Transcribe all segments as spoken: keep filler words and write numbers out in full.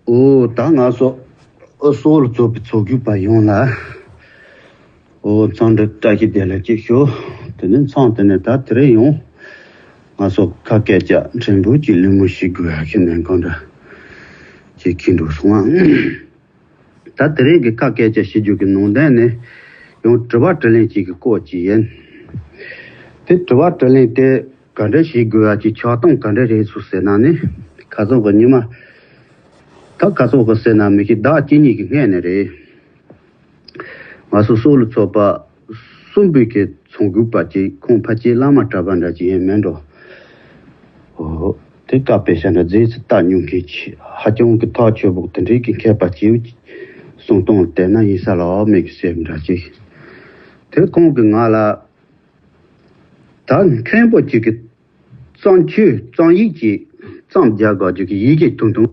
ཨོ་ད་ང་ཚོ་ཨོ་སོགས་ལ་གཙོས་པའི་ཚོགས་ཞུགས་པ་ཡོངས་ལ། ཨོ་འཚམས་འདྲི་བཀྲ་ཤིས་བདེ་ལེགས་ཅིག་ཞུ། དེ་ནས་མཚམས་དེ་ནས་ད་དེ་རིང་ཡང་ང་ཚོ་ཁ་སྐད་ཆ་ཕྲན་བུ་ཅིག་གླེང་མོལ་ཞིག་དགོས་ཡ་ཁྱེད་ནས་གང་འདྲ་ཅིག་ཁྱེད་འགྲོ་སོང་ཨ། ད་དེ་རིང་གི་ཁ་སྐད་ཆ་བཤད་རྒྱུ་གི་ནང་དོན་ནི་ཡང་དྲི་བ་དྲིས་ལན་ཅིག་གི་སྐོར་ཅིག་ཡིན། དེ་དྲི་བ་དྲིས་ལན་དེ་ག་འདྲ་བྱེད་དགོས་ཡ་ཅིག་ཆགས་སྟངས་ག་འདྲ་རེད་ཚུལ་ཟེར་ན་ནི། ཁ་སང་གི་ཉི་མ། ད་ཁ་སང་གི་ཟེར་ན་མི་ཤེས་ཟླ་གཅིག་གཉིས་ཀྱི་སྔོན་ནས་རེད། ང་ཚོ་སོགས་ལ་ཚོགས་པ་གསུམ་པོའི་གི་ཚོགས་འགོ་པ་ཅིག་ཁོང་ཕལ་ཆེར་བླ་མ་གྲྭ་པ་འདྲ་ཅིག་ཡིན་མིན་འགྲོ། ཨོ། དེ་ཀ་པེ་ཤ་འདྲ་རྫས་སུ་བཏགས་མྱོང་མཁན་ཅིག་ཧ་ཅང་གི་ཐག་ཆོད་པོ་དེ་འདྲའི་གི་མཁས་པ་སྐྱེས་བུ་གསུང་སྟངས་ལ་བལྟས་ན་ཡིན་ས་ལ་མེད་གི་སེམས་འདྲ་ཅིག་དེ་ཁོང་གི་ང་ལ་ད་མཁན་པོ་ཅིག་གི་བརྩམས་ཆོས་བརྩམས་ཡིག་ཅིག་བརྩམས་རྒྱག་དགོས་རྒྱུ་གི་ཡི་གེ་ཐུང་ཐུང་།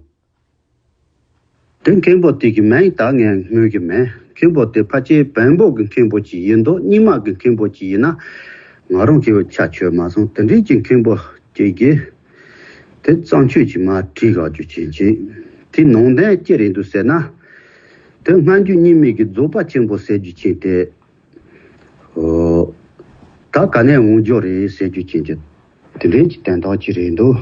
དེ་མཁན་པོ་དེ་གི་མིང་ད་ངས་སྨོས་ཀྱི་མེད། མཁན་པོ་དེ་ཕལ་ཆེར་བོན་པོ་གི་མཁན་པོ་ཅིག་ཡིན་འདུག་རྙིང་མ་གི་མཁན་པོ་ཅིག་ཡིན་ན་ང་རང་གི་ཆ་ཆོད་མ་སོང་། དེ་འདྲའི་ཅིག་མཁན་པོ་ཅིག་གིས་དེ་བརྩམས་ཆོས་ཅིག་མར་བྲིས་དགོས་རྒྱུ་ཅན་ཅིག་དེ་ནང་དོན་ཅི་རེད་འདུག་ཟེར་ན། དེ་སྔ་འགྱུར་རྙིང་མའི་གི་རྫོགས་པ་ཆེན་པོ་ཟེར་རྒྱུ་ཅན་དེ། ཨོ། ད་ག་ནས་འོང་རྒྱུ་རེད་ཟེར་རྒྱུ་ཅན་གྱི་དེ་འདྲའི་གི་དོན་དག་ཅིག་རེད་འདུག་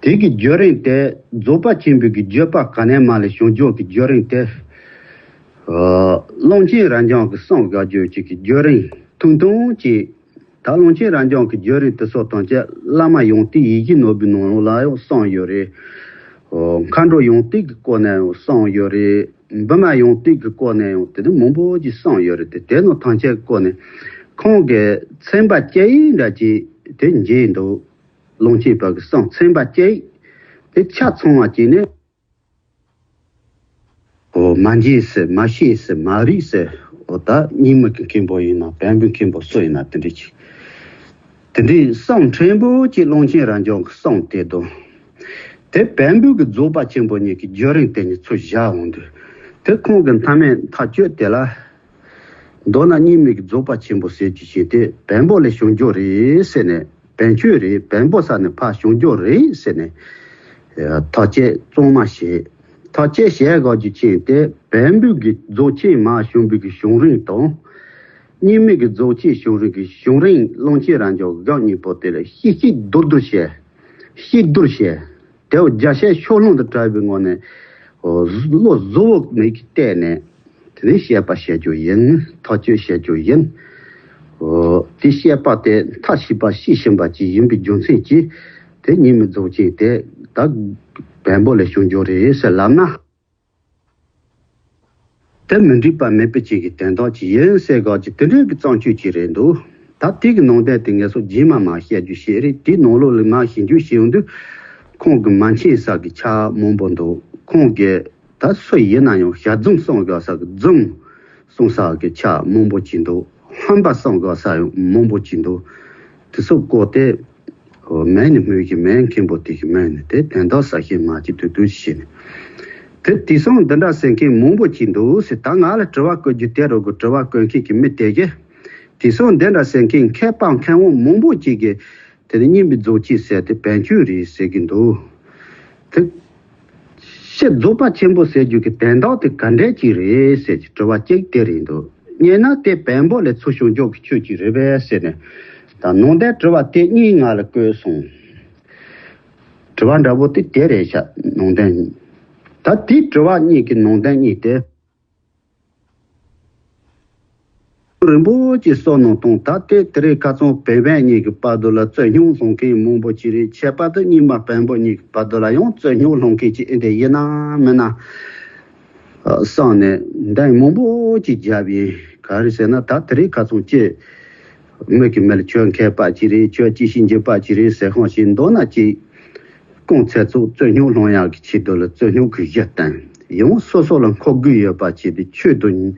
དེ་གི་བརྒྱུད་རིམ་དེ་རྫོགས་པ་ཆེན་པོའི་གི་བརྒྱུད་པ་ག་ནས་མར་ལ་བྱུང་རྒྱུ་གི་བརྒྱུད་རིམ་དེ། ཨོ། ཀློང་ཆེན་རབ་འབྱམས་ཀྱི་གསུང་དགོས་རྒྱུ་ཅིག་གི་བརྒྱུད་རིམ་ཐུང་ཐུང་ཅིག་ད་ཀློང་ཆེན་རབ་འབྱམས་ཀྱི་བརྒྱུད་རིམ་དེ་ཚོ་ཐམས་ཅད་བླ་མ་ཡང་སྟེང་ཡིད་བཞིན་ནོར་བུའི་ནང་ལོགས་ལ་ཡང་གསུངས་ཡོད་རེད། ཨོ། མཁའ་འགྲོ་ཡང་སྟེང་གི་སྐོར་ནས་ཡང་གསུངས་ཡོད་རེད། བི་མ་ཡང་སྟེང་གི་སྐོར་ནས་ཡང་དེ་ནི་མང་པོ་ཅིག་གསུངས་ཡོད་རེད་དེ། དེ་ནང་ཐམས་ཅད་སྐོར་ནས་ཁོང་གིས་ཚན་པ་བཅུ་ཡིག་འདྲ་ཅིག་དེ་མཇལ་འདུག་ཀློང་ཆེན་པ་གི་གསུང་ཚན་པ་བཅུ་ཡིག་དེ་ཆ་ཚང་བ་ཅིག་ནི། ཨོ། མ་མཇལ་ཟེར་མ་ཤེས་ཟེར་མ་རིག་ཟེར། ཨོ། ད་རྙིང་མ་གི་མཁན་པོ་ཡིན་ན་བོན་པོའི་མཁན་པོ་སུ་ཡིན་ན་དེ་འདྲ་ཅིག་དེ་འདྲའི་གསུང་ཕྲན་བུ་ཅིག་ཀློང་ཆེན་རབ་འབྱམས་ཀྱི་གསུང་དེ་དང་། དེ་བོན་པོའི་གི་རྫོགས་པ་ཆེན་པོ་གཉིས་ཀྱི་བརྒྱུད་རིམ་དེ་གཉིས་ཚུར་བཞག་འོང་དུས། དེ་ཁོང་གི་མཐའ་མའི་མཐའ་དཔྱོད་དེ་ལ། མདོར་ན་རྙིང་མའི་གི་རྫོགས་པ་ཆེན་པོ་ཟེར་རྒྱུ་ཞིག་དེ་བོན་པོ་ལས་བྱུང་རྒྱུ་རེད་ཟེར་ནས། བོན་ཆོས་རེད། བོན་པོ་ས་ནས་ཕར་བྱུང་རྒྱུ་རེད་ཟེར་ནས། ཐག་བཅད་གཙང་མ་བྱས། ཐག་བཅད་བྱས་དགོས་རྒྱུ་ཅན་དེ་བོན་པོའི་གི་རྫོགས་ཆེན་མར་བྱུང་བའི་གི་བྱུང་རིམ་དང་། རྙིང་མའི་གི་རྫོགས་ཆེན་བྱུང་རིམ་གི་བྱུང་རིམ་ཀློང་ཆེན་རབ་འབྱམས་སྒང་གཉིས་པོ་དེ་ལ་ཤིག་ཤིག་བསྡུར་བསྡུར་བྱས། ཤིག་བསྡུར་བྱས། དེ་བ་རྒྱ་བཤད་ཕྱོགས་ལྷུང་དུ་བྲལ་བའི་ངང་ནས། བློ་གཟུ་བོ་མིག་གིས་བལྟས་ནས། དེ་ནས་བཤད་པ་བཤད་རྒྱུ་ཡིན། ཐག་གཅོད་བཤད་རྒྱུ་ཡིན། དེ་བཤད་པ་དེ་མཐའ་ཞིབ་པ་ཤེས་བཞིན་པ་ཅིག་ཡིན་པའི་རྒྱུ་མཚན་གྱིས། དེ་རྙིང་མའི་རྫོགས་ཆེན་དེ་ད་བོན་པོ་ལས་བྱུང་རྒྱུ་རེད་ཟེར་ལབ་ན། དེ་མི་འགྲིག་པ་མེད་པའི་ཅིག་གི་དོན་དག་ཅིག་ཡིན་ཟེར་ག་ཅིག་དེ་འདྲའི་གི་བརྩམས་ཆོས་ཅིག་རེད་འདུག་ད་དེ་གི་ནང་དོན་དེ་ངས་སོ་རྗེས་མ་མ་བཤད་རྒྱུ་ཞིག་རེད། དེའི་ནང་ལོགས་ལ་མ་ཞིབ་འཇུག་བྱས་ཡོང་དུས། ཁོང་གི་མ་མཁྱེན་ས་གི་ཆ་མང་པོ་འདུག་ཁོང་གི་ད་སུ་ཡིན་ན་ཡང་ཞལ་རྫུན་གསུང་དགོས་ས་གི་རྫུན་གསུང་ས་གི་ཆ་མང་པོ་ཅིག་འདུག་ཧམ་པ་གསུང་དགོས་ས་ཡང་མང་པོ་ཅིག་འདུག་དེ་ཚོ་བཀོད་དེ། མིང་ནི་སྨོས་ཀྱི་མེད། མཁན་པོ་དེ་གི་མིང་ནི་དེ་དོན་དག་གསལ་བཤད་མ་བྱེད་དུས་དུས་བྱས་ནས། དེ་དེང་སང་འདི་འདྲ་ཟེར་མཁན་མང་པོ་ཅིག་འདུག་ཟེར། ད་ང་ལ་དྲི་བ་བཀོད་རྒྱུ་དེ་རུ་གི་དྲི་བ་བཀོད་མཁན་གྱི་མི་དེ་གིས། དེང་སང་འདི་འདྲ་ཟེར་མཁན་མཁས་པ་མཁས་དབང་མང་པོ་ཅིག་གིས་དེ་ནི་རྙིང་མའི་རྫོགས་ཆེན་ཟེར་དེ་བོན་ཆོས་རེད་ཟེར་གྱི་འདུག་དེ། ཕྱིར་རྫོགས་པ་ཆེན་པོ་ཟེར་རྒྱུ་གི་དོན་དག་དེ་ག་འདྲས་ཅིག་རེད་ཟེར་གྱི་དྲི་བ་གཅིག་དེ་རེད་འདུག་ཉན་ན་དེ་བོན་པོ་ལས་ཚུར་བྱུང་རྒྱུ་གི་ཆོས་ཅིག་རེད་པས་ཟེར་ནས། ད་ནང་དོན་དྲི་བ་དེ་གཉིས་ང་ལ་བཀོད་སོང་། དྲི་བ་འདྲ་པོ་དེ་དེ་རེད་ཤག་ནང་དོན་གཉིས། ད་དེའི་དྲི་བ་གཉིས་ཀྱི་ནང་དོན་གཉིས་དེ། རིན་པོ་ཆེ་བསམ་མནོ་བཏང་། ད་ལྟའི་དེ་རིང་ཁ་སང་བོད་བོན་གཉིས་ཀྱི་བར་དུ་ལ་རྩོད་རྙོག་སློང་མཁན་མང་པོ་ཅིག་རེད། ཁྱད་པར་དུ་རྙིང་མ་བོན་པོ་གཉིས་ཀྱི་བར་དུ་ལ་ཡང་རྩོད་རྙོག་སློང་མཁན་ཅིག་ཨེ་འདྲ་ཡིན་ན་མིན་ན། བསམ་ནས་འདང་མང་པོ་ཅིག་བརྒྱབ་ཡིན། ག་རེ་ཟེར་ན་ད་དེ་རིང་ཁ་སང་ཅིག་མི་གི་མི་ལ་ཁྱོད་མཁས་པ་ཅིག་རེད། ཁྱོད་ཅི་ཞིག་འཇིགས་པ་ཅིག་རེད་ཟེར་ཁང་ཞིག་མདོར་ན་ཅིག་རྐང་ཚད་ཚོགས་རྩོད་རྙོག་སློང་ཡག་གི་ཆེད་དུ་ལ་རྩོད་རྙོག་གི་གཞི་བསྟན། ཡང་སོ་སོ་ལ་མཁོ་དགོས་ཡོད་པ་ཆེད་དུ་ཆོས་དང་།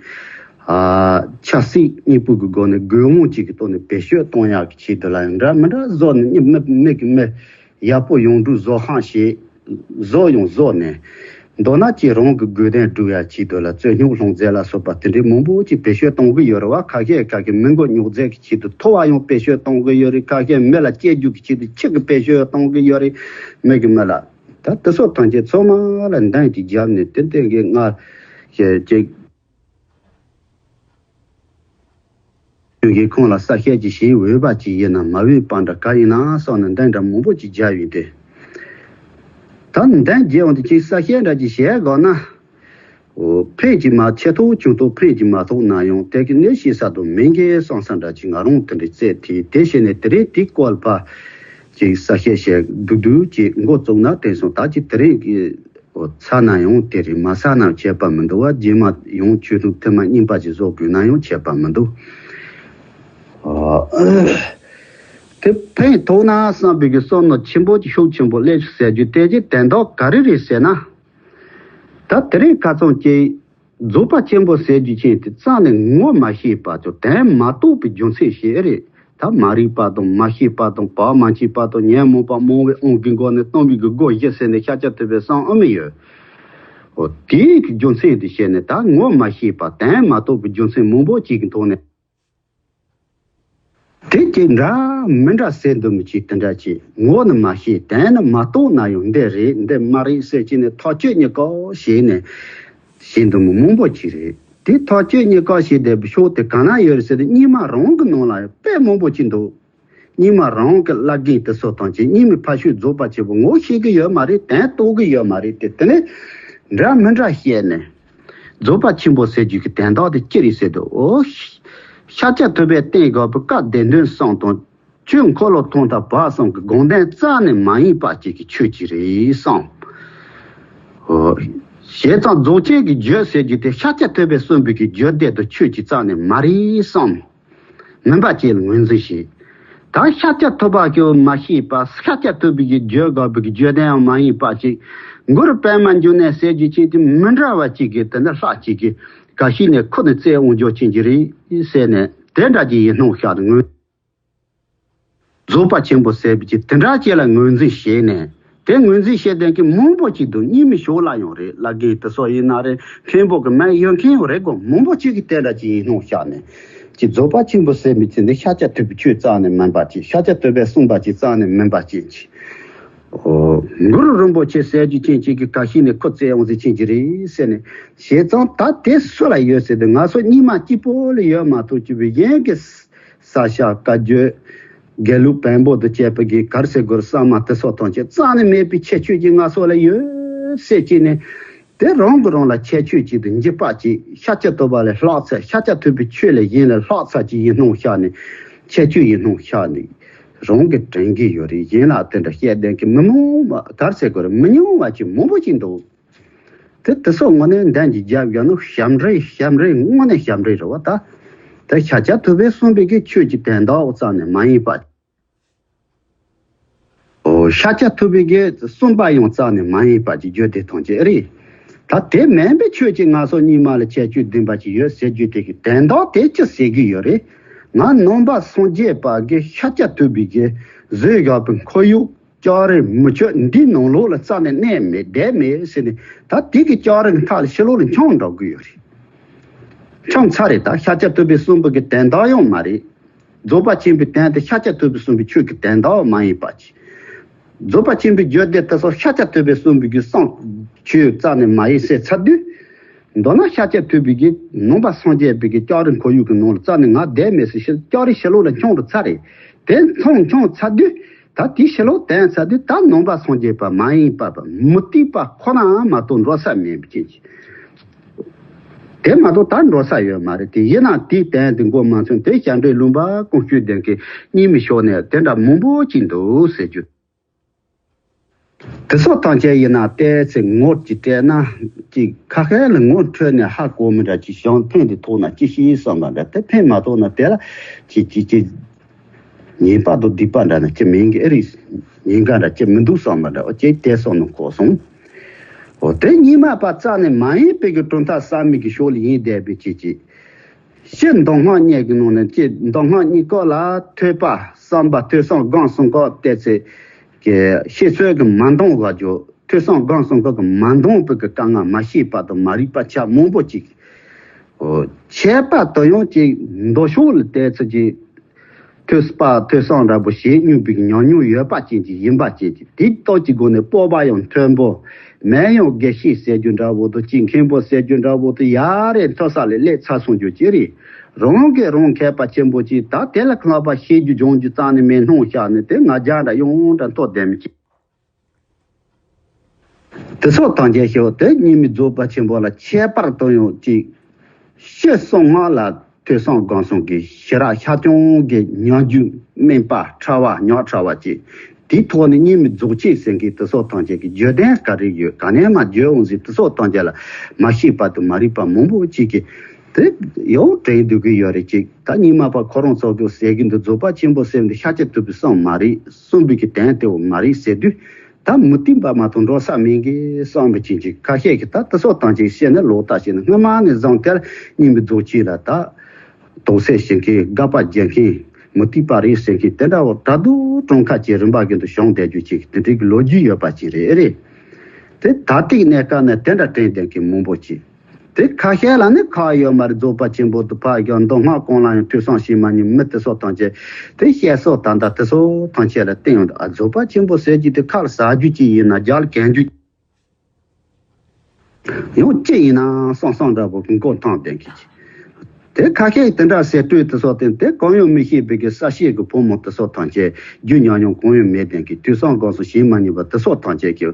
ཨ། ཆབ་སྲིད་གཉིས་པོ་གི་སྒོ་ནས་དགོས་དབང་ཅིག་གི་ཐོག་ནས་བེད་སྤྱོད་གཏོང་ཡག་གི་ཆེད་དུ་ལ་ཡང་འདྲ་མི་འདྲ་བཟོ་ནས་མི་མི་གི་མི་ཡག་པོ་ཡོང་འགྲོ་བཟོ་ཧང་ཞེས་བཟོ་ཡང་བཟོ་ནས། མདོར་ན་ཅིག་རང་གི་དགོས་དོན་སྒྲུབ་ཡག་ཆེད་དུ་ལ་རྩོད་རྙོག་སློང་རྩིས་ལ་སོགས་པ་དེ་འདྲའི་མང་པོ་ཅིག་བེད་སྤྱོད་གཏོང་གི་ཡོད་རེད་བ། ཁ་ཤས་ཁ་ཤས་མི་མགོ་རྙོག་རྩིས་ཀྱི་ཆེད་དུ་ཐོ་བ་ཡང་བེད་སྤྱོད་གཏོང་གི་ཡོད་རེད། ཁ་ཤས་མི་ལ་སྐྱེ་རྒྱུ་གི་ཆེད་དུ་ཁྱི་གི་བེད་སྤྱོད་གཏོང་གི་ཡོད་རེད། མི་གི་མི་ལ། ད་དེ་སོགས་ཐམས་ཅད་ཚང་མ་ལ་འདང་ཅིག་བརྒྱབ་ནས་དེ་སྟེང་གི་སྔར་ཞལ་ཅིག་ཁྱོད་ཀྱིས་ཁོང་ལ་གསལ་བཤད་ཅིག་བྱེད་འོས་པ་ཅིག་ཡིན་ན་མ་འོས་པ་འདྲ་ག་ཡིན་ན་བསམ་ནས་འདང་འདྲ་མང་པོ་ཅིག་བརྒྱབ་ཡོད་དེ། ད་འདང་རྒྱས་འོང་དུས་ཅིག་གསལ་བཤད་འདྲ་ཅིག་བྱས་དགོས་ན། འོ། ཕན་གྱི་མ་ཆེ་ཐོག་ཆུང་ཐོག་ཕན་གྱི་མ་ཐོག་ན་ཡང་དེ་གི་གནས་ཤེས་ས་དང་མིན་གྱི་སང་ས་འདྲ་ཅིག་ང་རང་དེ་འདྲ་བཙལ་དེ་དེ་བྱས་ནས་དེ་རིང་དེའི་སྐོར་ཕ་ཅིག་གསལ་བཤད་བྱས་འདུག་འདུག་ཅིག་འགོ་བཙུགས་ན་དེང་སང་ད་ཅིག་དེ་རིང་གི་འོ་ཚ་ན་ཡང་དེ་རིང་མ་ཚ་ན་ཁྱད་པར་མི་འདུག་བ། རྗེས་མ་ཡང་ཆོས་ཐུན་ཐེངས་མ་གཉིས་པ་ཅིག་བཟོ་དགོས་ན་ཡང་ཁྱད་པར་མི་འདུག་དེ་ཕན་ཐོགས་ན་བསམ་པའི་གི་བསམ་མནོ་ཆེན་པོ་ཅིག་ཤུགས་ཆེན་པོ་སླེབས་ཤིག་ཟེར་རྒྱུ་དེ་ཅིག་དོན་དག་ག་རེ་རེད་ཟེར་ན། ད་དེ་རིང་ཁ་ཚང་ཅིག་རྫོགས་པ་ཆེན་པོ་ཟེར་རྒྱུ་ཅན་དེ་རྩ་ནས་ངོ་མ་ཤེས་པ་དང་དོན་མ་རྟོགས་པའི་རྒྱུ་མཚན་ཞིག་རེད། ད་མ་རིག་པ་དང་མ་ཤེས་པ་དང་བག་མ་ཆགས་པ་དང་ཉོན་མོངས་པ་མང་བའི་དབང་གིས་འགོག་ནས་སྟོང་པའི་གི་སྒོ་བཞི་ཟེར་ནས་ཤཱཀྱ་ཐུབ་པའི་གསུང་ཨ་མི་ཡོད། འོ་དེའི་གི་རྒྱུ་མཚན་དེ་བཤད་ནས་ད་ངོ་མ་ཤེས་པ་དོན་མ་རྟོགས་པའི་རྒྱུ་མཚན་མང་པོ་ཅིག་གི་ཐོག་ནས། དེ་ཅིག་འདྲ་མི་འདྲ་ཟེར་འདུག་མི་ཅིག་དེ་འདྲ་ཅིག་ངོ་ནི་མ་ཤེས་དོན་ནི་མ་རྟོགས་ན་ཡང་འདི་རེད་འདི་མ་རེད་ཟེར་གྱི་ནས་ཐག་གཅོད་གཉིས་ཀ་བྱས་ནས་བྱེད་འདུག་མི་མང་པོ་ཅིག་རེད། དེ་ཐག་གཅོད་གཉིས་ཀ་བྱས་བསྡད་པའི་ཕྱོགས་དེ་ག་ན་ཡོད་རེད་ཟེར་ཏེ་རྙིང་མ་རང་གི་ནང་ལ་ཡང་དཔེ་མང་པོ་ཅིག་འདུག་རྙིང་མ་རང་གི་བླ་རྒན་དེ་ཚོ་དང་ཅིག་རྙིང་མའི་ཕ་ཤུལ་རྫོགས་པ་ཆེན་པོ་ངོ་ཤེས་ཀྱི་ཡོད་མ་རེད་དོན་རྟོགས་ཀྱི་ཡོད་མ་རེད་དེ་དེ་ནས་འདྲ་མི་འདྲ་བཤད་ནས། རྫོགས་པ་ཆེན་པོ་ཟེར་རྒྱུ་གི་དོན་དག་དེ་ཅི་རེད་ཟེར་དུས། འོ། ཤཱཀྱ་ཐུབ་པས་བསྟན་དགོས་པའི་བཀའ་སྡེ་སྣོད་གསུམ་དང་། ཆོས་འཁོར་ལོ་ཐོག་མཐའ་བར་གསུམ་གྱི་དགོངས་དོན་རྩ་ནས་མ་ཡིན་པ་ཅིག་གི་ཆོས་ཅིག་རེད་བསམ། འོ། བྱས་ཙང་རྫོགས་ཆེན་གྱི་རྒྱུད་ཟེར་རྒྱུ་དེ་ཤཱཀྱ་ཐུབ་པས་གསུངས་པའི་གི་རྒྱུད་སྡེ་དང་ཆོས་ཅིག་རྩ་ནས་མ་རེད་བསམ། མིན་པ་ཅིག་ལ་ངོས་འཛིན་བྱེད། ད་ཤཱཀྱ་ཐུབ་པ་གིས་མ་ཤེས་པ་ཤཱཀྱ་ཐུབ་པའི་གི་རྒྱུད་དགོས་པའི་གི་རྒྱུད་ལྡན་ཡང་མ་ཡིན་པ་ཅིག་མགུར་པདྨ་འབྱུང་གནས་ཟེར་རྒྱུ་ཅན་དེ་མི་འདྲ་བ་ཅིག་གིས་དེ་འདྲ་ལྷག་ཅིག་གིས་ག་ཤེད་ནས་ཁོ་ནི་བཙལ་འོང་རྒྱུ་ཅན་གྱི་རེད་ཟེར་ནས་དེ་འདྲ་ཅིག་ཡིན་སྣང་ཤར་ངོས། རྫོགས་པ་ཆེན་པོ་ཟེར་བའི་ཅིག་དེ་འདྲ་ཅིག་ལ་ངོས་འཛིན་བྱས་ནས་དེ་ངོས་འཛིན་བྱེད་མཁན་གྱི་མང་པོ་ཅིག་འདུག་རྙིང་མའི་ཕྱོགས་ལ་ཡང་རེད། བླ་རྒན་དེ་ཚོ་ཡིན་ན་རེད། མཁན་པོ་གི་མ་ཡོད་མཁན་ཡང་རེད་གོ་མང་པོ་ཅིག་གིས་དེ་འདྲ་ཅིག་ཡིན་སྣང་ཤར་ནས་ཅིག་རྫོགས་པ་ཆེན་པོ་ཟེར་མི་ཚེ་འདི་ཤཱཀྱ་ཐུབ་པའི་ཆོས་རྩ་ནས་མིན་པ་ཅིག་ཤཱཀྱ་ཐུབ་པས་གསུངས་པ་ཅིག་རྩ་ནས་མིན་པ་ཅིག་ཅིག་འོ། གུ་རུ་རིན་པོ་ཆེ་ཟེར་རྒྱུ་ཅན་ཅིག་གིས་ག་ཤེད་ནས་ཁོ་བཙལ་འོང་ཟེར་ཅན་ཅིག་རེད་ཟེར་ནས་བྱས་ཙང་ད་དེ་སུ་ལ་ཡོད་ཟེར་དུས་ང་ཚོ་རྙིང་མ་གཅིག་པོ་ལ་ཡོད་མ་གཏོགས་ཅིག་པའི་གཞན་གྱི་ས་སྐྱ་བཀའ་བརྒྱུད་དགེ་ལུགས་བོན་པོ་དང་བཅས་པ་གི་གར་སེ་གོར་གསར་མ་དེ་ཚོ་ཐམས་ཅད་རྩ་ནས་མེད་པའི་ཁྱད་ཆོས་ཀྱི་ང་ཚོ་ལ་ཡོད་ཟེར་གྱི་ནས་དེ་རང་གི་རང་ལ་ཁྱད་ཆོས་ཅིག་ཏུ་འཇིགས་པ་ཅིག་ཤཱཀྱ་ཐུབ་པ་ལས་ལྷག་ཚད་ཤཱཀྱ་ཐུབ་པའི་ཆོས་ལས་གཞན་ལས་ལྷག་ཚད་ཅིག་ཡིན་སྣང་ཤར་ནས་ཁྱད་ཆོས་ཡིན་སྣང་ཤར་ནས་རང་གི་དྲན་གྱི་ཡོད་རེད། གཞན་ལ་དེ་འདྲ་བཤད་བསྡད་མཁན་མི་མང་བ་གར་སེ་གོར་མི་ཉུང་བ་ཅིག་མང་པོ་ཅིག་འདུག་དེ་དེ་ཚོ་དངོས་གནས་འདན་གྱི་རྒྱབ་ཡོད་ན་ཞབས་འདྲེན་ཞབས་འདྲེན་དངོས་གནས་ཞབས་འདྲེན་རེད་བ་ད། དེ་ཤཱཀྱ་ཐུབ་པས་གསུངས་པའི་གི་ཆོས་ཀྱི་དོན་དག་རྩ་ནས་མ་ཡིན་པ། འོ་ཤཱཀྱ་ཐུབ་པའི་གི་གསུངས་པ་ཡང་རྩ་ནས་མ་ཡིན་པ་ཅིག་བརྗོད་དེ་ཐོན་ཅིག་རེད། ད་དེ་མིན་པའི་ཆོས་ཀྱི་ང་ཚོ་རྙིང་མ་ལ་ཁྱད་ཆོས་ལྡན་པ་ཅིག་ཡོད་ཟེར་རྒྱུ་དེ་གི་དོན་དག་དེ་ཅི་ཟེར་གི་ཡོད་རེད། ང་ནང་པ་སངས་རྒྱས་པ་གི་ཤཱཀྱ་ཐུབ་པའི་གི་བཟོས་བཞག་པའི་ཁོར་ཡུག་ལྕགས་རི་མུ་ཁྱུད་འདིའི་ནང་ལོགས་ལ་རྩ་ནས་གནས་མེད་བསྡད་མེད་ཟེར་ནས་ད་དེ་གི་ལྕགས་རི་གི་མཐའ་ལ་ཕྱི་ལོགས་ལ་འཁྱམས་འགྲོ་གི་ཡོད་རེད། འཁྱམས་ཚར་རེད། ད་ཤཱཀྱ་ཐུབ་པས་གསུངས་པའི་གི་དོན་དག་ཡང་མ་རེད། རྫོགས་པ་ཆེན་པོའི་དོན་དེ་ཤཱཀྱ་ཐུབ་པས་གསུངས་པའི་ཆོས་ཀྱི་དོན་དག་མ་ཡིན་པ་ཅིག་རྫོགས་པ་ཆེན་པོའི་རྒྱུད་སྡེ་དེ་ཚོ་ཤཱཀྱ་ཐུབ་པས་གསུངས་པའི་གི་གསུང་ཆོས་རྩ་ནས་མ་ཡིན་ཟེར་ཚར་དུས། མདོར་ན་ཤཱཀྱ་ཐུབ་པའི་གི་ནང་པ་སངས་རྒྱས་པའི་གི་ལྕགས་རི་ཁོར་ཡུག་གི་ནང་ལ་རྩ་ནས་ང་བསྡད་མེད་ཟེར་ཤི་ལྕགས་རི་ཕྱི་ལོགས་ལ་འཁྱམས་འགྲོ་ཚར་རེད། དེ་མཚམས་འཁྱམས་ཚར་དུས་ད་དེའི་ཕྱི་ལོགས་དོན་ཚར་དུས་ད་ནང་པ་སངས་རྒྱས་པ་མ་ཡིན་པ་མུ་སྟེགས་པ་ཁོ་ན་མ་གཏོགས་འགྲོ་ས་མེད་པ་ཅན་ཅིག་དེ་མ་གཏོགས་ད་འགྲོ་ས་ཡོད་མ་རེད། དེ་ཡིན་ན་དེའི་དོན་དེ་མགོ་མ་ཚོས་དེ་ཞབས་འདྲེན་ལུང་པ་ཀུན་སྤྱོད་ལྡན་གྱི་རྙིང་མའི་ཕྱོགས་ནས་དེ་འདྲ་མང་པོ་ཅིག་འདུག་ཟེར་རྒྱུ། དེ་ཚོ་ཐམས་ཅད་ཡིན་ན་ཏོག་ཙམ་ངོ་ཅིག་སྤྲད་ན་ཅིག་ཁ་ཤས་ལ་ངོ་འཕྲོད་ནས་ཧ་གོ་མི་འདྲ་ཅིག་བྱུང་ཕན་དེ་ཐོགས་ན་ཅི་ཤེས་བསམ་པ་འདྲ་དེ་ཕན་མ་ཐོགས་ན་དེ་ལ་ཅིག་ཅིག་ཅིག་ཉེས་པ་དང་སྡིག་པ་འདྲ་ན་ཅི་མིན་གི་ཨེ་རེད། ཉེན་ཁ་འདྲ་ཅི་མི་འདུག་བསམ་པ་འདྲ་ཨོ་ཅེ་དེ་བསམ་ནས་གོ་སོང་། ཨོ་དེ་རྙིང་མ་པ་རྩ་ནས་མ་ཡིན་པའི་གི་གྲུབ་མཐའ་གསར་མའི་གི་ཕྱོགས་ལ་ཡིན་བསྡད་པའི་ཅིག་ཅིག་སྤྱིར་མདོ་སྔགས་གཉིས་ཀྱི་ནང་ནས་ཀྱི་མདོ་སྔགས་གཉིས་ཀ་ལ་ཐོས་པ་བསམ་པ་ཐོས་བསམ་སྒོམ་གསུམ་ཀ་བལྟས་ཚེ་གི་ཤེས་ཚོད་ཀྱི་མ་འདང་བ་རྒྱུ་ཐོས་བསམ་སྒོམ་གསུམ་ཀ་གི་མ་འདང་བའི་གི་དཀའ་ངལ་མ་ཤེས་པ་དང་མ་རིག་པ་ཆ་མང་པོ་ཅིག་ཨོ་ཁྱད་པར་དུ་ཡང་ཅིག་མདོ་ཕྱོགས་ལ་བལྟས་ཚེ་ཅིག་ཐོས་པ་ཐོས་བསམ་འདྲ་པོ་བྱེད་མྱོང་པའི་ཉམས་མྱོང་ཡོད་པ་ཅན་གྱི་ཡིན་པ་ཅན་གྱི་དེའི་སྟོབས་ཀྱི་སྒོ་ནས་སྤོབས་པ་ཡང་མཐོན་པོ། མིང་ཡང་དགེ་བཤེས་ཟེར་རྒྱུ་འདྲ་པོ་དང་། ཅིག་མཁན་པོ་ཟེར་རྒྱུ་འདྲ་པོ་དང་། ཡ་རེ་མཐོ་ས་ལ་སླེབས་ཚར་སོང་རྒྱུ་ཅིག་རེད། རང་གིས་རང་མཁས་པ་ཆེན་པོ་ཅིག་ད་དེ་ལ་ཁ་པ་བཤད་རྒྱུ་སྦྱོང་རྒྱུ་རྩ་ནས་མེད་སྣང་ཤར་ནས། དེ་ང་རྒྱལ་འདྲ་ཡང་འདྲ་མཐོ་ལྡན་མི་ཅིག་དེ་སོགས་དང་བཅས་ཤོག་དེ་རྙིང་མའི་རྫོགས་པ་ཆེན་པོ་ལ་ཁྱད་པར་དུ་ཡང་ཅིག་ཕྱི་གསང་སྔགས་ལ་ཐོས་བསམ་སྒོམ་གསུམ་གྱི་ཞི་རགས་ཤར་བྱུང་གི་ཉམས་རྒྱུན་སྨིན་པ་ཕྲ་བ་ཉག་ཕྲ་བ་ཅིག་དེའི་ཐོག་ནས་རྙིང་མའི་རྫོགས་ཆེན་ཟེར་མཁན་དེ་སོགས་དང་བཅས་ཀྱི་བརྗོད་དོན་ག་རེ་ཡོད། ག་ནས་མར་བརྗོད་འོང་ཟེར། དེ་སོགས་དང་བཅས་ལ་མ་ཤེས་པ་དང་མ་རིག་པ་མང་པོ་ཅིག་གིས་དེ་ཡང་དྲན་སྡོད་ཀྱི་ཡོད་རེད། ཅིག་ད་རྙིང་མ་པ་ཁོ་རང་ཚོ་གིས་ཟེར་གྱི་འདུག་རྫོགས་པ་ཆེན་པོ་ཟེར་འདི་ཤཱཀྱ་ཐུབ་པའི་གསུང་མ་རེད། གསུངས་པའི་གི་དོན་དེ་བོ་མ་རེད་ཟེར་དུས། ད་མུ་སྟེགས་པ་མ་གཏོགས་འགྲོ་ས་མེད་གི་བསམ་པ་ཅན་གྱི་ཁ་ཤས་ཀྱིས་ད་དེ་སོགས་དང་བཅས་བཤད་ནས་ལོག་ལྟ་བྱས་ནས། སྔ་མ་ནས་བཟུང་དེར་རྙིང་མའི་རྫོགས་ཆེན་ལ་ད་དོགས་སེལ་བྱེད་མཁན། དགག་པ་རྒྱག་མཁན། མུ་སྟེགས་པ་རེད་ཟེར་མཁན་དེ་འདྲ་བོ་དྲག་སྡུག་གྲངས་ཁ་ཅིག་རིམ་པ་བཞིན་དུ་བྱུང་བསྡད་རྒྱུ་ཅིག་དེ་འདྲའི་གི་ལོ་རྒྱུས་ཡོད་པ་ཅིག་རེད། རེད་དེ། ད་ལྟའི་གནས་སྐབས་ནས་དེ་འདྲ་དྲན་བསྡད་མཁན་མང་པོ་ཅིག་དེ་ཁ་ཤས་ལ་ནི་ཁག་ཡོད་མ་རེད། རྫོགས་པ་ཆེན་པོ་དེ་ཕར་བཞག་མདོ་སྔགས་གང་ལ་ཡང་ཐོས་བསམ་བྱེད་མ་མྱོང་མི་དེ་སོགས་དང་བཅས་དེ་བཤད་སྲོལ་ད་ལྟ་དེ་སོགས་དང་བཅས་ལ་བརྟེན་ཡོང་དུས། ཨ། རྫོགས་པ་ཆེན་པོ་ཟེར་རྒྱུ་དེ་ཁ་ལ་ཟ་རྒྱུ་ཅིག་ཡིན་ན། རྒྱགས་ལ་གན་རྒྱུ་ཡང་ཅི་ཡིན་ན་བསམ་བསམ་འདྲ་པོ་གི་མགོ་འཐོམས་བསྡད་མཁན་ཅིག་དེ་ཁ་ཤས་དེ་འདྲ་ཟེར་སྲོལ་དེ་སོགས་དེ། དེ་གང་ཡང་མི་ཤེས་པའི་གི་གསལ་བཤད་ཀྱི་ཕོ་མོ་དེ་སོགས་དང་བཅས། རྒྱུ་ཉམས་མྱོང་གང་ཡང་མེད་མཁན་གྱི་ཐོས་བསམ་སྒོམ་གསུམ་བྱེད་མ་མྱོང་བ་དེ་སོགས་དང་བཅས་ཀྱི་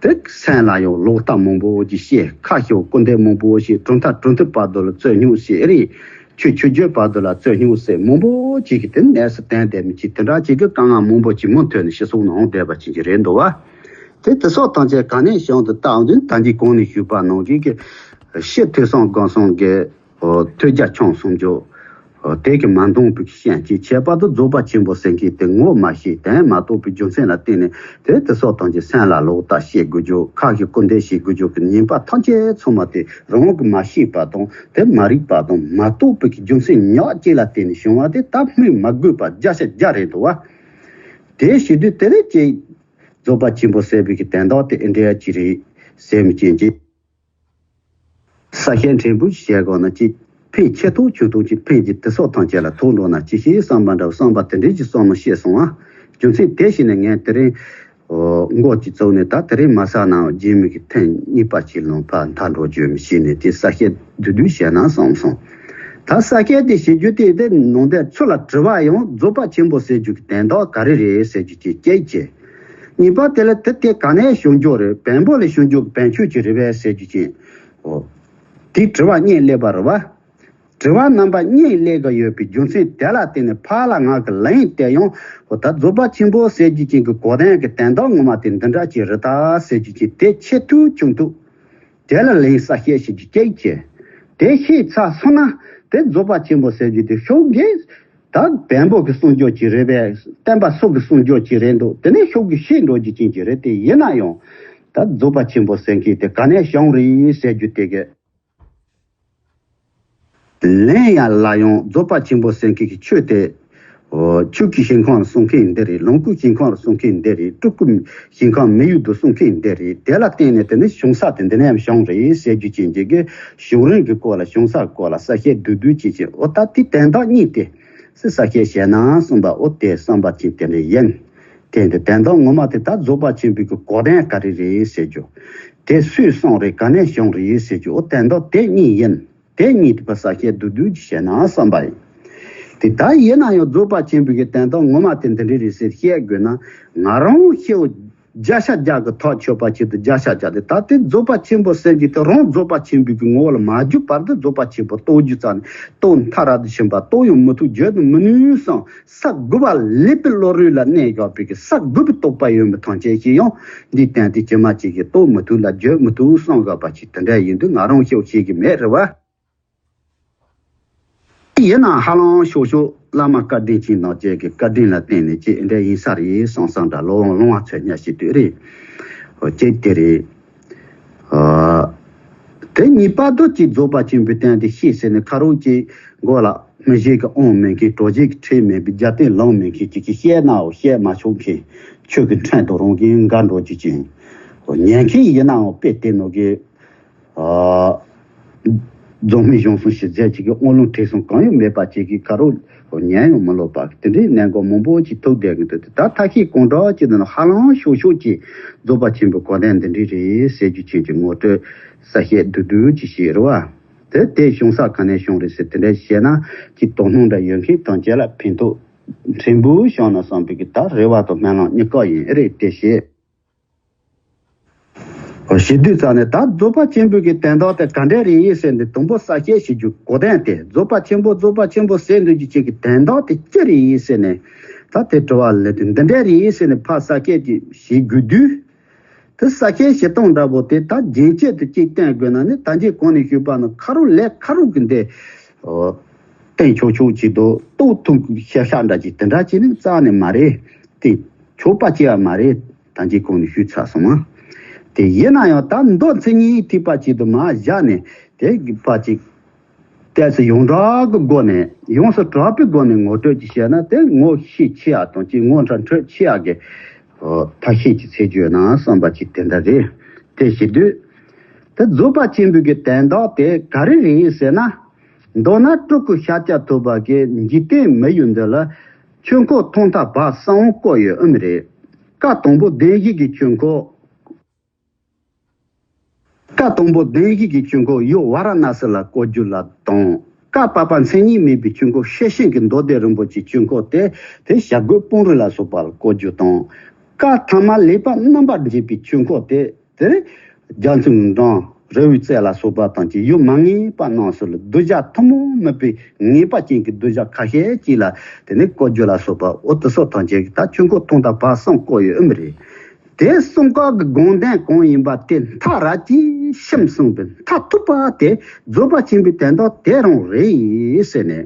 དེ་སེམས་ལ་ཡང་ལོག་ལྟ་མང་པོ་ཅིག་བཤད། ཁ་ཤོར་སྐུར་འདེབས་མང་པོ་བྱས། གྲུབ་མཐའ་གྲུབ་མཐའི་བར་དུ་ལ་རྩོད་རྙོག་བྱས། རེད། ཆོས་ཆོས་བརྒྱུད་བར་དུ་ལ་རྩོད་རྙོག་བྱས། མང་པོ་ཅིག་གིས་དེ་གནས་སུ་བསྟན་བསྡད་མི་ཅིག་དེ་འདྲ་ཅིག་གི་དཀའ་ངལ་མང་པོ་ཅིག་མུ་མཐུད་ནས་སྤྱི་ཚོགས་ནང་འོང་བསྡད་པ་ཅིག་རེད་འདུག་བ། དེ་དེ་སོགས་དང་བཅས་ག་ནས་བྱུང་དུ་བལྟ་འོང་དུས། ད་གིན་གོང་ནས་ཞུས་པ་ནང་བཞིན་གྱི་ཕྱི་ཐོས་བསམ་སྒོམ་གསུམ་གྱི་ཨོ། ཐོས་རྒྱ་ཆུང་གསུམ་འཇོག་ཨོ། དེ་གི་མ་འདང་བའི་ཤན་གྱིས། ཁྱད་པར་དུ་རྫོགས་པ་ཆེན་པོ་ཟེར་མཁན་དེ་ངོ་མ་ཤེས། དོན་མ་རྟོགས་པའི་རྒྱུ་མཚན་ལ་བརྟེན་ནས། དེ་དེ་སོགས་དང་བཅས་སེམས་ལ་ལོག་ལྟ་བྱེད་དགོས་རྒྱུ། ཁ་གིས་སྐུར་འདེབས་བྱེད་དགོས་རྒྱུ་གི་ཉེས་པ་ཐམས་ཅད་ཚང་མ་དེ་རང་གིས་མ་ཤེས་པ་དང་། དེ་མ་རིག་པ་དང་མ་རྟོགས་པའི་གི་རྒྱུ་མཚན་ཉག་གཅིག་ལ་བརྟེན་ནས་བྱུང་བ་དེ་ད་སྨོས་མ་དགོས་པ་བརྒྱ་ཆ་བརྒྱ་རེད་འདུག་བ། དེ་བྱེད་དུས་དེ་རེད་ཅེས་རྫོགས་པ་ཆེན་པོ་ཟེར་བའི་གི་དོན་དག་དེ་ཨེ་འདྲ་ཅིག་རེད་ཟེར་མི་ཅན་གྱི། ས་བཤད་ཕྲན་བུ་ཞིག་བྱས་དགོས་ན། ཅིག་ཕན་ཆེ་ཐུང་ཆུང་ཐུང་ཅིག་ཕན་གྱི་དེ་སོགས་ཐམས་ཅད་ལ་ཐུག་འགྲོ་ན། ཅི་ཞིག་བསམ་པ་འདྲ་བསམ་པ་དེ་འདྲའི་ཅིག་བསམ་བློ་བཤད་སོང་ཨ། རྒྱུ་མཚན་དེ་བྱས་ནས་ངས་དེ་རིང་ཨོ། མགོ་ཅིག་བཙུགས་ནས། ད་དེ་རིང་མ་ཟ་ནའང་རྗེས་མའི་གི་ཐེངས་གཉིས་པ་ཅིག་ལོན་ཕར་མཐའ་འགྲོ་རྒྱུ་མི་ཤེས་ནས། དེ་ས་བཤད་བསྡུས་བསྡུས་བྱས་ན་བསམ་སོང་། ད་ས་བཤད་དེ་བྱེད་རྒྱུ་དེ། དེ་ནང་དོན་ཚུར་ལ་དྲི་བ་ཡང་རྫོགས་པ་ཆེན་པོ་ཟེར་རྒྱུ་གི་དོན་དག་ག་རེ་རེད་ཟེར་རྒྱུ་ཅིག་སྐད་ཅིག་གཉིས་པ་དེ་ལ་དེ་དེ་ག་ནས་བྱུང་རྒྱུ་རེད། བེམ་པོ་ལས་བྱུང་རྒྱུ་བེམ་ཆོས་ཅིག་རེད་པས་ཟེར་རྒྱུ་ཅན། འོ། དེ་དྲི་བ་གཉིས་སླེབས་པ་རེད་བ། དྲི་བ་རྣམ་པ་གཉིས་སླེབས་ཀྱི་ཡོད་པའི་རྒྱུ་མཚན་དེ་ལ་བརྟེན་ནས་ཕར་ལ་ང་གིས་ལན་བལྟས་ཡོང་། འོ། ད་རྫོགས་པ་ཆེན་པོ་ཟེར་རྒྱུ་ཅན་གྱི་གོ་དོན་གྱི་དོན་དག་ངོ་མ་དེ་འདི་འདྲ་ཅིག་རེད་ད་ཟེར་རྒྱུ་ཅན་དེ་ཆེ་ཐུབ་ཆུང་ཐུབ། དེ་ལ་ལན་ས་བཤད་ཞིག་གི་སྐད་ཅེ། དེ་ཤེས་ཚར་སོང་ན། དེ་རྫོགས་པ་ཆེན་པོ་ཟེར་རྒྱུ་དེ་ཤུགས་ཀྱིས་ད་བེམ་པོ་གི་གསུང་རྒྱུ་ཅིག་རེད་པས། བསྟན་པ་སོགས་ཀྱི་གསུང་རྒྱུ་ཅིག་རེད་འདུག་དེ་ནས་ཤུགས་ཀྱིས་ཤེས་འགྲོ་རྒྱུ་ཅན་ཅིག་རེད། དེ་ཡིན་ན་ཡང་ད་རྫོགས་པ་ཆེན་པོ་ཟེར་མཁན་དེ་ག་ནས་བྱུང་རེད་ཟེར་རྒྱུ་དེ་གི་ལན་ཡང་ལ་ཡང་རྫོགས་པ་ཆེན་པོ་ཟེར་མཁན་གྱི་ཆོས་དེ། ཨོ། ཆོས་ཀྱི་ཞིང་ཁམས་ལ་གསུང་མཁན་འདི་རེད། ལོངས་སྐུའི་ཞིང་ཁམས་ལ་གསུང་མཁན་འདི་རེད། སྤྲུལ་སྐུའི་ཞིང་ཁམས་མི་ཡུལ་དུ་གསུང་མཁན་འདི་རེད། དེ་ལ་བརྟེན་ནས་དེ་ནི་བྱུང་ས་དེ་འདི་ནས་བྱུང་རེད་ཟེར་རྒྱུ་ཅན་གྱི་གི་བྱུང་རིམ་གྱི་སྐོར་ལ། བྱུང་ས་སྐོར་ལ་ས་བཤད་བསྡུས་བསྡུས་བྱེད་ཅིང་། འོ། ད་དེ་དོན་དག་གཉིས་དེ་སི་ས་བཤད་བྱས་ན་གསུངས་པ། འོ། དེ་བསམ་པ་ཅན་དེ་འདྲ་ཡིན། དེ་འདི་དོན་དག་ངོ་མ་དེ་ད་རྫོགས་པ་ཆེན་པོའི་གི་གོ་དོན་ག་རེ་རེད་ཟེར་རྒྱུ། དེ་སུས་གསུངས་རེད། ག་ནས་བྱུང་རེད་ཟེར་རྒྱུ། འོ། དོན་དག་དེ་གཉིས་ཡིན། དེ་གཉིས་དེ་ཕར་ས་བཤད་བསྡུས་བསྡུས་ཀྱིས་བྱས་ན་བསམ་པ་ཡིན། དེ་ལྟར་ཡིན་ན་ཡང་རྫོགས་པ་ཆེན་པོའི་གི་དོན་དག་ངོ་མ་དེ་འདི་འདྲ་རེད་ཟེར་བཤད་དགོས་ན། ང་རང་ཤེའུ་བརྒྱ་ཆ་བརྒྱ་གི་ཐག་ཆོད་པ་ཆེད་དུ་བརྒྱ་ཆ་བརྒྱ་དེ། ད་དེ་རྫོགས་པ་ཆེན་པོ་ཟེར་རྒྱུ་དེ་རང་རྫོགས་པ་ཆེན་པོའི་གི་ངོ་བོ་ལ་མ་གྱུར་བར་དུ་རྫོགས་པ་ཆེན་པོ་རྟོགས་རྒྱུ་རྩ་ནས་རྟོགས་མཐའ་རབ་ཏུ་ཕྱིན་པ་རྟོགས་ཡང་མི་ཐུབ། བརྗོད་དུ་མི་ནུས་སམ། ས་དགུ་པ་ལེགས་པའི་བློ་གྲོས་ལ་གནས་བཞག་པའི་གི་ས་དགུ་པའི་རྟོགས་པ་ཡོད་མི་ཐམས་ཅད་ཀྱིས་ཡང་འདིའི་དོན་དེ་ཇི་མ་ཇི་བཞིན་རྟོགས་མི་ཐུབ་ལ་བརྗོད་མི་ཐུབ་བསམ་དགོས་པ་ཞིག་དེ་འདྲ་ཡིན་དུས། ང་རང་ཤེའུ་ཤེས་ཀྱི་མེད་རེད་བ། ཡིན་ནའང་ཧ་ལམ་ཤོག་ཤོག་བླ་མ་བཀའ་དྲིན་ཅན་རྣམས་ཀྱི་གི་བཀའ་དྲིན་ལ་བརྟེན་ནས་ཅིག་འདྲ་ཡིན་ས་རེད་བསམ་བསམ་འདྲ། ལོ་ལོང་བ་ཚོད་ཉག་ཞིག་དུས་རེད། འོ། ཅིག་དེ་རེད། ཨ། དེ་གཉིས་པ་དུ་ཅིག་རྫོགས་པ་ཆེན་པོའི་དོན་དེ་ཤེས་ཟེར་ནས་ཁ་རོག་ཅིག་མགོ་ལ་མི་ཞིག་གི་དབང་མེད་མཁན། གྲོགས་ཞིག་གི་ཁྲལ་མེད་པའི། རྒྱབ་རྟེན་ལོང་མེད་མཁན་ཅིག་གིས་བཤད་ནའང་བཤད་མ་ཆོག་མཁན། ཆོས་ཀྱི་ཁྲིམས་དང་རང་གིས་འགལ་འགྲོ་རྒྱུ་ཅན། འོ། ཉན་མཁན་ཡིན་ནའང་དཔེ་དེ་ནང་གི། ཨ། རྫོགས་སྨིན་གཞུང་གསུམ་ཞི་མཛད་ཅིག་གི་དབང་ལུང་ཁྲིད་གསུམ་གང་ཡང་མེད་པ་ཅིག་གི་ཁ་རོག་ཉན་ཡང་མི་ལོབ་པ་དེ་འདྲའི་གནད་འགག་མང་པོ་ཅིག་ཐུག་བསྡད་ཀྱི་འདུག་ད་ཐ་ཤིག་གང་དྲག་ཅིག་ནང་ཧ་ལམ་ཤོག་ཤོག་ཅིག་རྫོགས་པ་ཆེན་པོའི་གོ་དོན་འདི་འདྲ་རེད་ཟེར་རྒྱུ་ཅན་གྱི་ངོ་སྤྲོད་གསལ་བཤད་བསྡུས་བསྡུས་ཅིག་བྱས་རེད་བ། དེ་དེ་བྱུང་ས་ག་ནས་བྱུང་རེད་ཟེར་དེ་འདྲ་བཤད་ན་ཅིག་དོགས་སྣང་འདྲ་ཡོད་མཁན་ཐམས་ཅད་ལ་ཕན་ཐོགས་ཕྲན་བུ་བྱུང་ན་བསམ་པའི་གི་ད་རེ་བ་དང་སྨོན་ལམ་གཉིས་ཀ་ཡིན་ཨེ་རེད་དེ་བཤད། ཞེ་དུས་ཙང་ནས་ད་རྫོགས་པ་ཆེན་པོའི་གི་དོན་དག་དེ་ག་འདྲ་རེད་ཟེར་ནས་དང་པོ་གསལ་བཤད་བྱེད་རྒྱུ་གོ་དོན་དེ་རྫོགས་པ་ཆེན་པོ་རྫོགས་པ་ཆེན་པོ་ཟེར་འདོད་རྒྱུ་ཅིག་གི་དོན་དག་དེ་ཅི་རེད་ཟེར་ནས་ད་དེ་དྲི་བ་ལས་དེ་འདི་འདྲ་རེད་ཟེར་ནས་ཕར་གསལ་བཤད་ཅིག་བྱེད་དགོས་དུས། དེ་གསལ་བཤད་བྱེད་སྟངས་འདྲ་པོ་དེ་ད་རྒྱུན་ཆད་དུ་ཅིག་བསྟན་དགོས་ན་ནི་ད་རྗེས་གོང་ནས་ཞུས་པ་ནང་ཁ་རུ་ལས་ཁ་རུ་གི་འདི་བསྟན་ཆོག་ཆོག་ཅིག་འདུག་ཏོག་ཐུང་ཤ་ཤ་འདྲ་ཅིག་དེ་འདྲ་ཅིག་ནི་རྩ་ནས་མ་རེད། དེ་ཆོག་པ་ཅིག་ཡང་མ་རེད། ད་རྗེས་གོང་ནས་ཞུས་ཚར་སོང་ང་། དེ་ཡིན་ན་ཡང་ད་མདོ་མཚན་ཉིད་ཐེག་པ་ཅིག་ཏུ་མར་བཞག་ནས་དེ་གི་པ་ཅིག་ཏོག་ཙམ་ཡོངས་གྲགས་ཀྱི་སྒོ་ནས་ཡོངས་སུ་གྲགས་པའི་སྒོ་ནས་ངོ་སྤྲོད་ཅིག་བྱས་ན་དེ་ངོ་ཤེས་ཆེ་ཡག་དང་ཅིག་ངོ་འདྲ་འཕྲོད་ཆེ་ཡག་གི་ཐ་ཤལ་གྱི་ཚིག་བརྗོད་ན་བསམ་པ་ཅིག་དེ་འདྲ་རེད། དེ་བྱེད་དུས་དེ་རྫོགས་པ་ཆེན་པོའི་གི་དོན་དག་དེ་ག་རེ་རེད་ཟེར་ན། མདོར་ན་སྤྲུལ་སྐུ་ཤཱཀྱ་ཐུབ་པ་གིས་འཇིག་རྟེན་མི་ཡི་མདུན་ལ་ཆོས་འཁོར་ཐོག་མཐའ་བར་གསུམ་བསྐོར་ཡོད་ཨུམ་རེད། བཀའ་དང་པོ་བདེན་བཞི་གི་ཆོས་འཁོར། བཀའ་དང་པོ་བདེན་བཞི་གི་ཆོས་འཁོར་ཡུལ་ཝཱ་ར་ཎ་སི་ལ་བསྐོར་རྒྱུ་ལ་དང་། བཀའ་བར་པ་མཚན་ཉིད་མེད་པའི་ཆོས་འཁོར་ཤེར་ཕྱིན་གྱི་མདོ་སྡེ་རིན་པོ་ཆེའི་ཆོས་འཁོར་དེ་དེ་བྱ་རྒོད་སྤུངས་རི་ལ་སོགས་པ་ལ་བསྐོར་རྒྱུ་དང་། བཀའ་ཐ་མ་ལེགས་པར་རྣམ་པར་འབྱེད་པའི་ཆོས་འཁོར་དེ་དེ་རྒྱ་མཚོའི་འགྲམ་རི་བོའི་རྩེ་ལ་སོགས་པ་དང་བཅས་ཡུལ་མ་ངེས་པ་རྣམས་སུ་ལ་གདུལ་བྱ་ཐུན་མོང་མིན་པའི་ངེས་པ་ཅན་གྱི་གདུལ་བྱ་ཁ་ཤས་ཅིག་ལ་དེ་ནས་བསྐོར་རྒྱུ་ལ་སོགས་པ་འོ་དེ་སོགས་དང་བཅས་ཀྱི་ད་ཆོས་འཁོར་ཐོག་མཐའ་བར་གསུམ་བསྐོར་ཡོད་ཨུམ་རེད། དེ་གསུམ་ཀ་གི་དགོངས་དོན་གང་ཡིན་པ་དེ་མཐའ་རབ་ཀྱིས་ཕྱིན་གསུངས་པའི་མཐར་ཐུག་པ་དེ་རྫོགས་པ་ཆེན་པོའི་དོན་དག་དེ་རང་རེད་ཟེར་ནས།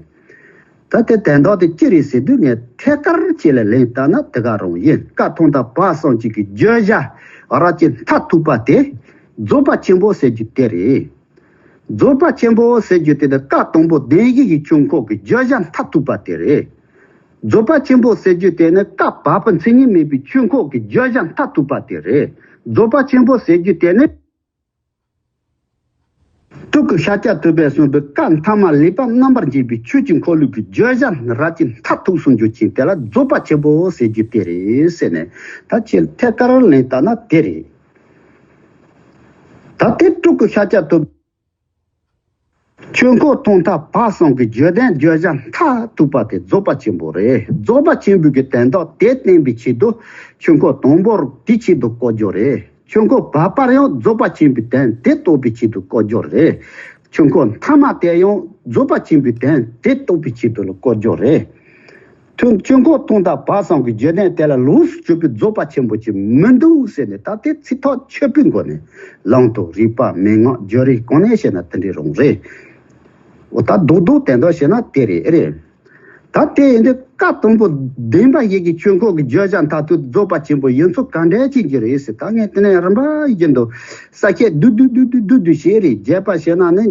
ད་དེ་དོན་དག་དེ་ཅི་རེད་ཟེར་དུས་ངས་ཐད་ཀར་ཅིག་ལ་ལན་བཏབ་ན་དེ་ག་རང་ཡིན། བཀའ་ཐོག་མཐའ་བར་གསུམ་གཅིག་གི་བརྗོད་བྱ་རབ་ཀྱི་མཐར་ཐུག་པ་དེ་རྫོགས་པ་ཆེན་པོ་ཟེར་རྒྱུ་དེ་རེད། རྫོགས་པ་ཆེན་པོ་ཟེར་རྒྱུ་དེ་ནི་བཀའ་དང་པོ་བདེན་བཞི་གི་ཆོས་འཁོར་གྱི་བརྗོད་བྱ་མཐར་ཐུག་པ་དེ་རེད། རྫོགས་པ་ཆེན་པོ་ཟེར་རྒྱུ་དེ་ནི་བཀའ་བར་པ་མཚན་ཉིད་མེད་པའི་ཆོས་འཁོར་གྱི་བརྗོད་བྱ་མཐར་ཐུག་པ་དེ་རེད། རྫོགས་པ་ཆེན་པོ་ཟེར་རྒྱུ་དེ་ནི་སྤྲུལ་སྐུ་ཤཱཀྱ་ཐུབ་པས་གསུངས་པའི་བཀའ་ཐ་མ་ལེགས་པར་རྣམ་པར་འབྱེད་པའི་ཆོས་ཀྱི་འཁོར་ལོ་གི་བརྗོད་བྱ་རབ་ཀྱི་མཐར་ཐུག་གསུང་རྒྱུ་ཅན་དེ་ལ་རྫོགས་པ་ཆེན་པོ་ཟེར་རྒྱུ་དེ་རེད་ཟེར་ནས་ད་ཁྱེད་ཐད་ཀར་ལན་བཏབ་ན་དེ་རེད། ད་དེ་སྤྲུལ་སྐུ་ཤཱཀྱ་ཐུབ། ཆོས་འཁོར་ཐོག་མཐའ་བར་གསུམ་གྱི་བརྗོད་དོན་བརྗོད་བྱ་མཐར་ཐུག་པ་དེ་རྫོགས་པ་ཆེན་པོ་རེད། རྫོགས་པ་ཆེན་པོའི་གི་དོན་དག་དེ་བསྟན་པའི་ཆེད་དུ་ཆོས་འཁོར་དང་པོར་དེའི་ཆེད་དུ་བསྐོར་རྒྱུ་རེད། ཆོས་འཁོར་བར་པར་ཡང་རྫོགས་པ་ཆེན་པོའི་དོན་དེ་རྟོགས་པའི་ཆེད་དུ་བསྐོར་རྒྱུ་རེད། ཆོས་འཁོར་མཐའ་མ་དེ་ཡང་རྫོགས་པ་ཆེན་པོའི་དོན་དེ་རྟོགས་པའི་ཆེད་དུ་ལ་བསྐོར་རྒྱུ་རེད། ཐུན་ཆོས་འཁོར་ཐོག་མཐའ་བར་གསུམ་གྱི་བརྗོད་དོན་དེ་ལ་ལོགས་སུ་གྱུར་པའི་རྫོགས་པ་ཆེན་པོ་ཅིག་མི་འདུག་ཟེར་ནས་ད་དེ་ཚིག་ཐག་ཆོད་པོའི་སྒོ་ནས་ལམ་དང་རིགས་པ་མན་ངག་བརྗོད་རིགས་གང་ནས་བཤད་ན་དེ་འདྲའི་རང་རེད། འོ་ད་རྡོག་རྡོག་དེ་འདྲ་བཤད་ན་དེ་རེད་རེད། ད་དེ་ཡིན་དུས་བཀའ་དང་པོ་བདེན་པ་བཞི་གི་ཆོས་འཁོར་གྱི་བརྗོད་བྱ་མཐར་ཐུག་རྫོགས་པ་ཆེན་པོ་ཡིན་ཚུལ་ག་འདྲ་ཅིག་གི་རེད་ཟེར། ད་ངས་དེ་ནས་རིམ་པ་བཞིན་དུ་ས་བཅད་བསྡུས་བསྡུས་བསྡུས་བསྡུས་བསྡུས་བསྡུས་བྱས་རེད། རྒྱས་པ་བཤད་ན་ནི་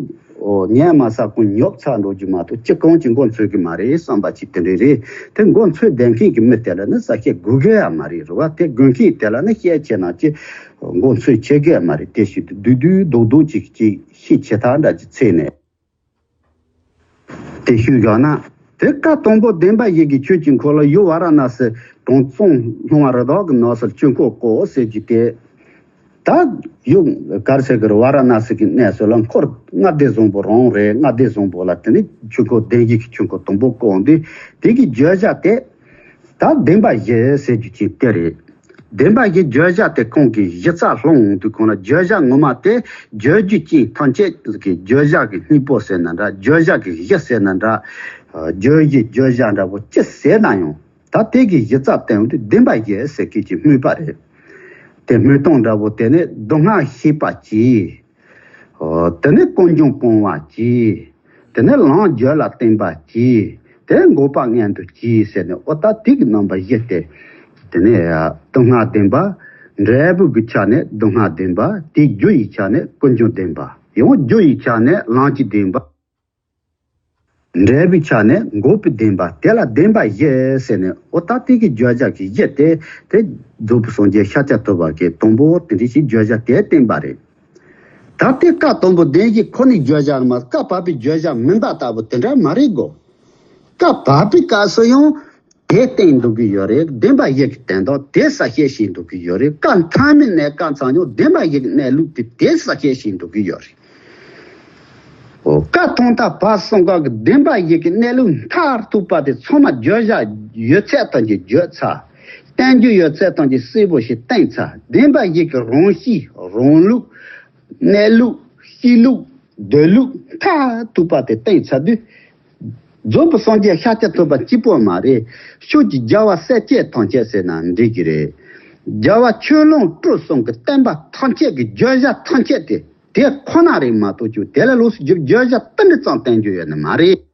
ཨོ་ཉན་མ་ས་ཀུན་ཉོབ་ཚར་འགྲོ་རྒྱུ་མ་གཏོགས་ཅི་གང་ཅི་མགོ་ཚོས་གི་མ་རེད་བསམ་པ་ཅིག་དེ་འདྲ་རེད། དེ་མགོ་ཚོས་བསྡད་མཁན་གྱི་མི་དེ་ལ་ནི་ས་བཅད་དགོས་གི་ཡ་མ་རེད་རེད་བ། དེ་དགོས་མཁན་དེ་ལ་ནི་བཤད་བྱས་ན་ཅི་མགོ་ཚོས་བྱེད་གི་ཡ་མ་རེད། དེ་བཞིན་དུ་བསྡུས་བསྡུས་རྡོག་རྡོག་ཅིག་ཅིག་ཤེས་བྱེད་ཐབས་འདྲ་ཅིག་བྱས་ནས། དེ་ཞུས་བཞག་ན། དེ་བཀའ་དང་པོ་བདེན་པ་བཞི་གི་ཆོས་ཀྱི་འཁོར་ལོ་ཡུལ་ཝཱ་ར་ཎ་སི་གྲོང་ཚང་ལྷུང་བ་རི་དྭགས་ཀྱི་ནགས་སུ་ཆོས་འཁོར་བསྐོར་ཟེར་རྒྱུ་དེ། ད་ཡུལ་ག་རེ་ཟེར་གི་རེད། ཝཱ་ར་ཎ་སི་གི་གནས་སུ་ལ་འཁོར་ལྔ་སྡེ་བཟང་པོ་རང་རེད། ལྔ་སྡེ་བཟང་པོ་ལ་དེ་ནི་ཆོས་འཁོར་བདེན་བཞི་གི་ཆོས་འཁོར་དང་པོ་བསྐོར་འདི་དེ་གི་བརྗོད་བྱ་དེ། ད་བདེན་པ་བཞི་ཟེར་རྒྱུ་ཅིག་དེ་རེད། བདེན་པ་བཞི་བརྗོད་བྱ་དེ་ཁོང་གི་གཞི་རྩ་ལྷུང་འོང་དུས་ཁོང་ལ་བརྗོད་བྱ་ངོ་མ་དེ་བརྗོད་རྒྱུ་ཅན་ཐམས་ཅད་ཀྱི་བརྗོད་བྱ་གི་སྙིང་པོ་ཟེར་ན་འདྲ། བརྗོད་བྱ་གི་གཞི་ཟེར་ན་འདྲ། བརྗོད་གཞི་བརྗོད་བྱ་འདྲ་པོ་ཅི་ཟེར་ན་ཡང་ད་དེ་གི་གཞི་རྩ་བསྟན་འོང་དུས་བདེན་པ་བཞི་ཟེར་མཁན་གྱི་སྨོས་པ་རེད། དེ་སྨོས་སྟངས་འདྲ་པོ་དེ་ནི་སྡུག་བསྔལ་ཤེས་པ་གྱིས། ཨོ། དེ་ནས་ཀུན་འབྱུང་སྤོང་བ་གྱིས། དེ་ནས་ལམ་བརྗོད་ལ་བརྟེན་པ་གྱིས། དེ་འགོག་པ་མངོན་དུ་གྱིས་ཟེར་ནས་ཨོ་ད་དེ་གི་རྣམ་པ་བཞི་སྟེ། དེ་ནས་སྡུག་བསྔལ་བདེན་པ། འབྲས་བུ་གི་ཆ་ནས་སྡུག་བསྔལ་བདེན་པ། དེའི་རྒྱུ་ཡི་ཆ་ནས་ཀུན་འབྱུང་བདེན་པ། ཡང་རྒྱུ་ཡི་ཆ་ནས་ལམ་གྱི་བདེན་པ། འབྲས་བུའི་ཆ་ནས་འགོག་པའི་བདེན་པ། དེ་ལ་བདེན་པ་བཞི་ཟེར་ནས་ཨོ་ད་དེ་གི་བརྗོད་བྱ་གི་བཞི་སྟེ་དེ་རྫོགས་པའི་སངས་རྒྱས་ཤཱཀྱ་ཐུབ་པ་གིས་དང་པོ་དེ་འདྲ་ཞིག་བརྗོད་བྱ་དེ་བསྟན་པ་རེད། ད་ལྟའི་བཀའ་དང་པོ་བདེན་བཞི་ཁོ་ནའི་བརྗོད་བྱ་མ། བཀའ་བབས་པའི་བརྗོད་བྱ་མིན་པ་ལྟ་བུ་དེ་འདྲ་མ་རེད་གོ། བཀའ་བབས་པའི་སྐབས་སུ་ཡང་དེ་བསྟན་འདུག་གི་ཡོད་རེད། བདེན་པ་བཞི་གི་དོན་དག་དེ་གསལ་བཤད་བྱས་འདུག་གི་ཡོད་རེད། བཀའ་མཐའ་མའི་གནས་སྐབས་ཙམ་ཡང་བདེན་པ་བཞི་གི་གནས་ལུགས་དེ་དེ་གསལ་བཤད་བྱས་འདུག་གི་ཡོད་རེད། འོ། བཀའ་ཐོག་མཐའ་བར་གསུམ་ཀ་གི་བདེན་པ་བཞི་གི་གནས་ལུགས་མཐར་ཐུག་པ་དེ་ཚང་མ་བརྗོད་བྱ་ཡོད་ཚད་ཐམས་ཅད་བརྗོད་ཚར། བསྟན་རྒྱུ་ཡོད་ཚད་ཐམས་ཅད་གསལ་པོ་ཞིག་བསྟན་ཚར། བདེན་པ་བཞི་གི་རང་གཤིས་རང་ལུགས། གནས་ལུགས། གཤིས་ལུགས། སྡོད་ལུགས་མཐར་ཐུག་པ་དེ་བསྟན་ཚར་དུས། རྫོགས་པའི་སངས་རྒྱས་ཤཱཀྱ་ཐུབ་པ་གཅིག་པོ་མ་རེད། ཕྱོགས་ཀྱི་རྒྱལ་བ་སྲས་བཅས་ཐམས་ཅད་ཟེར་ན་འགྲིག་གི་རེད། རྒྱལ་བ་ཆོས་ལོངས་སྤྲུལ་གསུམ་གྱི་བསྟན་པ་ཐམས་ཅད་ཀྱི་བརྗོད་བྱ་ཐམས་ཅད་དེ་དེ་ཁོ་ན་རེད་མ་གཏོགས། ཀྱང་དེ་ལས་ལོགས་སུ་རྒྱུ་བརྗོད་བྱ་ཏིལ་འབྲུ་ཙམ་བསྟན་རྒྱུ་ཡོད་ནི་མ་རེད།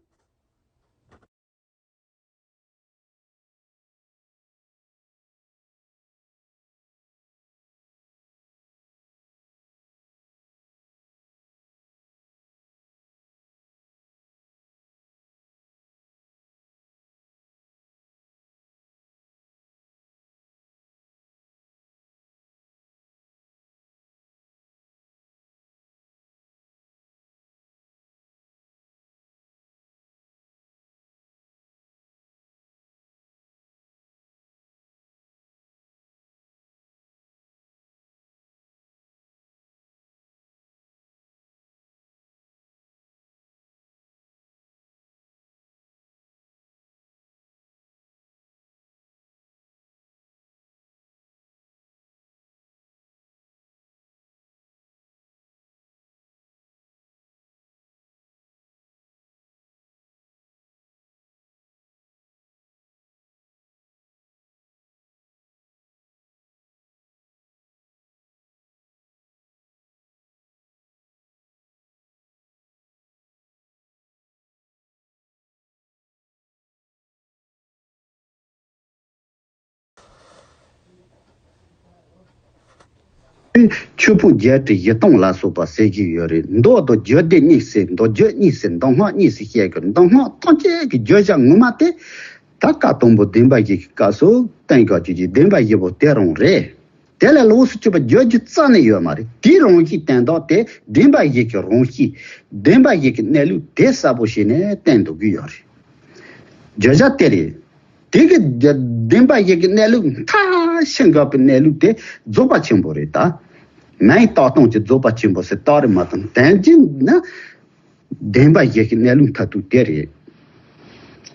ཆོས་ཕུང་བརྒྱད་ཁྲི་བཞི་སྟོང་ལ་སོགས་པ་ཟེར་གྱི་ཡོད་རེད། མདོ་དང་རྒྱུད་སྡེ་གཉིས་ཟེར། མདོ་རྒྱུད་གཉིས་ཟེར། མདོ་སྔགས་གཉིས་ཟེར་བཤད་ཀྱི། མདོ་སྔགས་ཐམས་ཅད་ཀྱི་བརྗོད་བྱ་ངོ་མ་དེ་ད་བཀའ་དང་པོ་བདེན་པ་བཞི་གི་སྐབས་སུ་བསྟན་དགོས་ཀྱི་བདེན་པ་བཞི་པོ་དེ་རང་རེད། དེ་ལས་ལོགས་སུ་གྱུར་པ་བརྗོད་རྒྱུ་རྩ་ནས་ཡོད་མ་རེད། དེའི་རང་བཞིན་དོན་དག་དེ་བདེན་པ་བཞི་གི་རང་བཞིན། བདེན་པ་བཞི་གི་གནས་ལུགས་དེ་གསལ་པོ་བྱས་ནས་བསྟན་འདུག་གི་ཡོད་རེད། བརྗོད་བྱ་དེ་རེད། དེ་གི་བདེན་པ་བཞི་གི་གནས་ལུགས་མཐར་ཕྱིན་དགོས་པའི་གནས་ལུགས་དེ་རྫོགས་པ་ཆེན་པོ་རེད། ད་མིང་བཏགས་སྟངས་ཀྱི་རྫོགས་པ་ཆེན་པོ་ཟེར་བཏགས་རེད་མ་གཏོགས། བསྟན་རྒྱུ་ན་བདེན་པ་བཞི་གི་གནས་ལུགས་མཐར་ཐུག་དེ་རེད།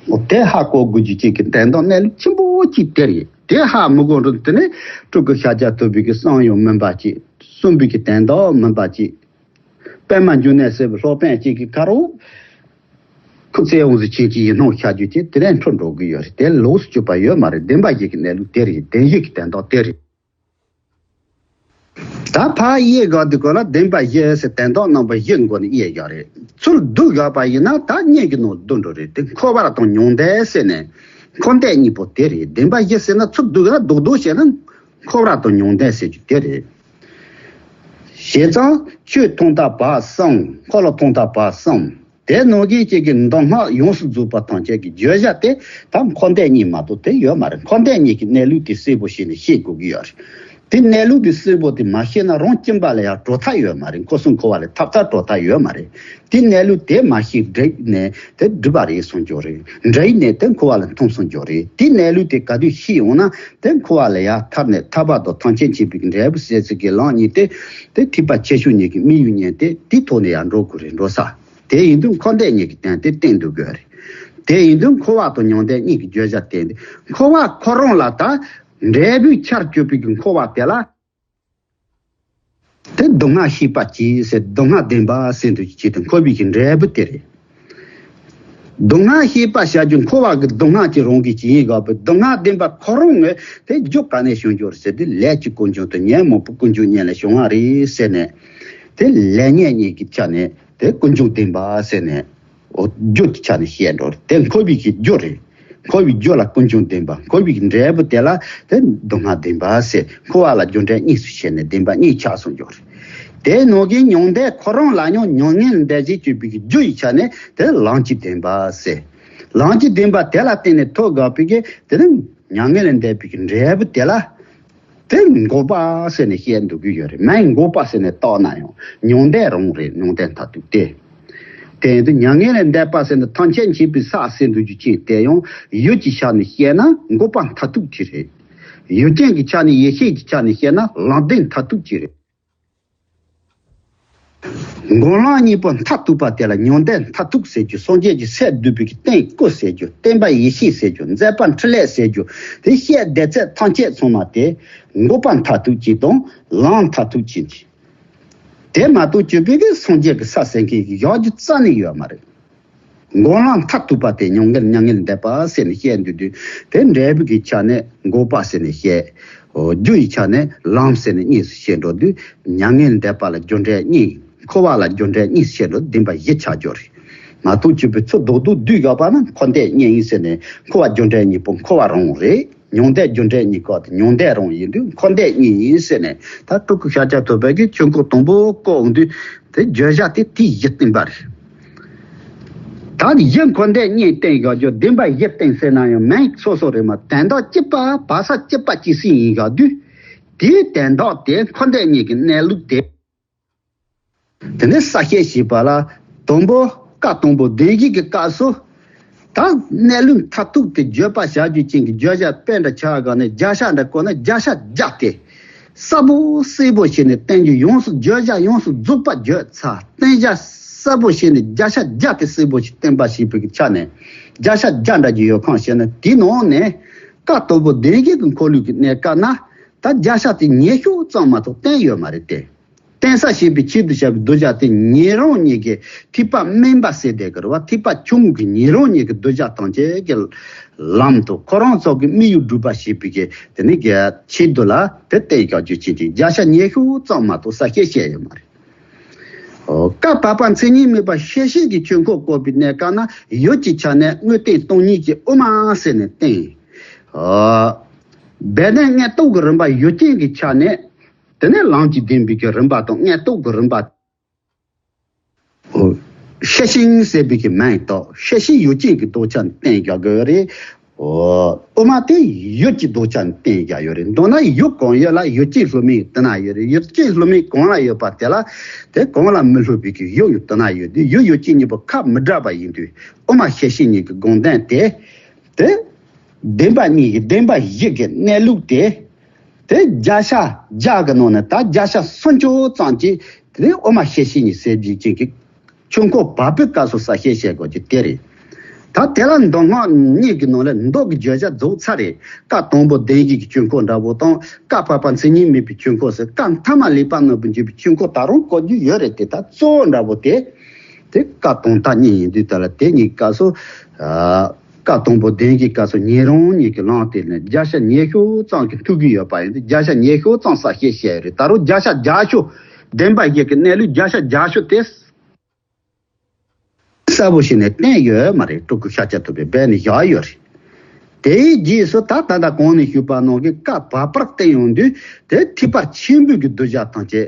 འོ། དེ་ཧ་གོ་དགོས་རྒྱུ་གཅིག་གི་དོན་དག་གནས་ལུགས་ཆེན་པོ་གཅིག་དེ་རེད། དེ་ཧ་མི་གོ་འགྲོ་དུས་ནས་སྤྲུལ་སྐུ་ཤཱཀྱ་ཐུབ་པའི་གི་གསུང་ཡང་མིན་པ་གཅིག། གསུངས་པའི་གི་དོན་དག་མིན་པ་གཅིག། པདྨ་འབྱུང་གནས་ཟེར་བའི་སློབ་དཔོན་གཅིག་གི་ཁ་རོག་ཁུ་ཚེ་འོང་ཟི་ཆེན་གྱི་ཡིན་ནོ་ཤ་རྒྱུ་དེ་དེ་ནས་འཕྲོ་འགྲོ་གི་ཡོད་རེད། དེ་ལོགས་སུ་གྱུར་པ་ཡོད་མ་རེད། བདེན་པ་བཞི་གི་གནས་ལུགས་དེ་རེད། བདེན་བཞི་གི་དོན་དག་དེ་རེད། ད་ཕར་དབྱེ་དགོས་དུས་སྐོར་ལ་བདེན་པ་བཞི་ཟེར་དོན་དག་རྣམ་པ་བཞི་མགོ་ནས་དབྱེ་དགོས་རེད། ཚུར་བསྡུ་དགོས་པ་ཡིན་ན་ད་གཉིས་ཀྱི་ནང་བསྡུ་འགྲོ་རེད། དེ་འཁོར་བ་དང་མྱང་འདས་ཟེར་ནས་འཁོར་འདས་གཉིས་པོ་དེ་རེད། བདེན་པ་བཞི་ཟེར་ན་ཚུར་བསྡུ་དགོས་ན་རྡོག་རྡོག་བྱས་ན་འཁོར་བ་དང་མྱང་འདས་ཟེར་རྒྱུ་དེ་རེད། བྱས་ཙང་ཆོས་ཐོག་མཐའ་བར་གསུམ། འཁོར་ལོ་ཐོག་མཐའ་བར་གསུམ། དེ་ནང་བཞིན་གཅིག་གི་མདོ་སྔགས་ཡོངས་སུ་རྫོགས་པ་ཐམས་ཅད་ཀྱི་བརྗོད་བྱ་དེ་ད་འཁོར་འདས་གཉིས་མ་གཏོགས་དེ་ཡོད་མ་རེད། འཁོར་འདས་གཉིས་ཀྱི་གནས་ལུགས་དེ་གསལ་པོ་བྱས་ནས་ཤེས་དགོས་ཀྱི་ཡོད་རེད། དེ་གནས་ལུགས་དེ་གསལ་པོ་དེ་མ་ཤེས་ན་རང་སྐྱིན་པ་ལ་ཡང་གྲོལ་ཐབས་ཡོད་མ་རེད། འཁོར་གསུམ་འཁོར་བ་ལས་ཐར་ཐབས་གྲོལ་ཐབས་ཡོད་མ་རེད། དེ་གནས་ལུགས་དེ་མ་ཤེས་འགྲིག་ནས་དེ་སྒྲིབ་པ་རེད་གསུངས་ཀྱི་ཡོད་རེད། འགྲིག་ནས་དེ་འཁོར་བ་ལ་མཐོང་གསུངས་ཀྱི་ཡོད་རེད། དེ་གནས་ལུགས་དེ་ག་དུས་ཤེས་ཡོང་ན་དེ་འཁོར་བ་ལས་ཡང་ཐར་ནས་ཐར་པ་དང་ཐམས་ཅད་མཁྱེན་པའི་འབྲས་བུ་སད་ཚིག་གི་ལམ་གཉིས་ཏེ། དེ་ཐེག་པ་ཆེ་ཤོས་གཉིས་ཀྱི་དམིགས་ཡུལ་ཉན་ཏེ་དེའི་ཐོག་ནས་ཡང་འགྲོ་དགོས་རེད། འགྲོ་ས། དེ་ཡིན་དུས་འཁོར་འདས་གཉིས་ཀྱི་དོན་དེ་བསྟན་འདུག་དགོས་རེད། དེ་ཡིན་དུས་འཁོར་བ་དང་མྱང་འདས་གཉིས་ཀྱི་བརྗོད་བྱ་བསྟན་ཏེ། འཁོར་བ་ཁོ་རང་ལ་ད་འབྲས་བུའི་ཆར་གྱུར་པའི་གི་འཁོར་བ་དེ་ལ། དེ་སྡུག་བསྔལ་ཤེས་པ་གྱིས་ཟེར། སྡུག་བསྔལ་བདེན་པ་ཟེར་དུས་ཀྱི་དེ་འཁོར་བའི་གི་འབྲས་བུ་དེ་རེད། སྡུག་བསྔལ་ཤེས་པ་བྱ་རྒྱུ་འཁོར་བ་གི་སྡུག་བསྔལ་གྱི་རང་གི་གི་ཡིན་དགོས་པའི་སྡུག་བསྔལ་བདེན་པ་ཁོ་རང་ངོས་དེ་རྒྱུ་ག་ནས་བྱུང་རྒྱུ་རེད་ཟེར་དུས་ལས་ཀྱི་ཀུན་འབྱུང་དང་ཉོན་མོངས་པའི་ཀུན་འབྱུང་གཉིས་ལས་བྱུང་བ་རེད་ཟེར་ནས། དེ་ལས་ཉོན་གཉིས་ཀྱི་ཆ་ནས་དེ་ཀུན་འབྱུང་བདེན་པ་ཟེར་ནས། འོ། རྒྱུ་གི་ཆ་ནས་བཤད་འགྲོ་རེད། དེ་འཁོར་བའི་གི་རྒྱུ་རེད། འཁོར་བའི་རྒྱུ་ལ་ཀུན་འབྱུང་བདེན་པ། འཁོར་བའི་གི་འབྲས་བུ་དེ་ལ་དེ་སྡུག་བསྔལ་བདེན་པ་ཟེར། འཁོར་བ་ལ་རྒྱུ་འབྲས་གཉིས་སུ་ཕྱེ་ནས་བདེན་པ་གཉིས་ཆགས་སུ་འགྱུར་རེད། དེ་ནང་གི་མྱང་འདས་ཁོ་རང་ལ་ཡང་མྱ་ངན་འདས་ཞེས་བརྗོད་པའི་གི་རྒྱུ་ཡི་ཆ་ནས་དེ་ལམ་གྱི་བདེན་པ་ཟེར། ལམ་གྱི་བདེན་པ་དེ་ལ་བརྟེན་ནས་ཐོབ་དགོས་པའི་གི་དེ་ནི་མྱ་ངན་ལས་འདས་པའི་གི་འབྲས་བུ་དེ་ལ། དེ་འགོག་པ་ཟེར་ནས་བཤད་འདུག་གི་ཡོད་རེད། མིང་འགོག་པ་ཟེར་ནས་བཏགས་ན་ཡང་མྱང་འདས་རང་རེད། མྱང་འདས་མཐར་ཐུག་སྟེ། དེ་ཡིན་དུས་མྱ་ངན་ལས་འདས་པ་ཟེར་ནས་ཐམས་ཅད་མཁྱེན་པའི་ས་ཟེར་འདུག་རྒྱུ་ཅན་དེ་ཡང་ཡུལ་གྱི་ཆ་ནས་བཤད་ན་འགོག་པ་མཐར་ཐུག་ཅིག་རེད། ཡུལ་ཅན་གྱི་ཆ་ནས་ཡེ་ཤེས་ཀྱི་ཆ་ནས་བཤད་ན་ལམ་བདེན་མཐར་ཐུག་ཅིག་རེད། འགོག་ལམ་གཉིས་པོ་མཐར་ཐུག་པ་དེ་ལ་མྱང་འདས་མཐར་ཐུག་ཟེར་རྒྱུ། སངས་རྒྱས་ཀྱི་སས་བསྡུས་པའི་གི་རྟེན་སྐུ་ཟེར་རྒྱུ། བརྟེན་པ་ཡེ་ཤེས་ཟེར་རྒྱུ། མཛད་པ་འཕྲིན་ལས་ཟེར་རྒྱུ། དེ་བཤད་བསྡད་ཚད་ཐམས་ཅད་ཚང་མ་དེ་འགོག་པ་མཐར་ཐུག་ཅིག་དང་ལམ་མཐར་ཐུག་ཅིག་ཅིག་དེ་མ་གཏོགས་སྤྱོད་པའི་གི་སངས་རྒྱས་ཀྱི་ས་ཟེར་མཁན་གྱི་བཞག་རྒྱུ་རྩ་ནས་ཡོད་མ་རེད། འགོག་ལམ་མཐར་ཐུག་པ་དེ་མྱང་འདས། མྱ་ངན་ལས་འདས་པ་ཟེར་ནས་བཤད་འདུག་དུས། དེ་འབྲས་བུ་གི་ཆ་ནས་འགོག་པ་ཟེར་ནས་བཤད། རྒྱུ་ཡི་ཆ་ནས་ལམ་ཟེར་ནས་གཉིས་སུ་བཤད་འགྲོ་དུས། མྱ་ངན་ལས་འདས་པ་ལ་རྒྱུ་འབྲས་གཉིས། འཁོར་བ་ལ་རྒྱུ་འབྲས་གཉིས་སུ་བཤད་འགྲོ་དུས། བདེན་པ་བཞི་ཆགས་ཀྱི་ཡོད་རེད། མ་གཏོགས་སྤྱོད་པའི་ཚུལ་རྡོག་རྡོག་བསྡུས་ཡོད་པ་ན་འཁོར་འདས་གཉིས་ཡིན་ཟེར་ནས། འཁོར་བ་རྒྱུ་འབྲས་གཉིས་པོ་འཁོར་བ་རང་རེད། མྱང་འདས་རྒྱུ་འབྲས་གཉིས་ཀ་དེ་མྱང་འདས་རང་ཡིན་དུས་འཁོར་འདས་གཉིས་ཡིན་ཟེར་ནས། ད་སྤྲུལ་སྐུ་ཤཱཀྱ་ཐུབ་པའི་གི་ཆོས་འཁོར་དང་པོ་བསྐོར་འོང་དུས། དེ་བརྗོད་བྱ་དེ་དེའི་གཞི་བསྟན་པ་རེད། ད་གཞི་འཁོར་འདས་གཉིས་བསྟན་བཞག་རྒྱུ། བདེན་པ་བཞི་བསྟན་ཟེར་ན་ཡང་མིང་སོ་སོ་རེད་མ། དོན་དག་གཅིག་པ། བར་ས་གཅིག་པ་གཅིག་སྲིད་ཡིན་བཞག་དུས། དེའི་དོན་དག་དེ་འཁོར་འདས་གཉིས་ཀྱི་གནས་ལུགས་དེ། དེ་ནས་གསལ་བཤད་བྱས་པ་ལ། དང་པོ་བཀའ་དང་པོ་བདེན་བཞི་གི་སྐབས་སུ། ད་གནས་ལུགས་མཐར་ཐུག་དེ་བརྗོད་པར་བྱ་རྒྱུ་ཅན་གྱི་བརྗོད་བྱ་དཔེ་འདྲ་ཆགས་ག་ནས་བརྒྱ་ཆ་འདྲ་བཀོད་ན་བརྒྱ་ཆ་བརྒྱ་དེ་གསལ་པོ་གསལ་པོ་བྱས་ནས་བསྟན་རྒྱུ། ཡོངས་སུ་བརྗོད་བྱ་ཡོངས་སུ་རྫོགས་པ་བརྗོད་ཚར། བསྟན་བྱ་གསལ་པོ་བྱས་ནས་བརྒྱ་ཆ་བརྒྱ་དེ་གསལ་པོ་ཞིག་བསྟན་པ་ཞེས་པའི་ཆ་ནས་བརྒྱ་ཆ་བརྒྱ་འདྲ་གྱི་ཡོད་ཁང་བྱས་ན། དེའི་ནང་ནས་བཀའ་དང་པོ་བདེན་བཞི་གི་འཁོར་ལོ་གི་གནས་སྐབས་ན་ད་བརྒྱ་ཆ་དེ་ཉི་ཤུ་ཙམ་མ་གཏོགས་བསྟན་ཡོད་མ་རེད་དེ། བསྟན་ས་བྱེད་པའི་ཆེད་དུ་བྱ་བའི་གདུལ་བྱ་དེ་ཉན་རང་ཉིད་ཀྱི་ཐེག་པ་དམན་པ་ཟེར་བསྡད་ཀྱི་རེད་བ། ཐེག་པ་ཆུང་ངུ་གི་ཉན་རང་ཉིད་ཀྱི་གདུལ་བྱ་ཐམས་ཅད་ཀྱི་ལམ་དུ་ཁོ་རང་ཚོ་གི་དམིགས་ཡུལ་སྒྲུབ་པ་བྱེད་པའི་གི་དེ་ནི་གི་ཆེད་དུ་ལ་དེ་བསྟན་བཞག་རྒྱུ་བྱེད་ཅིང་། བརྒྱ་ཆ་ཉི་ཤུ་ཙམ་མ་གཏོགས་གསལ་བཤད་བྱས་ཡོད་མ་རེད། ཨོ། བཀའ་བར་པ་མཚན་ཉིད་སྨིན་པ་ཤེར་ཕྱིན་གྱི་ཆོས་འཁོར་བསྐོར་བའི་གནས་སྐབས་ན་ཡུལ་གྱི་ཆ་ནས་དངོས་བསྟན་སྟོང་ཉིད་ཀྱི་དབུ་མ་ཟེར་ནས་བསྟན། ཨོ། སྦས་གནས་མངོན་རྟོགས་ཀྱི་རིམ་པ་ཡུལ་ཅན་གྱི་ཆ་ནས། དེ་ནས་ལམ་གྱི་བདེན་པའི་གི་རིམ་པ་དང་མངོན་རྟོགས་ཀྱི་རིམ་པ། ཤེར་ཕྱིན་ཟེར་བའི་གི་མིང་བཏགས། ཤེར་ཕྱིན་ཡུལ་ཅན་གྱི་ལྡོག་ཆ་ནས་བསྟན་བཞག་གི་ཡོད་རེད། དབུ་མ་དེ་ཡུལ་གྱི་ལྡོག་ཆ་ནས་བསྟན་བཞག་ཡོད་རེད། མདོར་ན་ཡུལ་གང་ཡོད་ལ་ཡུལ་ཅན་སློབ་མའི་དེ་ན་ཡོད་རེད། ཡུལ་ཅན་སློབ་མའི་གང་ལ་ཡོད་པ་དེ་ལ་དེ་གང་ལ་མི་སླུ་བའི་གི་ཡུལ་ཡུལ་དེ་ན་ཡོད་དུས། ཡུལ་ཡུལ་ཅན་གཉིས་པོ་ཁ་མི་འབྲལ་བ་ཡིན་དུས། དབུ་མ་ཤེར་ཕྱིན་གཉིས་ཀྱི་དགོངས་དོན་དེ། དེ་བདེན་པ་གཉིས་ཀྱི་བདེན་པ་བཞི་གི་གནས་ལུགས་དེ། དེ་བརྒྱ་ཆ་བརྒྱ་གི་ནང་ནས་ད་བརྒྱ་ཆ་སུམ་ཅུ་ཙམ་གྱིས་དེ་དབུ་མ་ཤེར་ཕྱིན་གཉིས་ཟེར་བའི་ཅིག་གི་ཆོས་འཁོར་བར་པའི་སྐབས་སུ་གསལ་བཤད་བྱེད་དགོས་ཀྱི་དེ་རེད། ད་དེ་ལ་མདོ་སྔགས་གཉིས་ཀྱི་ནང་ལ་མདོ་གི་བརྗོད་བྱ་རྫོགས་ཚར་རེད། བཀའ་དང་པོ་བདེན་བཞི་གི་ཆོས་འཁོར་འདྲ་བོ་དང་། བཀའ་བར་པ་མཚན་ཉིད་སྨིན་པའི་ཆོས་འཁོར་ཟེར། བཀའ་མཐའ་མ་ལེགས་པར་གནས་པར་འགྱུར་བའི་ཆོས་འཁོར་ད་རུང་བསྐོར་རྒྱུ་ཡོད་རེད་དེ། ད་གཙོ་བོ་འདྲ་བོ་དེ། དེ་བཀའ་དང་ཐ་གཉིས་ཡིན་དུས། ད་ལ་དེ་གཉིས་སྐབས་སུ། ཨ། བཀའ་དང་པོ་བདེན་བཞིའི་སྐབས་སུ་ཉན་རང་ཉིད་ཀྱི་ལམ་དེ་ནི་བརྒྱ་ཆ་ཉི་ཤུ་ཙམ་གྱི་ཐུག་གི་ཡོད་པ་ཡིན་དུས། བརྒྱ་ཆ་ཉི་ཤུ་ཙམ་གསལ་བཤད་བྱས་ཡོད་རེད། ད་རུང་བརྒྱ་ཆ་བརྒྱད་ཅུ། བདེན་པ་བཞི་གི་གནས་ལུགས་བརྒྱ་ཆ་བརྒྱད་ཅུ་དེ་གསལ་པོ་བྱས་ནས་བསྟན་ཡོད་མ་རེད། སྤྲུལ་སྐུ་ཤཱཀྱ་ཐུབ་པས་སྦས་ནས་བཞག་ཡོད་རེད། དེའི་རྗེས་སུ་ད་ད་ལྟ་གོང་ནས་ཞུས་པ་ནང་གི་བཀའ་བར་པར་བསྟན་ཡོང་དུས། དེ་ཐེག་པ་ཆེན་པོའི་གི་གདུལ་བྱ་ཐམས་ཅད་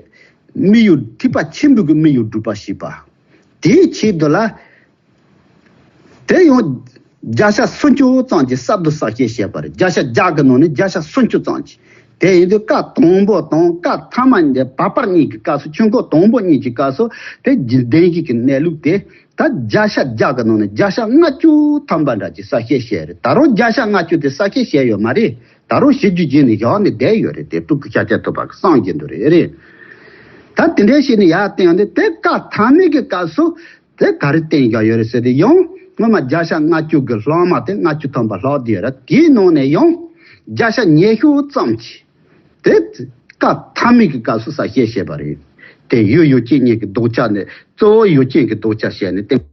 དམིགས་ཡུལ། ཐེག་པ་ཆེན་པོའི་གི་དམིགས་ཡུལ་སྒྲུབ་པ་བྱེད་པ། དེའི་ཆེད་དུ་ལ། དེ་ཡང་བརྒྱ་ཆ་སུམ་ཅུ་ཙམ་གྱིས་གསར་དུ་གསལ་བཤད་བྱས་པ་རེད། བརྒྱ་ཆ་བརྒྱ་གི་ནང་ནས་བརྒྱ་ཆ་སུམ་ཅུ་ཙམ་གྱིས། དེ་ཡིན་དུས་བཀའ་དང་པོ་དང་བཀའ་ཐ་མ་འདི་བར་པར་གཉིས་ཀྱི་སྐབས་སུ། ཆོས་འཁོར་དང་པོ་གཉིས་ཀྱི་སྐབས་སུ་དེ་བདེན་བཞི་གི་གནས་ལུགས་དེ། ད་བརྒྱ་ཆ་བརྒྱ་གི་ནང་ནས་བརྒྱ་ཆ་ལྔ་བཅུ་ཐམ་པ་འདྲ་གྱིས་གསལ་བཤད་བྱས་རེད། ད་རུང་བརྒྱ་ཆ་ལྔ་བཅུ་དེ་གསལ་བཤད་བྱས་ཡོད་མ་རེད། ད་རུང་བྱེད་རྒྱུ་བྱས་ནས་བཞག་ནས་བསྡད་ཡོད་རེད། དེ་སྤྲུལ་སྐུ་ཤཱཀྱ་ཐུབ་པ་གི་གསུང་གི་འདུག་རེད། རེད། ད་དེ་འདྲའི་བྱས་ནས་ཡར་བསྟན་ཡོང་དུས། དེ་བཀའ་ཐ་མའི་གི་སྐབས་སུ་དེ་ག་རེ་བསྟན་བཞག་ཡོད་རེད་ཟེར་དུས། ཡང་སྔོན་མ་བརྒྱ་ཆ་ལྔ་བཅུ་གི་ལྷག་མ་དེ་ལྔ་བཅུ་ཐམ་པ་ལྷག་བསྡད་ཡོད་རེད། དེའི་ནང་ནས་ཡང་བརྒྱ་ཆ་ཉི་ཤུ་ཙམ་གྱིས་དེ་བཀའ་ཐ་མའི་གི་སྐབས་སུ་གསལ་བཤད་བྱས་པ་རེད། དེ་ཡུལ་ཡུལ་ཅན་གཉིས་ཀྱི་ལྡོག་ཆ་ནས། གཙོ་བོ་ཡུལ་ཅན་གྱི་ལྡོག་ཆ་བྱས་ནས་བསྟན།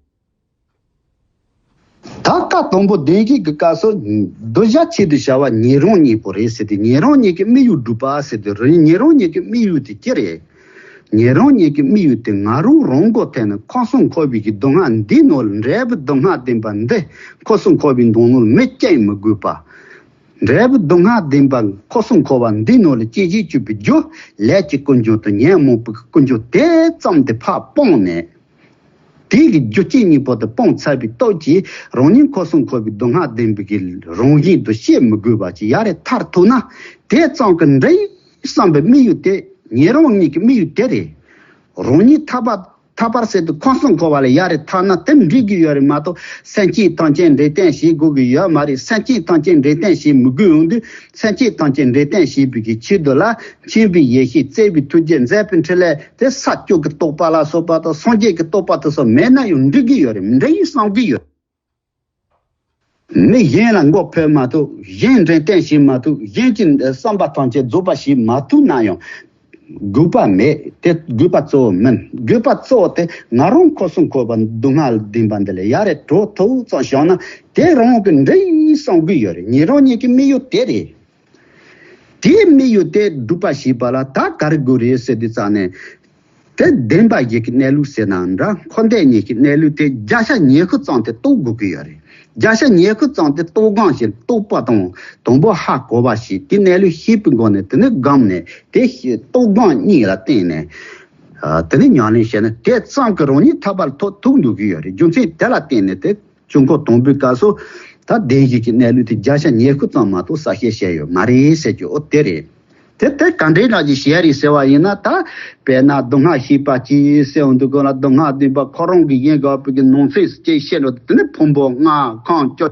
ད་བཀའ་དང་པོ་བདེན་བཞི་གི་སྐབས་སུ་གདུལ་བྱ་ཆེད་དུ་བྱ་བ་ཉན་རང་ཉིད་པོ་རེད་ཟེར་ཏེ། ཉན་རང་ཉིད་ཀྱི་དམིགས་ཡུལ་སྒྲུབ་པ་ཟེར་ཏེ་རེད། ཉན་རང་ཉིད་ཀྱི་དམིགས་ཡུལ་དེ་ཅི་རེད། ཉན་རང་ཉིད་ཀྱི་དམིགས་ཡུལ་དེ་ང་རང་རང་མགོ་ཐོན་ནས་འཁོར་གསུམ་འཁོར་བའི་གི་སྡུག་བསྔལ་འདིའི་ནང་ལ། འབྲས་བུ་སྡུག་བསྔལ་བདེན་པ་འདི། འཁོར་གསུམ་འཁོར་བའི་སྡུག་བསྔལ་མི་སྐྱེ་མི་དགོས་པ། འབྲས་བུ་སྡུག་བསྔལ་བདེན་པ་འཁོར་གསུམ་འཁོར་བ་འདིའི་ནང་ལ་སྐྱེ་བྱེད་སྤྱོད་པའི་རྒྱུ། ལས་ཀྱི་ཀུན་འབྱུང་དང་ཉོན་མོངས་པའི་ཀུན་འབྱུང་དེ་ཙམ་དེ་ཕར་སྤངས་ནས། དེ་གི་རྒྱུ་རྐྱེན་གཉིས་པོ་དེ་སྤངས་ཚར་བའི་སྟོབས་ཀྱིས། རང་ཉིད་འཁོར་གསུམ་འཁོར་བའི་སྡུག་བསྔལ་བདེན་པའི་གི་རང་བཞིན་དུ་སྐྱེ་མི་དགོས་པ་ཅིག་ཡར་རེ་ཐར་ཐུབ་ན། དེ་ཙམ་གྱིས་འདྲེ་ བསམ་པའི་དམིགས་ཡུལ་དེ་ཉན་རང་ཉིད་ཀྱི་དམིགས་ཡུལ་དེ་རེད། རང་ཉིད་ཐར་པ་ཐར་པར་ཟེར་དུས་ཁམས་གསུམ་འཁོར་བ་ལས་ཡར་རེ་ཐར་ན་དེ་འགྲིག་གི་ཡོད་རེད་མ་གཏོགས། སེམས་ཅན་ཐམས་ཅད་འབྲས་བསྟན་བྱེད་དགོས་ཀྱི་ཡོད་མ་རེད། སེམས་ཅན་ཐམས་ཅད་འབྲས་བསྟན་བྱེད་མི་དགོས་འོང་དུས། སེམས་ཅན་ཐམས་ཅད་འབྲས་བསྟན་བྱེད་པའི་གི་ཆེད་དུ་ལ། མཁྱེན་པའི་ཡེ་ཤེས། བརྩེ་བའི་ཐུགས་རྗེ། མཛད་པའི་འཕྲིན་ལས་དེ་ས་བཅུ་གི་རྟོགས་པ་ལ་སོགས་པ་དང་སངས་རྒྱས་ཀྱི་རྟོགས་པ་དེ་སོགས་མེད་ན་ཡང་འགྲིག་གི་ཡོད་རེད། མི་འདྲ་ཡིན་བསམ་གི་ཡོད། མི་གཞན་ལ་མགོ་ཕོད་མ་ཐུབ། གཞན་འབྲས་བསྟན་བྱེད་མ་ཐུབ། གཞན་གྱི་བསམ་པ་ཐམས་ཅད་རྫོགས་པ་བྱེད་མ་ཐུབ་ན་ཡང་དགོས་པ་མེད། དེ་དགོས་པ་གཙོ་བོ་མིན། དགོས་པ་གཙོ་བོ་དེ་ང་རང་ཁམས་གསུམ་འཁོར་བ་སྡུག་བསྔལ་ལྡན་པ་འདི་ལས་ཡར་རེ་གྲོལ་ཐུབ་ཙམ་བྱུང་ན་དེ་རང་གི་འདྲ་ཡིན་བསམ་གི་ཡོད་རེད། ཉན་རང་ཉིད་ཀྱི་དམིགས་ཡུལ་དེ་རེད། དེའི་དམིགས་ཡུལ་དེ་སྒྲུབ་པ་བྱེད་པ་ལ་ད་ག་རེ་དགོས་རེད་ཟེར་དུས་ཙང་ནས། དེ་བདེན་པ་བཞི་གི་གནས་ལུགས་ཟེར་ན་འདྲ། འཁོར་འདས་གཉིས་ཀྱི་གནས་ལུགས་དེ་བརྒྱ་ཆ་ཉི་ཤུ་ཙམ་དེ་རྟོགས་དགོས་ཀྱི་ཡོད་རེད། བརྒྱ་ཆ་ཉི་ཤུ་ཙམ་དེ་རྟོགས་སྒོམ་བྱས། རྟོགས་པ་དང་དང་པོ་ཧ་གོ་བ་བྱས། དེ་གནས་ལུགས་ཤེས་པའི་སྒོ་ནས་དེ་ནས་སྒོམ་ནས་དེ་རྟོགས་སྒོམ་གཉིས་ལ་བརྟེན་ནས། ཨ། དེ་ནས་ཉམས་ལེན་བྱས་ན་དེ་ཙམ་གྱིས་རང་ཉིད་ཐར་པ་ལ་ཐོབ་ཐུབ་འདུག་གི་ཡོད་རེད། རྒྱུ་མཚན་དེ་ལ་བརྟེན་ནས་དེ། ཆོས་འཁོར་དང་པོའི་སྐབས་སུ་ད་བདེན་བཞི་གི་གནས་ལུགས་དེ་བརྒྱ་ཆ་ཉི་ཤུ་ཙམ་མ་གཏོགས་གསལ་བཤད་བྱས་ཡོད་མ་རེད་ཟེར་རྒྱུ་འོ་དེ་རེད། དེ་དེ་ག་འདྲའི་ནང་གི་བཤད་རེད་ཟེར་བ་ཡིན་ན། ད་དཔེར་ན་སྡུག་བསྔལ་ཤེས་པ་གཅིག་ཟེར་འོང་དུས་སྒང་ལ། སྡུག་བསྔལ་བདེན་པ་ཁོ་རང་གི་ཡིན་དགོས་པའི་གི་ནང་གསེས་སུ་ཅིག་བཤད་འགྲོ་དུས། དེ་ནི་ཕུང་པོ་ལྔ། ཁམས་བཅོ།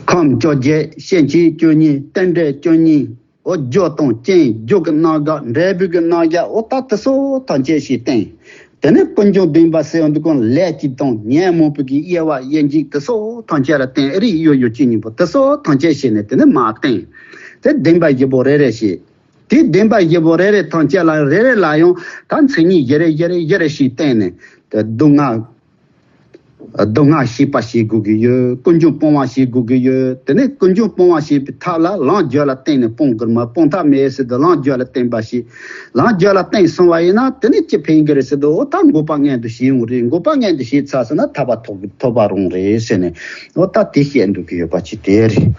ཁམས་བཅོ་བརྒྱད། སྐྱེ་མཆེད་བཅུ་གཉིས། རྟེན་འབྲེལ་བཅུ་གཉིས། འོ་རྒྱུ་དང་རྐྱེན། རྒྱུ་གི་རྣམ་གཞག། འབྲས་བུ་གི་རྣམ་གཞག། འོ་ད་དེ་སོགས་ཐམས་ཅད་ཞིག་བསྟན། དེ་ནས་ཀུན་འབྱུང་བདེན་པ་ཟེར་བ་འདི་ཀུན་ལས་ཀྱི་དང་ཉོན་མོངས་པའི་གི་དབྱེ་བ་དབྱེ་འབྱེད་དེ་སོགས་ཐམས་ཅད་ལ་བརྟེན། ཨ་རིགས་ཡོད་ཡོད་ཅི་སྙིང་པོ་དེ་སོགས་ཐམས་ཅད་བྱས་ནས་དེ་ནས་མར་བསྟན། དེ་བདེན་པ་བཞི་པོ་རེ་རེ་བཤད། དེ་བདེན་པ་བཞི་པོ་རེ་རེ་ཐམས་ཅད་ལ་རེ་རེ་ལ་ཡང་ད་མཚན་ཉིད་བཞི་རེ་བཞི་རེ་བཞི་རེ་ཞིག་བསྟན་ནས། དེ་སྡུག་བསྔལ། སྡུག་བསྔལ་ཤེས་པ་བྱེད་དགོས་ཀྱི་ཡོད། ཀུན་འབྱུང་སྤོང་བ་བྱེད་དགོས་ཀྱི་ཡོད། དེ་ནས་ཀུན་འབྱུང་སྤོང་བ་བྱེད་པའི་ཐབས་ལ་ལམ་རྒྱུད་ལ་བརྟེན་ནས་སྤོང་དགོས་མ། སྤོང་ཐབས་མེད་ཟེར་དུས་ལམ་རྒྱུད་ལ་བརྟེན་པ་བྱེད། ལམ་རྒྱུད་ལ་བརྟེན་སོང་བ་ཡིན་ན་དེ་ནས་ཅི་ཕན་གྱི་རེད་ཟེར་དུས། འོ་ད་འགོག་པ་མངོན་དུ་བྱེད་ཡོང་རེད། འགོག་པ་མངོན་དུ་བྱེད་ཚར་སོང་ན་ཐར་པ་ཐོབ་ཐོབ་པ་རང་རེད་ཟེར་ནས། འོ་ད་དེ་བཤད་འདུག་གི་ཡོད་པ་ཅིག་དེ་རེད།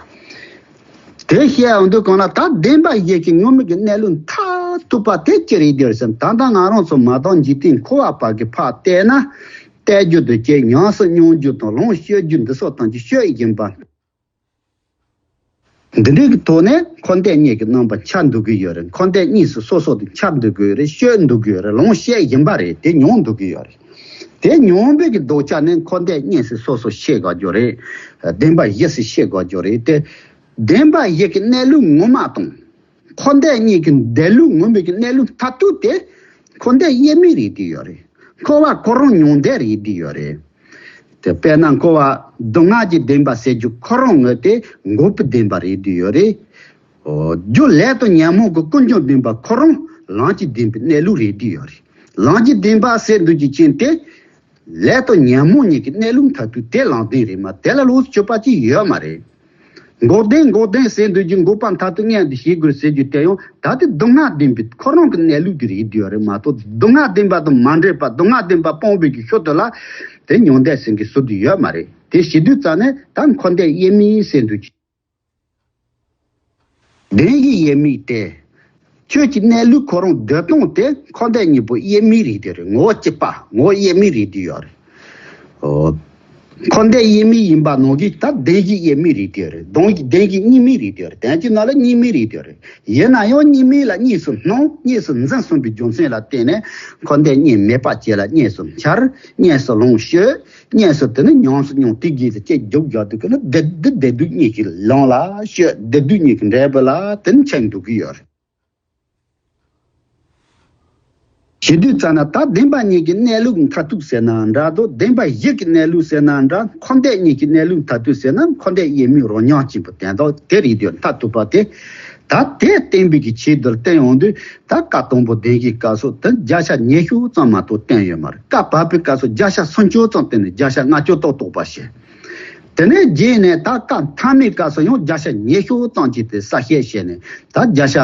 དེ་བཤད་ཡོང་དུས་སྒང་ལ་ད་བདེན་པ་བཞི་གི་ངོ་མ་གི་གནས་ལུགས་མཐར་ཐུག་པ་དེ་ཅི་རེད་འདིར་ཟེར། ད་ལྟ་ང་རང་ཚོ་མ་དང་འཇིག་རྟེན་འཁོར་བ་བར་གྱི་ཕར་བལྟས་ན། བལྟ་རྒྱུ་དང་བཅས། ཉམས་སུ་མྱོང་རྒྱུ་དང་ལམ་ཤེས་རྒྱུ་འདི་སོགས་ཐམས་ཅད་ཤེས་བཞིན་པ། འདི་འདྲའི་གི་ཐོག་ནས་འཁོར་འདས་གཉིས་ཀྱི་རྣམ་པ་འཆར་འདུག་གི་ཡོད་རེད། འཁོར་འདས་གཉིས་སུ་སོ་སོ་དེ་འཆར་འདུག་གི་ཡོད་རེད། ཤེས་འདུག་གི་ཡོད་རེད། ལམ་ཤེས་བཞིན་པ་རེད། དེ་མྱོང་འདུག་གི་ཡོད་རེད། དེ་མྱོང་བའི་གི་ལྡོག་ཆ་ནི་འཁོར་འདས་གཉིས་སུ་སོ་སོ་ཤེས་དགོས་རྒྱུ་རེད། བདེན་པ་བཞི་སུ་ཤེས་དགོས་རྒྱུ་རེད་དེ། བདེན་པ་བཞི་གི་གནས་ལུགས་ངོ་མ་དང་། འཁོར་འདས་གཉིས་ཀྱི་འདས་ལུགས་ངོ་མའི་གི་གནས་ལུགས་མཐར་ཐུག་དེ་འཁོར་འདས་དབྱེར་མེད་རེད་བསྡད་ཡོད་རེད། འཁོར་བ་ཁོ་རང་མྱོང་འདས་རེད་བསྡད་ཡོད་རེད། དེ་དཔེར་ན་འཁོར་བ་སྡུག་བསྔལ་གྱི་བདེན་པ་ཟེར་རྒྱུ་ཁོ་རང་ངོས་དེ་འགོག་པའི་བདེན་པ་རེད་བསྡད་ཡོད་རེད། འོ། རྒྱུ་ལས་དང་ཉོན་མོངས་ཀྱི་ཀུན་འབྱུང་བདེན་པ་ཁོ་རང་ལམ་གྱི་བདེན་པའི་གནས་ལུགས་རེད་བསྡད་ཡོད་རེད། ལམ་གྱི་བདེན་པ་ཟེར་འདུག་རྒྱུ་ཅན་དེ། ལས་དང་ཉོན་མོངས་གཉིས་ཀྱི་གནས་ལུགས་མཐར་ཐུག་དེ་ལམ་བདེན་རེད་མ། དེ་ལ་ལོགས་སུ་གཅོད་པ་ཅིག་ཡོད་མ་རེད། འགོག་བདེན་འགོག་བདེན་ཟེར་འདུག་རྒྱུ། འགོག་པ་མཐར་ཐུག་མངོན་དུ་བྱེད་དགོས་ཟེར་རྒྱུ་དེ་ཡང་ད་དེ་སྡུག་བསྔལ་བདེན་པའི་ཁོ་རང་གི་གནས་ལུགས་དེ་རེད་བསྡད་ཡོད་རེད་མ་གཏོགས། སྡུག་བསྔལ་བདེན་པ་དང་མ་འདྲེས་པ། སྡུག་བསྔལ་བདེན་པ་སྤོང་བའི་གི་ཤུལ་དུ་ལ་དེ་མྱོང་འདས་ཟེར་གྱི་ཟུར་དུ་ཡོད་མ་རེད། དེ་བྱེད་དུས་ཙ་ནས་ད་འཁོར་འདས་དབྱེར་མེད་ཟེར་འདུག་རྒྱུ། བདེན་བཞི་དབྱེར་མེད་དེ། ཆོས་ཀྱི་གནས་ལུགས་ཁོ་རང་སྡོད་སྟངས་དེ་འཁོར་འདས་གཉིས་པོ་དབྱེར་མེད་རེད་བསྡད་ཡོད་རེད། ངོ་བོ་གཅིག་པ། ངོ་བོ་དབྱེར་མེད་རེད་བསྡད་ཡོད་རེད། འོ། འཁོར་འདས་དབྱེར་མེད་ཡིན་པ་ནང་བཞིན་ད་བདེན་བཞི་དབྱེར་མེད་རེད་བསྡད་ཡོད་རེད། བདེན་བཞི་གཉིས་མེད་རེད་བསྡད་ཡོད་རེད། དོན་གྱི་ནང་ལ་གཉིས་མེད་རེད་བསྡད་ཡོད་རེད། ཡིན་ན་ཡང་གཉིས་མེད་ལ་གཉིས་སུ་སྣང་། གཉིས་སུ་འཛིན་གསུངས་པའི་རྒྱུ་མཚན་ལ་བརྟེན་ནས་འཁོར་འདས་གཉིས་མེད་པ་བཅས་ལ་གཉིས་སུ་འཆར། གཉིས་སུ་ལམ་ཤེས། གཉིས་སུ་དེ་ནི་ཉམས་སུ་མྱོང་། དེ་གཉིས་སུ་དཔྱད་འཇུག་རྒྱག་དུས་ཀྱི་ནི་བདེ་སྡུག་བདེ་སྡུག་གཉིས་ཀྱི་ལམ་ལ་ཤེས། བདེ་སྡུག་གཉིས་ཀྱི་འབྲས་བུ་ལ་དེ་ནི་འཆར་འདུག་གི་ཡོད་རེད། བྱེད་དུས་ཙ་ན་ད་བདེན་པ་གཉིས་ཀྱི་གནས་ལུགས་མཐར་ཐུག་ཟེར་ན་འདྲ་དང་། བདེན་པ་བཞི་གི་གནས་ལུགས་ཟེར་ན་འདྲ། འཁོར་འདས་གཉིས་ཀྱི་གནས་ལུགས་མཐར་ཐུག་ཟེར་ན་འཁོར་འདས་དབྱེར་མེད་རང་ཉིད་ཅན་པོ་དོན་དག་དེ་རེད་དེ། མཐར་ཐུག་པ་དེ། ད་དེ་བསྟན་པའི་གི་ཆེད་དུ་བསྟན་ཡོང་དུས། ད་བཀའ་དང་པོ་བདེན་བཞིའི་སྐབས་སུ་དེ་བརྒྱ་ཆ་ཉི་ཤུ་ཙམ་མ་གཏོགས་བསྟན་ཡོད་མ་རེད། བཀའ་བབས་པའི་སྐབས་སུ་བརྒྱ་ཆ་སུམ་ཅུ་ཙམ་བསྟན་ནས་བརྒྱ་ཆ་ལྔ་བཅུ་ཏག་ཏག་པ་བྱས། དེ་ནས་རྗེས་ནས་ད་བཀའ་ཐ་མའི་སྐབས་སུ་ཡང་བརྒྱ་ཆ་ཉི་ཤུ་ཙམ་ཅིག་དེ་གསལ་བཤད་བྱས་ནས། ད་བརྒྱ་ཆ་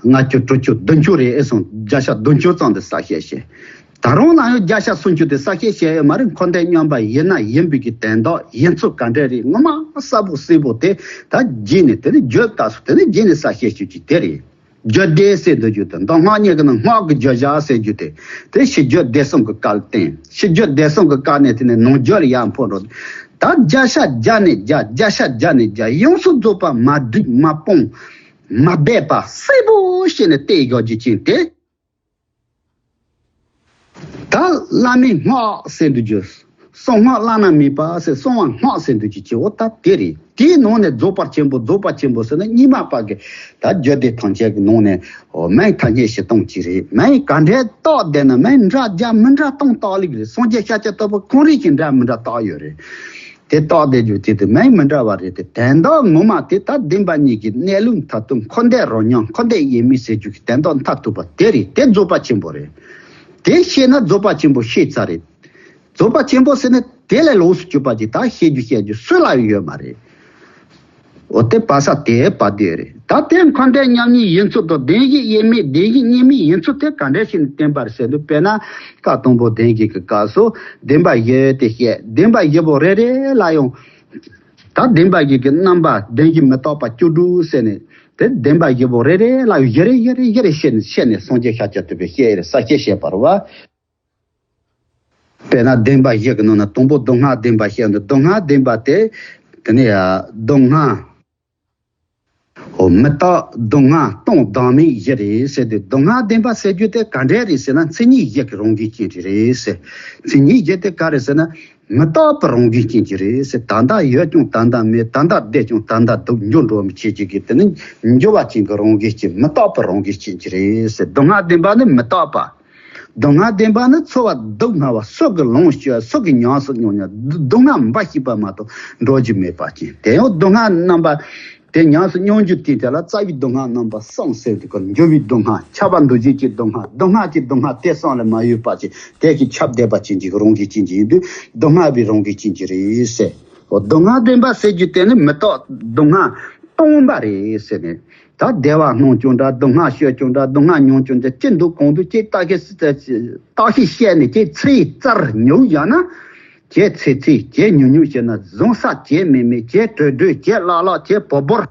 ལྔ་བཅུ། དྲུག་ཅུ། བདུན་ཅུ་རེད་ཨེ་སོང་། བརྒྱ་ཆ་བདུན་ཅུ་ཙམ་དེ་གསལ་བཤད་བྱས། ད་རུང་ལ་ཡང་བརྒྱ་ཆ་སུམ་ཅུ་དེ་གསལ་བཤད་བྱས་ཡོད་མ་རེད། འཁོར་འདས་མཉམ་པ་ཡིན་ན་ཡིན་པའི་གི་དོན་དག་ཡིན་ཚུལ་ག་འདྲ་རེད། ངོ་མ་གསལ་པོ་གསལ་པོ་དེ་ད་རྗེས་ནས་དེ་ནས་བརྗོད་སྐབས་སུ་དེ་ནས་རྗེས་ནས་གསལ་བཤད་བྱེད་རྒྱུ་དེ་རེད། རྒྱུད་སྡེ་ཟེར་འདུག་རྒྱུ་དེ། མདོ་སྔགས་གཉིས་ཀྱི་ནང་སྔགས་ཀྱི་བརྗོད་བྱ་ཟེར་རྒྱུ་དེ། དེ་ཕྱི་རྒྱུད་སྡེ་གསུམ་གྱི་སྐབས་ལ་བསྟན། ཕྱི་རྒྱུད་སྡེ་གསུམ་གྱི་སྐབས་ནས་དེ་ནས་ནང་རྒྱུད་ལ་ཡར་འཕོ་འགྲོ། ད་བརྒྱ་ཆ་བརྒྱ་ནས་བརྒྱ། བརྒྱ་ཆ་བརྒྱ་ནས་བརྒྱ། ཡོངས་སུ་རྫོགས་པ་མ་བསྒྲིགས་མ་སྤངས། མ་སྦས་པ་གསལ་པོ་བྱས་ནས་བསྟན་བཞག་རྒྱུ་ཅན་དེ། ད་བླ་མའི་སྔགས་ཟེར་འདུག་རྒྱུ། གསང་སྔགས་བླ་ན་མེད་པ་ཟེར་གསང་བ་སྔགས་ཟེར་འདུག་རྒྱུ་ཅན་འོ་ད་དེ་རེད། དེའི་ནང་ནས་རྫོགས་པ་ཆེན་པོ་རྫོགས་པ་ཆེན་པོ་ཟེར་ན་རྙིང་མ་པ་གི་ད་རྒྱུད་སྡེ་ཐམས་ཅད་ཀྱི་ནང་ནས་འོ་མའི་ཐ་སྙད་བཞི་སྟོང་གཅིག་རེད། མའི་ག་འདྲའི་རྟགས་བསྡད་ན་མའི་འདྲ་རྒྱ་མི་འདྲ་སྟོང་རྟགས་ལུགས་རེད། སངས་རྒྱས་ཤཱཀྱ་ཐུབ་པ་ཁོང་རང་གི་འདྲ་མི་འདྲ་རྟགས་ཡོད་རེད། དེ་རྟགས་དེ་རྒྱུ་དེ་དུ་མའི་མི་འདྲ་བ་རེད་དེ། དོན་དག་ངོ་མ་དེ་ད་བདེན་པ་གཉིས་ཀྱི་གནས་ལུགས་མཐར་ཐུག་འཁོར་འདས་རང་ཉིད་འཁོར་འདས་དབྱེར་མེད་ཟེར་རྒྱུ་གི་དོན་དག་མཐར་ཐུག་པ་དེ་རེད། དེ་རྫོགས་པ་ཆེན་པོ་རེད། དེ་ཤེས་ན་རྫོགས་པ་ཆེན་པོ་ཤེས་ཚར་རེད། རྫོགས་པ་ཆེན་པོ་ཟེར་ན་དེ་ལས་ལོགས་སུ་གྱུར་པ་ཅིག་ད་ཤེས་རྒྱུ་བཤད་རྒྱུ་སུ་ལ་ཡོད་མ་རེད། འོ་དེ་བ་ས་དེ་བ་དེ་རེད། ད་དེ་འཁོར་འདས་མཉམ་ཉིད་ཡིན་ཚུལ་དང་བདེན་བཞི་དབྱེར་མེད་བདེན་བཞི་གཉིས་མེད་ཡིན་ཚུལ་དེ་ག་འདྲ་ཞིག་ནས་བསྟན་པ་རེད་ཟེར་དུས་དཔེར་ན་བཀའ་དང་པོ་བདེན་བཞི་གི་སྐབས་སུ་བདེན་པ་བཞི་དེ་བཤད། བདེན་པ་བཞི་པོ་རེ་རེ་ལ་ཡང་ད་བདེན་པ་བཞི་གི་རྣམ་པ་བདེན་བཞི་མི་རྟག་པ་བཅུ་དྲུག་ཟེར་ནས་དེ་བདེན་པ་བཞི་པོ་རེ་རེ་ལ་ཡང་བཞི་རེ་བཞི་རེ་བཞི་རེ་བཤད་ནས་བཤད་ནས་སངས་རྒྱས་ཤཱཀྱ་ཐུབ་པས་བཤད་ཡོད་རེད། ས་བཤད་བཤད་པ་རེད་བ། དཔེར་ན་བདེན་པ་བཞི་གི་ནང་ན་དང་པོ་སྡུག་བསྔལ་བདེན་པ་བཤད་འདུག་སྡུག་བསྔལ་བདེན་པ་དེ་དེ་ནས་ཡ་སྡུག་བསྔལ། འོ་མི་རྟག་སྡུག་བསྔལ་སྟོང་བདག་མེད་བཞི་རེད་ཟེར་ཏེ། སྡུག་བསྔལ་བདེན་པ་ཟེར་རྒྱུ་དེ་ག་འདྲས་རེད་ཟེར་ན་མཚན་ཉིད་བཞི་གི་རང་བཞིན་ཅན་གྱི་རེད་ཟེར། མཚན་ཉིད་བཞི་དེ་ག་རེ་ཟེར་ན་མི་རྟག་པའི་རང་བཞིན་ཅན་གྱི་རེད་ཟེར། ད་ལྟ་ཡོད་ཀྱང་ད་ལྟ་མེད། ད་ལྟ་བསྡད་ཀྱང་ད་ལྟ་སྡུག་འགྱུར་འགྲོ་མི་བྱེད་ཅིག་གི་དེ་ནི་འགྱུར་བ་ཅན་གྱི་རང་བཞིན་ཅན་མི་རྟག་པའི་རང་བཞིན་ཅན་གྱི་རེད་ཟེར། སྡུག་བསྔལ་བདེན་པ་ནི་མི་རྟག་པ། སྡུག་བསྔལ་བདེན་པ་ནི་ཚོར་བ་སྡུག་བསྔལ་བ་སུ་གིས་ལོངས་སྤྱོད་སུ་གིས་ཉམས་སུ་མྱོང་ཉམས་སྡུག་བསྔལ་འབའ་ཞིག་པ་མ་གཏོགས་འགྲོ་རྒྱུ་མེད་པ་ཅན། དེ་ཡང་སྡུག་བསྔལ་རྣམ་པ་དེ་ཉམས་སུ་མྱོང་རྒྱུ་དེ་དེ་ལ་རྩ་བའི་སྡུག་བསྔལ་རྣམ་པ་གསུམ་ཟེར་དུས་ཀ་འགྱུར་བའི་སྡུག་བསྔལ། ཁྱབ་པ་འདུ་བྱེད་ཀྱི་སྡུག་བསྔལ། སྡུག་བསྔལ་གྱི་སྡུག་བསྔལ་དེ་གསུམ་ལས་མ་གཡོས་པ་ཅན། དེ་གིས་ཁྱབ་བསྡད་པ་ཅན་གྱི་རང་བཞིན་ཅན་གྱི་ཡིན་དུས་སྡུག་བསྔལ་བའི་རང་བཞིན་ཅན་གྱི་རེད་ཟེར། འོ་སྡུག་བསྔལ་བདེན་པ་ཟེར་རྒྱུ་དེ་ནི་མི་རྟག་སྡུག་བསྔལ་སྟོང་པ་རེད་ཟེར་ནས། ད་བདེ་བ་སྣང་ཀྱང་འདྲ། སྡུག་བསྔལ་སྤྱོད་ཀྱང་འདྲ། སྡུག་བསྔལ་མྱོང་ཀྱང་འདྲ། ཅི་འདུག་གང་འདུག་ཅེས་བརྟག་ཤིང་བརྟག་ཤིང་དཔྱད་ནས་ཅེས་ཚིག་རྩར་ཉུག་བཞག་ན། ཅེས་ཚིག་ཚིག་ཅེས་ཉུག་ཉུག་བྱས་ན་བཟུང་ས་ཅེས་མེད་མེད་ཅེས་གྲོས་གྲོས་ཅེས་ཀླག་ཀླག་ཅེས་བོར་བོར།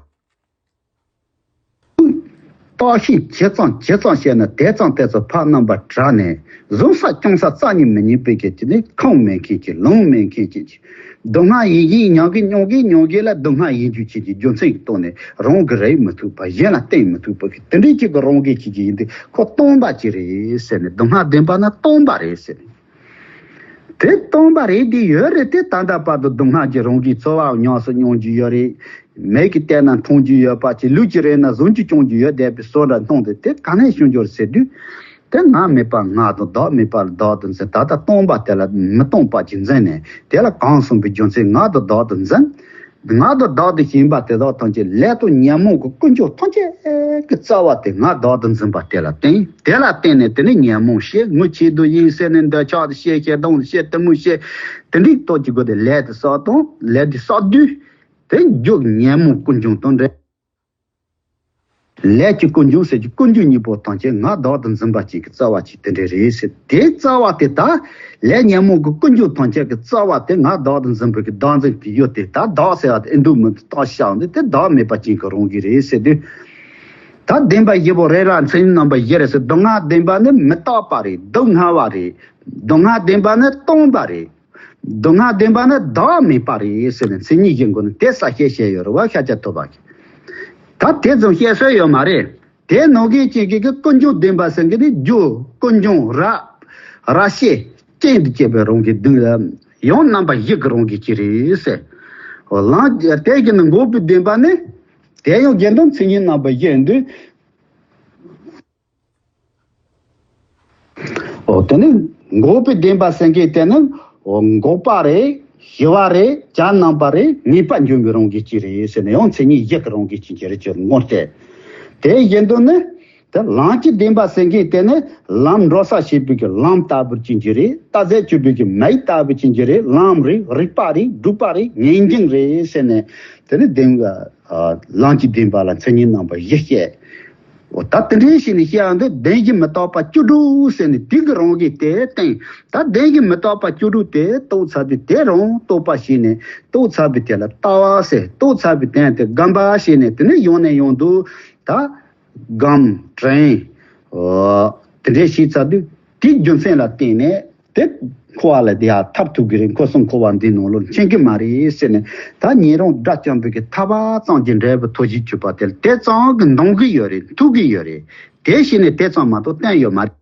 བརྟག་ཤིང་ཇི་ཙམ་ཇི་ཙམ་བྱས་ན་དེ་ཙམ་དེ་ཙམ་ཕར་རྣམ་པར་བྲལ་ནས་བཟུང་ས་སྐྱོང་ས་རྩ་ཉིད་མི་རྙེད་པའི་གེགས་ཀྱི་ནི་ཁུངས་མེད་མཁན་གྱི་ལུང་མེད་མཁན་གྱི་སྡུག་བསྔལ་ཡིན་གྱི་མྱོང་གི་མྱོང་གི་མྱོང་གི་ལ་སྡུག་བསྔལ་ཡིན་རྒྱུ་ཅན་གྱི་རྒྱུ་མཚན་གྱི་ཐོག་ནས་རང་གིས་རིག་མི་ཐུབ་པ་གཞན་ལ་བསྟན་མི་ཐུབ་པ་གི་དེ་འདྲའི་ཅིག་གི་རང་གི་ཅིག་གི་ཡིན་དུས་ཁོ་སྟོང་པ་ཅིག་རེད་ཟེར་ནས། སྡུག་བསྔལ་བདེན་པ་ནི་སྟོང་པ་རེད་ཟེར་ནས། དེ་སྟོང་པ་རེད་དེ་ཡོད་རེད་དེ། ད་ལྟ་བར་དུ་སྡུག་བསྔལ་གྱི་རང་གི་ཚོར་བ་ཉམས་སུ་མྱོང་རྒྱུ་ཡོད་རེད། མིག་གིས་བལྟས་ན་མཐོང་རྒྱུ་ཡོད་པ་ཅིག་ལུས་ཀྱིས་རེག་ན་གཟུང་རྒྱུ་སྐྱོང་རྒྱུ་ཡོད་བསྡད་པའི་བཟོ་འདྲ་མཐོང་དུས་དེ་ག་ནས་བྱུང་རྒྱུ་རེད་ཟེར་དུས། དེ་ང་མེད་པ་ང་དང་བདག་མེད་པ་ལ་བདག་ཏུ་འཛིན། ད་ལྟ་སྟོང་པ་དེ་ལ་མི་སྟོང་པ་ཅིག་འཛིན་ནས་དེ་ལ་གང་གསུངས་པའི་རྒྱུ་མཚན་ང་དང་བདག་ཏུ་འཛིན། ང་དང་བདག་ཏུ་ཞེན་པ་དེ་དག་ཐམས་ཅད་ལས་དང་ཉོན་མོངས་ཀྱི་ཀུན་འབྱུང་ཐམས་ཅད་ཀྱི་རྩ་བ་དེ་ང་བདག་ཏུ་འཛིན་པ་དེ་ལ་བརྟེན། དེ་ལ་བརྟེན་ནས་དེ་ནི་ཉོན་མོངས་བཤད། ངུ་ཆེ་དུ་ཡིན་ཟེར་ནས་འདོད་ཆགས་དུ་བཤད། ཞེ་སྡང་དུ་བཤད། གཏི་མུག་བཤད། དེ་འདྲའི་སྟོབས་ཀྱི་སྒོ་དེ་ལས་དེ་བསགས་དང་ལས་དེ་བསགས་དུས། དེ་མཇུག་ཉོན་མོངས་ཀུན་འབྱུང་དང་འབྲེལ། ལས་ཀྱི་ཀུན་འབྱུང་ཟེར་གྱི་ཀུན་འབྱུང་གཉིས་པོ་ཐམས་ཅད་ང་བདག་ཏུ་འཛིན་པ་ཅིག་གི་རྩ་བ་ཅིག་དེ་འདྲ་རེད་ཟེར། དེའི་རྩ་བ་དེ་ད་ལས་ཉོན་མོངས་ཀྱི་ཀུན་འབྱུང་ཐམས་ཅད་ཀྱི་རྩ་བ་དེ་ང་བདག་ཏུ་འཛིན་པའི་གི་བདག་འཛིན་གྱི་ཡུལ་དེ། ད་བདག་ཟེར་བ་དེ་ཨེ་འདུག་མི་འདུག་བརྟག་ཤིང་བྱ་བ་འདི་དེ་བདག་མེད་པ་ཅན་གྱི་རང་བཞིན་རེད་ཟེར་དུས། ད་བདེན་པ་བཞི་པོ་རེ་རེ་མཚན་ཉིད་རྣམ་པ་བཞི་རེད་ཟེར། སྡུག་བསྔལ་བདེན་པ་ནི་མི་རྟག་པ་རེད། སྡུག་བསྔལ་བ་རེད། སྡུག་བསྔལ་བདེན་པ་ནི་སྟོང་པ་རེད། སྡུག་བསྔལ་བདེན་པ་ནི་བདག་མེད་པ་རེད་ཟེར་ནས་མཚན་ཉིད་བཞི་མགོ་ནས་དེ་ས་བཤད་བཤད་ཡོད་རེད་བ། ཤཱཀྱ་ཐུབ་པ་གིས། ད་དེ་ཙམ་བཤད་སྲོལ་ཡོད་མ་རེད། དེ་ནང་གི་ཅིག་གི་ཀུན་འབྱུང་བདེན་པ་ཟེར་གི་དེ་རྒྱུ་ཀུན་འབྱུང་ར་ར་ཤེས་རྐྱེན་དུ་སྐྱེས་པའི་རང་གི་སྡུག་ཡང་རྣམ་པ་བཞི་གི་རང་གི་ཅིག་རེད་ཟེར། ལམ་དེ་གི་ནི་འགོག་པའི་བདེན་པ་ནི་དེ་ཡང་དགེ་འདུན་མཚན་ཉིད་རྣམ་པ་བཞི་འདུས། འོ་དེ་ནི་འགོག་པའི་བདེན་པ་ཟེར་མཁན་དེ་ནི་འོ་འགོག་པ་རེད། ཞི་བ་རེད། བྱ་རྣམ་པ་རེད། ངེས་པར་འབྱུང་བའི་རང་བཞིན་ཅིག་རེད་ཟེར་ནས་ཡང་མཚན་ཉིད་བཞི་གི་རང་བཞིན་ཅིག་གི་རེད་ཅེས་ངོ་སྤྲད། དེ་བཞིན་དུ་ནི་དེ་ལམ་གྱི་བདེན་པ་ཟེར་མཁན་དེ་ནི་ལམ་འགྲོ་ས་ཞེས་པའི་གི་ལམ་ལྟ་བུར་ཅན་གྱི་རེད། རྟ་ཟེར་གྱུར་པའི་གི་མིག་ལྟ་བུར་ཅན་གྱི་རེད། ལམ་རེད། རིག་པ་རེད། སྒྲུབ་པ་རེད། ངེས་འབྱུང་རེད་ཟེར་ནས་དེ་ནི་བདེན་ལམ་གྱི་བདེན་པ་ལ་མཚན་ཉིད་རྣམ་པ་བཞི་བཤད། འོ་ད་དེ་འདྲའི་ཞིག་ནས་བཤད་ཡང་འདི་བདེན་བཞི་མི་རྟག་པ་བཅུ་དྲུག་ཟེར་ནས་དེ་གི་རང་གི་དེ་སྟེང་ད་བདེན་བཞི་མི་རྟག་པ་བཅུ་དྲུག་དེ་རྟོགས་ཚར་དུས་དེ་རང་རྟོགས་པ་ཞིག་ནས་རྟོགས་ཚར་བའི་དེ་ལ་ལྟ་བ་ཟེར། རྟོགས་ཚར་བའི་དོན་དེ་སྒོམ་པ་ཞིག་ནས་དེ་ནས་ཡང་ནས་ཡང་དུ་ད་སྒོམ་དྲན་འོ་དེ་འདྲའི་ཞིག་ཚར་དུས་དེའི་རྒྱུ་མཚན་ལ་བརྟེན་ནས་དེ། འཁོར་བ་ལས་དེ་ཡང་ཐར་ཐུབ་ཀྱི་རེད། འཁོར་གསུམ་འཁོར་བ་འདིའི་ནང་ལོགས་ཕྱིན་གྱི་མ་རེད་ཟེར་ནས། ད་ཉན་རང་དགྲ་བཅོམ་པའི་གི་ཐར་པ་ཙམ་གྱི་འབྲས་བུ་ཐོབ་བྱེད་གྱུར་པ་དེ་ལ་དེ་ཙམ་གྱིས་འདང་གི་ཡོད་རེད། ཐུག་གི་ཡོད་རེད། དེ་བྱས་ནས་དེ་ཙམ་མ་གཏོགས་བསྟན་ཡོད་མ་རེད།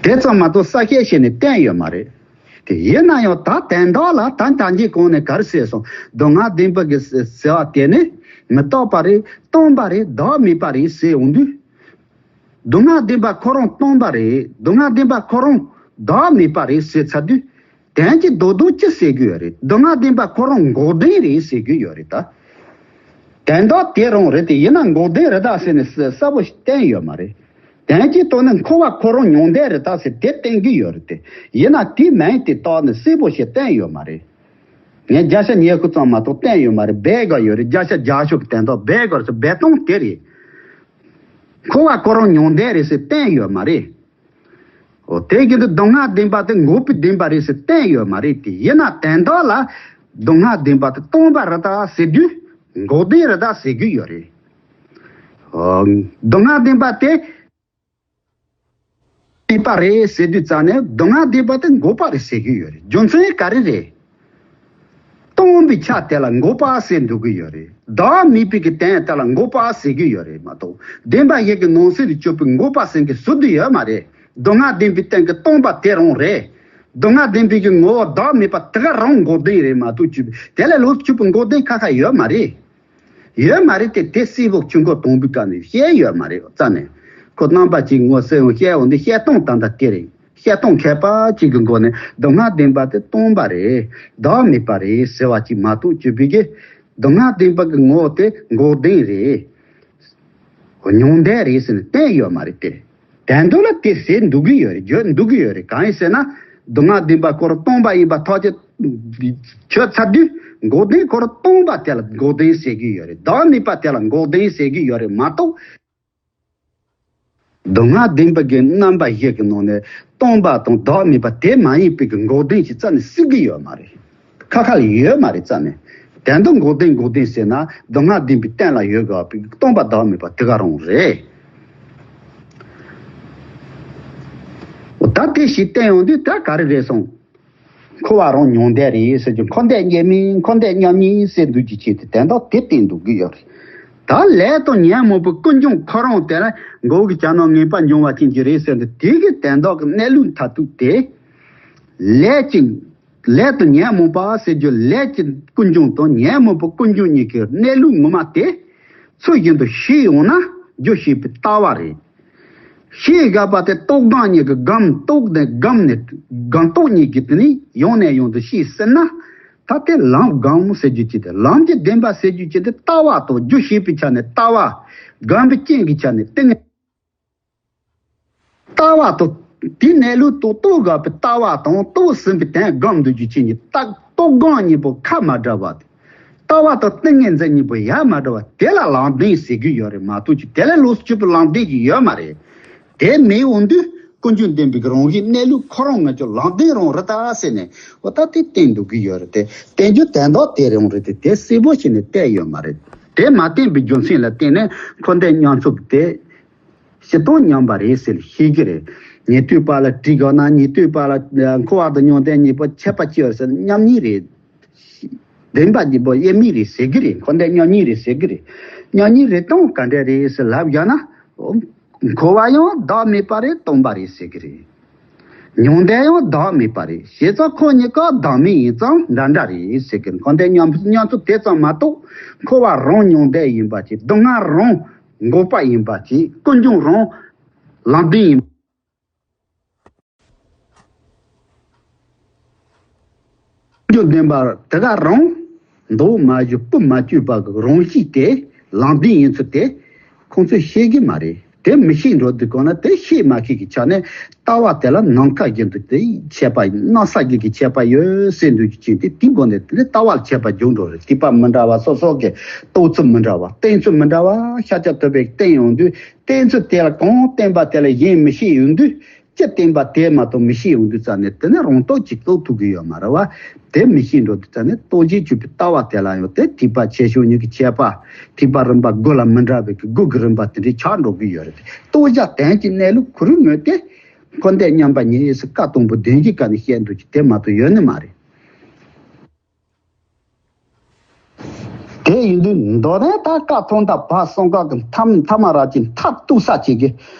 དེ་ཙམ་མ་གཏོགས་གསལ་བཤད་བྱས་ནས་བསྟན་ཡོད་མ་རེད། དེ་ཡིན་ན་ཡང་ད་དོན་དག་ལ་ད་ལྟ་འདི་གོང་ནས་ག་རེ་ཟེར་སོང་། སྡུག་བསྔལ་བདེན་པ་གི་ཟེར་བ་དེ་ནི་མི་རྟག་པ་རེད། སྟོང་པ་རེད། བདག་མེད་པ་རེད་ཟེར་ཡོང་དུས། སྡུག་བསྔལ་བདེན་པ་ཁོ་རང་སྟོང་པ་རེད། སྡུག་བསྔལ་བདེན་པ་ཁོ་རང་བདག་མེད་པ་རེད་ཟེར་ཚར་དུས། དོན་གྱི་རྡོག་རྡོག་ཅི་ཟེར་གྱི་ཡོད་རེད། སྡུག་བསྔལ་བདེན་པ་ཁོ་རང་འགོག་བདེན་རེད་ཟེར་གྱི་ཡོད་རེད་ད། དོན་དག་དེ་རང་རེད་དེ། ཡིན་ན་འགོག་བདེན་རེད་ད་ཟེར་ནས་གསལ་པོ་ཞིག་བསྟན་ཡོད་མ་རེད། དོན་གྱི་དོན་ནི་འཁོར་བ་ཁོ་རང་མྱོང་བདེན་རེད་ད་ཟེར་དེ་བསྟན་གྱི་ཡོད་རེད་དེ། ཡིན་ན་དེ་མིན་དེ་རྟགས་ནི་གསལ་པོ་ཞིག་བསྟན་ཡོད་མ་རེད། ངས་བརྒྱ་ཆ་ཉི་ཤུ་ཙམ་མ་གཏོགས་བསྟན་ཡོད་མ་རེད། སྦས་དགོས་ཡོད་རེད། བརྒྱ་ཆ་བརྒྱད་ཅུ་གི་དོན་དག་སྦས་དགོས་རེད། སྦས་སྟངས་དེ་རེད། འཁོར་བ་ཁོ་རང་མྱོང་བདེན་རེད་ཟེར་བསྟན་ཡོད་མ་རེད། འོ་དེ་གི་འདི་སྡུག་བསྔལ་བདེན་པ་དེ་འགོག་པའི་བདེན་པ་རེད་ཟེར་བསྟན་ཡོད་མ་རེད་དེ། ཡིན་ན་དོན་དག་ལ་སྡུག་བསྔལ་བདེན་པ་དེ་སྟོང་པ་རེད་ད་ཟེར་དུས་འགོག་བདེན་རེད་ད་ཟེར་གྱི་ཡོད་རེད། འོ་སྡུག་བསྔལ་བདེན་པ་དེ་མེད་པ་རེད་ཟེར་དུས་ཙང་ནས་སྡུག་བསྔལ་བདེན་པ་དེ་འགོག་པ་རེད་ཟེར་གྱི་ཡོད་རེད། རྒྱུ་མཚན་ག་རེ་རེད། སྟོང་པའི་ཆ་དེ་ལ་འགོག་པ་ཟེར་འདུག་གི་ཡོད་རེད། བདག་མེད་པའི་གི་དོན་དེ་ལ་འགོག་པ་ཟེར་གྱི་ཡོད་རེད་མ་གཏོགས། བདེན་པ་བཞི་གི་ནང་གསེས་སུ་གྱུར་པའི་འགོག་པ་ཟེར་གྱི་ཟུར་དུ་ཡོད་མ་རེད། སྡུག་བསྔལ་བདེན་པའི་སྟེང་གི་སྟོང་པ་དེ་རང་རེད། སྡུག་བསྔལ་བདེན་པའི་གི་ངོ་བོ་བདག་མེད་པ་དེ་ག་རང་འགོག་བདེན་རེད་མ་གཏོགས། གྱུར་པའི་དེ་ལས་ལོགས་སུ་གྱུར་པའི་འགོག་བདེན་ཁ་ཁ་ཡོད་མ་རེད། ཡོད་མ་རེད་དེ། དེ་གསལ་པོ་ཆུ་འགོ་དང་པོའི་སྐབས་ནས་བཤད་ཡོད་མ་རེད། རྩ་ནས་ཁོ་རྣམ་པ་གཅིག་ངོ་གསལ་བོ་བཤད་འོང་དུས་བཤད་སྟངས་ད་ལྟ་དེ་རེད། བཤད་སྟངས་མཁས་པ་གཅིག་གི་མགོ་ནས་སྡུག་བསྔལ་བདེན་པ་དེ་སྟོང་པ་རེད། བདག་མེད་པ་རེད་ཟེར་བ་གཅིག་མ་གཏོགས་གྱུར་པའི་གི་སྡུག་བསྔལ་བདེན་པ་གི་ངོ་བོ་དེ་འགོག་བདེན་རེད། མྱོང་བདེན་རེད་ཟེར་ནས་བསྟན་ཡོད་མ་རེད་དེ། དོན་དུ་ལ་དེ་ཟེར་འདུག་གི་ཡོད་རེད། བརྗོད་འདུག་གི་ཡོད་རེད། གང་ཡིན་ཟེར་ན། སྡུག་བསྔལ་བདེན་པ་ཁོ་རང་སྟོང་པ་ཡིན་པ་ཐག་གཅོད་བྱས་ཚར་དུས། འགོག་བདེན་ཁོ་རང་སྟོང་པ་དེ་ལ་འགོག་བདེན་ཟེར་གྱི་ཡོད་རེད། བདག་མེད་པ་དེ་ལ་འགོག་བདེན་ཟེར་གྱི་ཡོད་རེད་མ་གཏོགས། སྡུག་བསྔལ་བདེན་པ་གི་རྣམ་པ་བཞི་གི་ནང་ནས་སྟོང་པ་དང་བདག་མེད་པ་དེ་མ་ཡིན་པའི་གི་འགོག་བདེན་ཞིག་རྩ་ནས་སྲིད་ཀྱི་ཡོད་མ་རེད། ཁ་ཁ་ལ་ཡོད་མ་རེད། རྩ་ནས། དོན་དུ་འགོག་བདེན་འགོག་བདེན་ཟེར་ན་སྡུག་བསྔལ་བདེན་པའི་སྟེང་ལ་ཡོད་དགོས་པའི་སྟོང་པ་བདག་མེད་པ་དེ་ག་རང་རེད། འོ་ད་དེ་ཞིག་བསྟན་ཡོང་དུས་ད་ག་རེ་རེད་སོང་། འཁོར་བ་རང་མྱོང་བདེན་རེད་ཟེར་རྒྱུ། འཁོར་འདས་མྱོང་མེད། འཁོར་འདས་མྱོང་མེད་ཟེར་འདུག་རྒྱུ་ཆེད་དུ་དོན་དག་དེ་བསྟན་འདུག་གི་ཡོད་རེད། ད་ལས་དང་ཉོན་མོངས་པའི་ཀུན་འབྱུང་ཁོ་རང་དེ་ལ་འགོག་གི་བྱ་ན་ངེས་པར་འབྱུང་བ་ཅན་གྱི་རེད་ཟེར་འདུག་དེ་གི་དོན་དག་གི་གནས་ལུགས་མཐར་ཐུག་དེ། ལས་ཀྱི། ལས་དང་ཉོན་མོངས་པ་ཟེར་རྒྱུ་ལས་ཀྱི་ཀུན་འབྱུང་དང་ཉོན་མོངས་པའི་ཀུན་འབྱུང་གཉིས་ཀྱི་གནས་ལུགས་ངོ་མ་དེ། ཚུལ་བཞིན་དུ་ཤེས་ཡོང་ན་རྒྱུ་ཤེས་པའི་ལྟ་བ་རེད། ཤེས་དགོས་པ་དེ་རྟོག་སྒོམ་གཉིས་ཀྱི་སྒོམ། རྟོག་ནས་སྒོམ་ནས་སྒོམ་རྟོག་གཉིས་ཀྱི་དེ་ནི་ཡང་ནས་ཡང་དུ་ཤེས་ཟིན་ན། ད་དེ་ལམ་སྒོམ་ཟེར་རྒྱུ་ཅིག་དེ། ལམ་གྱི་བདེན་པ་ཟེར་རྒྱུ་ཅིག་དེ་ལྟ་བ་དང་རྒྱུ་ཤེས་པའི་ཆ་ནས་ལྟ་བ། སྒོམ་པའི་རྐྱེན་གྱི་ཆ་ནས་ཏིང་ངེ་འཛིན། ལྟ་བ་དང་དེའི་གནས་ལུགས་རྟོགས་རྟོགས་དགོས་པའི་ལྟ་བ་དང་རྟོགས་ཟིན་པའི་དོན་སྒོམ་འདུག་རྒྱུ་ཅིག་གཉིས་རྟག་རྟོག་སྒོམ་གཉིས་པོ་ཁ་མ་བྲལ་བ། ལྟ་བ་དང་ཏིང་ངེ་འཛིན་གཉིས་པོ་ཡ་མ་བྲལ་བ་དེ་ལ་ལམ་བདེན་ཟེར་གྱི་ཡོད་རེད་མ་གཏོགས་ཀྱི་དེ་ལས་ལོགས་སུ་གྱུར་པའི་ལམ་བདེན་ཅིག་ཡོད་མ་རེད། དེ་མེད་འོང་དུས་ཀུན་འབྱུང་བདེན་པའི་རང་བཞིན་གནས་ལུགས་ཁོ་རང་ང་ཚོ་ལམ་བདེན་རང་རེད་ད་ཟེར་ནས་འོ་ད་དེ་བསྟན་འདུག་གི་ཡོད་རེད་དེ། བསྟན་རྒྱུ་དོན་དག་དེ་རང་རེད་དེ། དེ་གསལ་པོ་བྱས་ནས་བསྟན་ཡོད་མ་རེད། དེ་མ་བསྟན་པའི་རྒྱུ་མཚན་ལ་བརྟེན་ནས་འཁོར་འདས་མྱོང་ཚུལ་དེ་སྤྱིར་བཏང་མཉམ་པ་རེད་ཟེར་ཤེས་ཀྱི་རེད། ཉན་ཐོས་པ་ལ་དྲིས་དགོས་ན་ཉན་ཐོས་པ་ལ་འཁོར་བ་དང་མྱོང་བདེན་གཉིས་པོ་ཁྱད་པར་ཅི་ཡོད་ཟེར་ན་མཉམ་ཉིད་རེད། བདེན་པ་གཉིས་པོ་དབྱེར་མེད་རེད་ཟེར་གི་རེད། འཁོར་འདས་མཉམ་ཉིད་རེད་ཟེར་གི་རེད། མཉམ་ཉིད་རེད་སྟངས་ག་འདྲ་རེད་ཟེར་ལབ་བཞག་ན། འཁོར་བ་ཡང་བདག་མེད་པ་རེད། སྟོང་པ་རེད་ཟེར་གི་རེད། མྱོང་བདེན་ཡང་བདག་མེད་པ་རེད། བྱས་ཙང་ཁོ་གཉིས་ཀ་བདག་མེད་ཡིན་ཙང་འདྲ་འདྲ་རེད་ཟེར་གི་རེད། འཁོར་འདས་མཉམ་མཉམ་ཚུལ་དེ་ཙམ་མ་གཏོགས་འཁོར་བ་རང་མྱོང་བདེན་ཡིན་པ་ཅིག་སྡུག་བསྔལ་རང་འགོག་པ་ཡིན་པ་ཅིག་ཀུན་འབྱུང་རང་ལམ་བདེན་ཡིན། ཀུན་འབྱུང་བདེན་པ་དེ་ག་རང་མདོ་མ་བཞུགས་པུ་མ་བཅོས་པ་གི་རང་གཤིས་དེ་ལམ་བདེན་ཡིན་ཚུལ་དེ་ཁོང་ཚོས་ཤེས་ཀྱི་མ་རེད། དེ་མི་ཤེས་འགྲོ་དུས་གང་ན་དེ་ཤེས་མ་ཤེས་ཀྱི་ཆ་ནས་ལྟ་བ་དེ་ལ་ནམ་མཁའ་བཞིན་དུ་དེ་ཁྱད་པར་སྣང་ས་བཞིན་གྱི་ཁྱད་པར་ཡོད་ཟེར་འདུག་ཅིང་དེ་དེའི་སྒོ་ནས་དེ་ལྟ་བ་ལ་ཁྱད་པར་འཇུག་འགྲོ་རེད། ཐེག་པ་མི་འདྲ་བ་སོ་སོ་གི་རྟོགས་ཚུལ་མི་འདྲ་བ། བསྟན་ཚུལ་མི་འདྲ་བ། ཤཱཀྱ་ཐུབ་པས་བསྟན་ཡོང་དུས་བསྟན་ཚུལ་དེ་ལ་གང་བསྟན་པ་དེ་ལ་གཞན་མི་ཤེས་ཡོང་དུས། ཅི་བསྟན་པ་དེ་མ་གཏོགས་མི་ཤེས་ཡོང་དུས་ཙ་ནས་དེ་ནི་རང་སྟོབས་ཀྱིས་རྟོགས་ཐུབ་ཀྱི་ཡོད་མ་རེད་བ། དེ་མི་ཤེས་འགྲོ་དུས་ཙ་ནས་རྟོགས་བྱེད་གཅིག་པུའི་ལྟ་བ་དེ་ལ་ཡང་དེ་ཐེག་པ་ཆེ་ཆུང་གཉིས་ཀྱི་ཁྱད་པར། ཐེག་པ་རིམ་པ་དགུ་ལ་མི་འདྲ་བའི་གི་དགུ་གི་རིམ་པ་དེ་འདྲའི་ཆགས་འགྲོ་གི་ཡོད་རེད། རྟོགས་བྱ་དོན་གྱི་གནས་ལུགས་ཁོ་རང་ངོས་དེ་ འཁོར་འདས་མཉམ་པ་ཉིད་ཟེར་བཀའ་དང་པོ་བདེན་བཞིའི་སྐབས་ནས་བཤད་འདུག་ཅིག་དེ་མ་གཏོགས་ཡོད་ནི་མ་རེད། དེ་ཡིན་དུས་མདོར་ན་ད་བཀའ་ཐམས་དང་བར་གསུམ་ཀ་གི་མཐའ་མཐའ་མ་ར་ཅིག་མཐར་གཏུགས་ས་ཅིག་གི།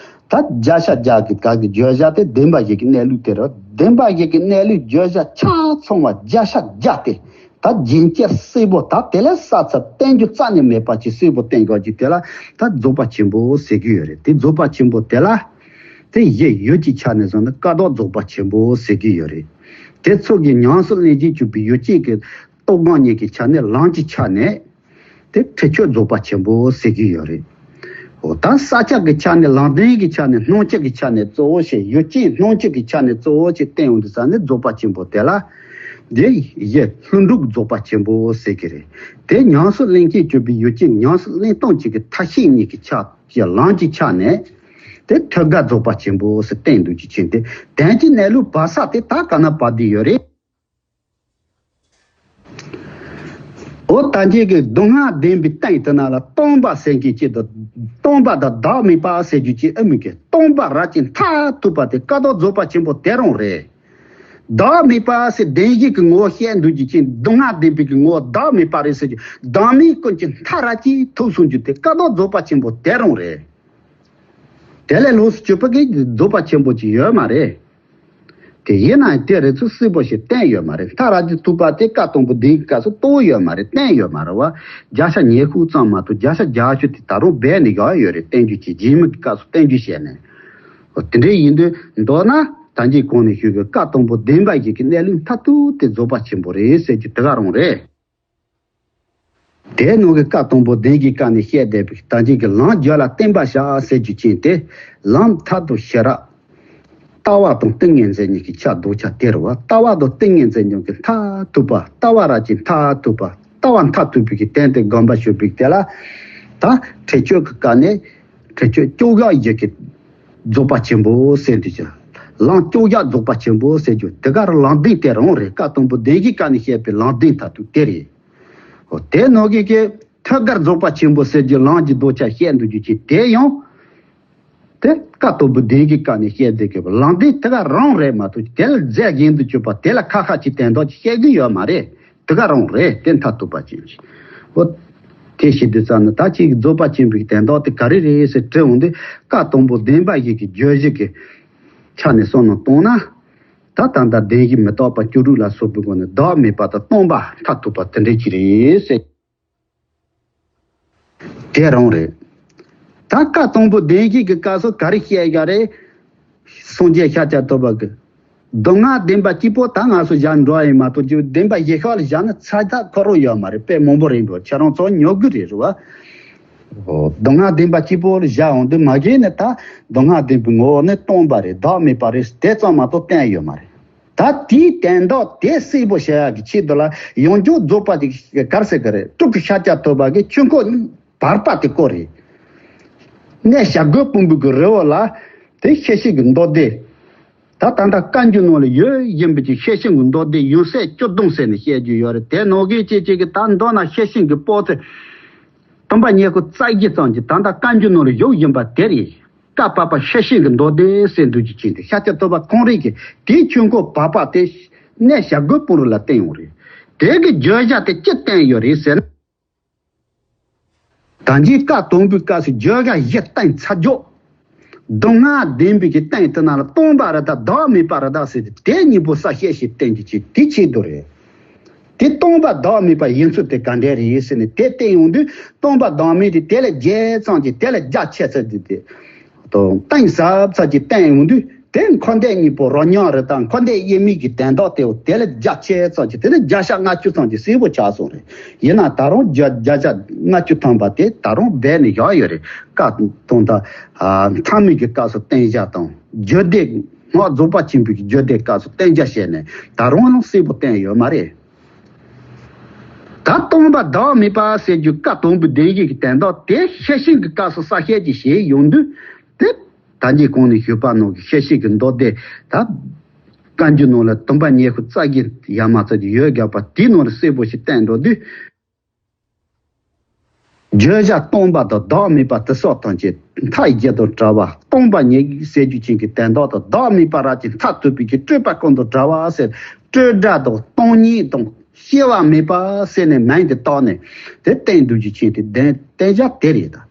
ད་བརྒྱ་ཆ་བརྒྱ་གི་ག་གི་བརྗོད་བྱ་དེ་བདེན་པ་བཞི་གི་གནས་ལུགས་དེ་རེད། བདེན་པ་བཞི་གི་གནས་ལུགས་བརྗོད་བྱ་ཆ་ཚང་བ་བརྒྱ་ཆ་བརྒྱ་དེ། ད་རྒྱུན་ཆད་གསལ་པོ་ད་དེ་ལས་ས་ཚ་བསྟན་རྒྱུ་རྩ་ནས་མེད་པ་ཅིག་གསལ་པོ་བསྟན་དགོས་ཀྱི་དེ་ལ་ད་རྫོགས་པ་ཆེན་པོ་ཟེར་གྱི་ཡོད་རེད། དེ་རྫོགས་པ་ཆེན་པོ་དེ་ལ་དེ་བཞི་ཡོད་ཀྱི་ཆ་ནས་བཟུང་ནས་ཀ་དོག་རྫོགས་པ་ཆེན་པོ་ཟེར་གྱི་ཡོད་རེད། དེ་ཚོ་གི་ཉམས་སུ་ལེན་བྱེད་བཅུག་པའི་ཡུལ་ཅན་གྱི་རྟོག་སྒོམ་གཉིས་ཀྱི་ཆ་ནས་ལམ་གྱི་ཆ་ནས་དེ་ཁྲེགས་ཆོད་རྫོགས་པ་ཆེན་པོ་ཟེར་གྱི་ཡོད་རེད། འོ་ད་ས་ཆ་གི་ཆ་ནས་ལམ་བདེན་གྱི་ཆ་ནས་སྣང་ཆ་གི་ཆ་ནས་གཙོ་བོ་བྱས་ཡུལ་ཅན་སྣང་ཆ་གི་ཆ་ནས་གཙོ་བོ་བྱས་བསྟན་ཡོང་དུས་ས་ནས་རྫོགས་པ་ཆེན་པོ་དེ་ལ་དེ་ཡི་ལྷུན་གྲུབ་རྫོགས་པ་ཆེན་པོ་ཟེར་གྱི་རེད། དེ་ཉམས་སུ་ལེན་མཁན་གྱུར་པའི་ཡུལ་ཅན་ཉམས་སུ་ལེན་སྟངས་གཅིག་གི་ཐབས་ཤེས་གཉིས་ཀྱི་ཆ་ཡི་ལམ་གྱི་ཆ་ནས་དེ་ཐོད་རྒལ་རྫོགས་པ་ཆེན་པོ་ཟེར་བསྟན་འདུག་ཅིག་ཕྱིན་ཏེ་དོན་གྱི་གནས་ལུགས་བབས་ས་དེ་ད་ག་ན་བབས་བསྡད་ཡོད་རེད། འོ་ད་ཅིག་གི་སྡུག་བསྔལ་བདེན་པའི་སྟེང་དུ་ན་ལ་སྟོང་པ་སེམས་ཀྱི་ཆེད་དུ་སྟོང་པ་དང་བདག་མེད་པ་ཟེར་རྒྱུ་ཅིག་ཨ་མི་གི་སྟོང་པ་ར་ཅིག་མཐར་ཐུག་པ་དེ་ཀ་དོག་རྫོགས་པ་ཆེན་པོ་དེ་རང་རེད། བདག་མེད་པ་ཟེར་བདེན་བཞི་གི་ངོ་བོ་བཤད་འདུག་རྒྱུ་ཅིག་སྡུག་བསྔལ་བདེན་པའི་གི་ངོ་བོ་བདག་མེད་པ་རེད་ཟེར་རྒྱུ་བདག་མེད་ཀུན་གྱི་མཐའ་ར་ཅིག་ཐུག་སོང་རྒྱུ་དེ་ཀ་དོག་རྫོགས་པ་ཆེན་པོ་དེ་རང་རེད། དེ་ལས་ལོགས་སུ་གྱུར་པ་གི་རྫོགས་པ་ཆེན་པོ་ཅིག་ཡོད་མ་རེད། དེ་ཡིན་ན་དེ་རེད་ཚུལ་གསལ་པོ་ཞིག་བསྟན་ཡོད་མ་རེད། མཐར་ཐུག་པ་དེ་ཀ་དང་པོ་བདེན་གྱི་སྐབས་སུ་རྟོགས་ཡོད་མ་རེད། བསྟན་ཡོད་མ་རེད་བ། བརྒྱ་ཆ་ཉི་ཤུ་ཙམ་མ་གཏོགས་བརྒྱ་ཆ་བརྒྱད་ཅུ་དེ་ད་རུང་སྦས་ནས་བཞག་ཡོད་རེད། བསྟན་རྒྱུ་ཅིག་རྗེས་མའི་སྐབས་སུ་བསྟན་རྒྱུ་བཤད་ནས། འོ་དེ་འདྲ་ཡིན་དུས་མདོར་ན་ད་ཅིག་གོང་ནས་ཞུས་པའི་ཀ་དང་པོ་བདེན་པ་བཞི་གི་གནས་ལུགས་མཐར་ཐུག་དེ་རྫོགས་པ་ཆེན་པོ་རེད་ཟེར་རྒྱུ་དེ་ག་རང་རེད། དེའི་ནང་གི་ཀ་དང་པོ་བདེན་བཞིའི་སྐབས་ནས་བཤད་བསྡད་པའི་ད་ཅིག་གི་ལམ་རྒྱུད་ལ་བརྟེན་པར་བྱ་ཟེར་རྒྱུ་ཅན་དེ་ལམ་མཐར་ཐུག་ཤེས་རབ། ལྟ་བ་དང་ཏིང་ངེ་འཛིན་གཉིས་ཀྱི་ཆ་ལྡོག་ཆ་དེ་རེད་བ། ལྟ་བ་དང་ཏིང་ངེ་འཛིན་གཉིས་ཀྱི་མཐར་ཐུག་པ། ལྟ་བ་ར་ཅིག་མཐར་ཐུག་པ། ལྟ་བ་མཐར་ཐུག་པའི་གི་དོན་དེ་སྒོམ་པ་ཞུ་བའི་དེ་ལ་ད་ཁྲེགས་ཆོད་ཀྱི་སྐབས་ནས་ཁྲེགས་ཆོད་བཅོ་བརྒྱད་བཞི་གི་རྫོགས་པ་ཆེན་པོ་ཟེར་དུས་ཀྱང་ལམ་བཅོ་བརྒྱད་རྫོགས་པ་ཆེན་པོ་ཟེར་རྒྱུ་དེ་ག་རང་ལམ་བདེན་དེ་རང་རེད། ཀ་དང་པོ་བདེན་བཞིའི་སྐབས་ནས་བཤད་པའི་ལམ་བདེན་མཐར་ཐུག་དེ་རེད། འོ་དེ་ནང་གི་གི་ཐོད་རྒལ་རྫོགས་པ་ཆེན་པོ་ཟེར་རྒྱུ་ལམ་གྱི་ལྡོག་ཆ་བཤད་འདུག་རྒྱུ་ཅིག་དེ་ཡང་དེ་ཀ་དང་པོ་བདེན་བཞིའི་སྐབས་ནས་བཤད་དེ་གི་ལམ་བདེན་དེ་ག་རང་རེད་མ་གཏོགས་དེ་ལ་རྫས་གཞན་དུ་གྱུར་པ་དེ་ལ་ཁ་ཁ་ཅིག་དོན་དག་ཅིག་བཤད་གི་ཡོད་མ་རེད། དེ་ག་རང་རེད། དེ་མཐར་ཐུག་པ་ཅན་ཅིག་འོ་དེ་བྱེད་དུས་ཙམ་ན་ད་ཅིག་རྫོགས་པ་ཆེན་པོའི་དོན་དག་དེ་ག་རེ་རེད་ཟེར་དྲི་འོང་དུས་ཀ་དང་པོ་བདེན་པ་བཞི་གི་བརྗོད་གཞི་གི་ཆ་ནས་བསམ་བློ་བཏང་ན། ད་ད་ལྟ་བདེན་བཞི་མི་རྟག་པ་སྐྱོ་རུས་ལ་སོགས་པའི་སྒོ་ནས་བདག་མེད་པ་དང་སྟོང་པ་མཐར་ཐུག་པ་དེ་འདྲ་ཅིག་རེད་ཟེར། དེ་རང་རེད། ད་ཀ་དང་པོ་བདེན་བཞི་གི་སྐབས་སུ་ག་རེ་བཤད་ཡ་རེད། སངས་རྒྱས་ཤཱཀྱ་ཐུབ་པ་གི་སྡུག་བསྔལ་བདེན་པ་གཅིག་པོ་ད་ང་ཚོ་བཞག་འགྲོ་ཡ་ཡིན་མ་གཏོགས་ཀྱི་བདེན་པ་བཞི་ཤོག་ལ་བཞག་ན་ཚ་ཐག་ཁོ་རང་ཡོད་མ་རེད། དཔེ་མང་པོ་རེད་འགྲོ་ཁྱེད་རང་ཚོ་ཉོ་གི་རེད་རེད་བ། སྡུག་བསྔལ་བདེན་པ་གཅིག་པོ་ལ་བཞག་འོང་དུས་མ་གཞི་ནས་ད་སྡུག་བསྔལ་བདེན་པའི་ངོ་བོ་ནི་སྟོང་པ་རེད། བདག་མེད་པ་རེད། དེ་ཙམ་མ་གཏོགས་བསྟན་ཡོད་མ་རེད། ད་དེའི་དོན་དག་དེ་གསལ་པོ་བྱ་ཡག་གི་ཆེད་དུ་ལ་ཡང་བསྐྱར་རྫོགས་པ་དེ་ག་རེ་ཟེར་གི་རེད། སྤྲུལ་སྐུ་ཤཱཀྱ་ཐུབ་པ་གི་ཆོས་འཁོར་བར་པ་དེ་བསྐོར་རེད། གནས་བྱ་རྒོད་ཕུང་པོའི་གི་རི་བོ་ལ་དེ་ཤེར་ཕྱིན་གྱི་མདོ་སྡེ། ད་ད་ལྟ་བཀའ་འགྱུར་ནང་ལ་ཡོད་བཞིན་པའི་ཀྱི་ཤེར་ཕྱིན་གྱི་མདོ་སྡེ་ཡོན་ཚད་བཅུ་བདུན་ཟེར་ནས་བཤད་རྒྱུ་ཡོད་རེད། དེ་ནང་གི་ཅིག་ཅིག་གི་ད་མདོར་ན་ཤེར་ཕྱིན་གྱི་པོ་ཏི་སྟོང་པ་ཉིད་ཀྱི་རྩ་བཞི་ཙམ་གྱི་ད་ལྟ་བཀའ་འགྱུར་ནང་ལ་ཡོད་བཞིན་པ་དེ་རེད། བཀའ་བར་པ་ཤེར་ཕྱིན་གྱི་མདོ་སྡེ་ཟེར་འདུག་རྒྱུ་ཅན་དེ་ཤཱཀྱ་ཐུབ་པ་ཁོང་རང་གི་དེའི་ཆོས་འཁོར་བར་པ་དེ་གནས་བྱ་རྒོད་ཕུང་པོ་ལ་བསྟན་ཡོད་རེད། དེ་གི་བརྗོད་བྱ་དེ་ཅི་བསྟན་ཡོད་རེད་ཟེར་ན། ད་ཅིག་བཀའ་དང་པོའི་སྐབས་སུ་བརྗོད་བྱ་བཞི་བསྟན་ཚར་རྒྱུ། སྡུག་བསྔལ་བདེན་པའི་གི་སྟེང་དུ་ན་ལ་སྟོང་པ་རེད་ད་བདག་མེད་པ་རེད་ད་ཟེར་ཏེ་དེ་གཉིས་པོ་གསལ་བཤད་ཞིག་བསྟན་རྒྱུ་ཅིག་དེ་ཆེད་དུ་རེད། དེ་སྟོང་པ་བདག་མེད་པ་ཡིན་ཚུལ་དེ་ག་འདྲས་རེད་ཟེར་ནས་དེ་བསྟན་ཡོང་དུས་སྟོང་པ་བདག་མེད་དེ་དེ་ལས་རྒྱས་ཙམ་གྱིས་དེ་ལས་རྒྱ་ཆེ་ཚད་དེ་དེ་དང་གཏིང་ཟབ་ཚད་ཀྱིས་བསྟན་ཡོང་དུས་དེ་འཁོར་འདས་གཉིས་པོ་རོ་མྱང་རེད་ད་འཁོར་འདས་དབྱེར་མེད་ཀྱི་དོན་དག་དེ་དེ་ལས་རྒྱ་ཆེ་ཙམ་གྱིས་དེ་ལས་བརྒྱ་ཆ་ལྔ་བཅུ་ཙམ་གྱིས་གསལ་པོ་ཆགས་སོང་རེད། ཡིན་ན་ད་རུང་བརྒྱ་བརྒྱ་ཆ་ལྔ་བཅུ་ཐམ་པ་དེ་ད་རུང་སྦས་ནས་བཞག་ཡོད་རེད། བཀའ་དང་ད་མཐའ་མའི་གི་སྐབས་སུ་བསྟན་བྱ་དང་རྒྱུད་སྡེ། སྔགས་རྫོགས་པ་ཆེན་པོའི་རྒྱུད་སྡེ་སྐབས་སུ་བསྟན་བྱ་བྱས་ནས་ད་རུང་ཡང་གསལ་པོ་བསྟན་ཡོད་མ་རེད། ད་སྟོང་པ་བདག་མེད་པ་ཟེར་རྒྱུ་བཀའ་དང་པོའི་བདེན་བཞི་གི་དོན་དག་དེ་ཤེར་ཕྱིན་གྱི་སྐབས་སུ་གསལ་བཤད་ཅིག་བྱས་ཡོང་དུས་དེ་ད་ཅིག་གོང་ནས་ཞུས་པ་ནང་གི་ཤེར་ཕྱིན་གྱི་མདོ་སྡེ་ད་བཀའ་འགྱུར་ནང་ལ་སྟོང་པ་ཉིད་ཀྱི་རྩ་བཞི་ཡ་མ་རྩ་རྒྱུ་ཡོད་རྒྱག་པ་དེའི་ནང་ལ་གསལ་པོ་ཞིག་བསྟན་འགྲོ་དུས། བརྗོད་བྱ་སྟོང་པ་དང་བདག་མེད་པ་དེ་སོགས་ཐམས་ཅད་མཐའ་ཡས་དང་བྲལ་བ། སྟོང་པ་ཉིད་ཟེར་རྒྱུ་ཅན་གྱི་དོན་དག་དང་། བདག་མེད་པ་རབ་ཀྱི་མཐར་ཐུག་པའི་གི་སྤྲོས་པ་ཀུན་ཏུ་བྲལ་བ་ཟེར། སྤྲོས་བྲལ་དང་སྟོང་ཉིད་དང་སྐྱེ་བ་མེད་པ་ཟེར་ནས་མིང་དེ་བཏགས་ནས་དེ་བསྟན་འདུག་རྒྱུ་ཅན་དེ་བདེན་བསྟན་བྱ་དེ་རེད་ད།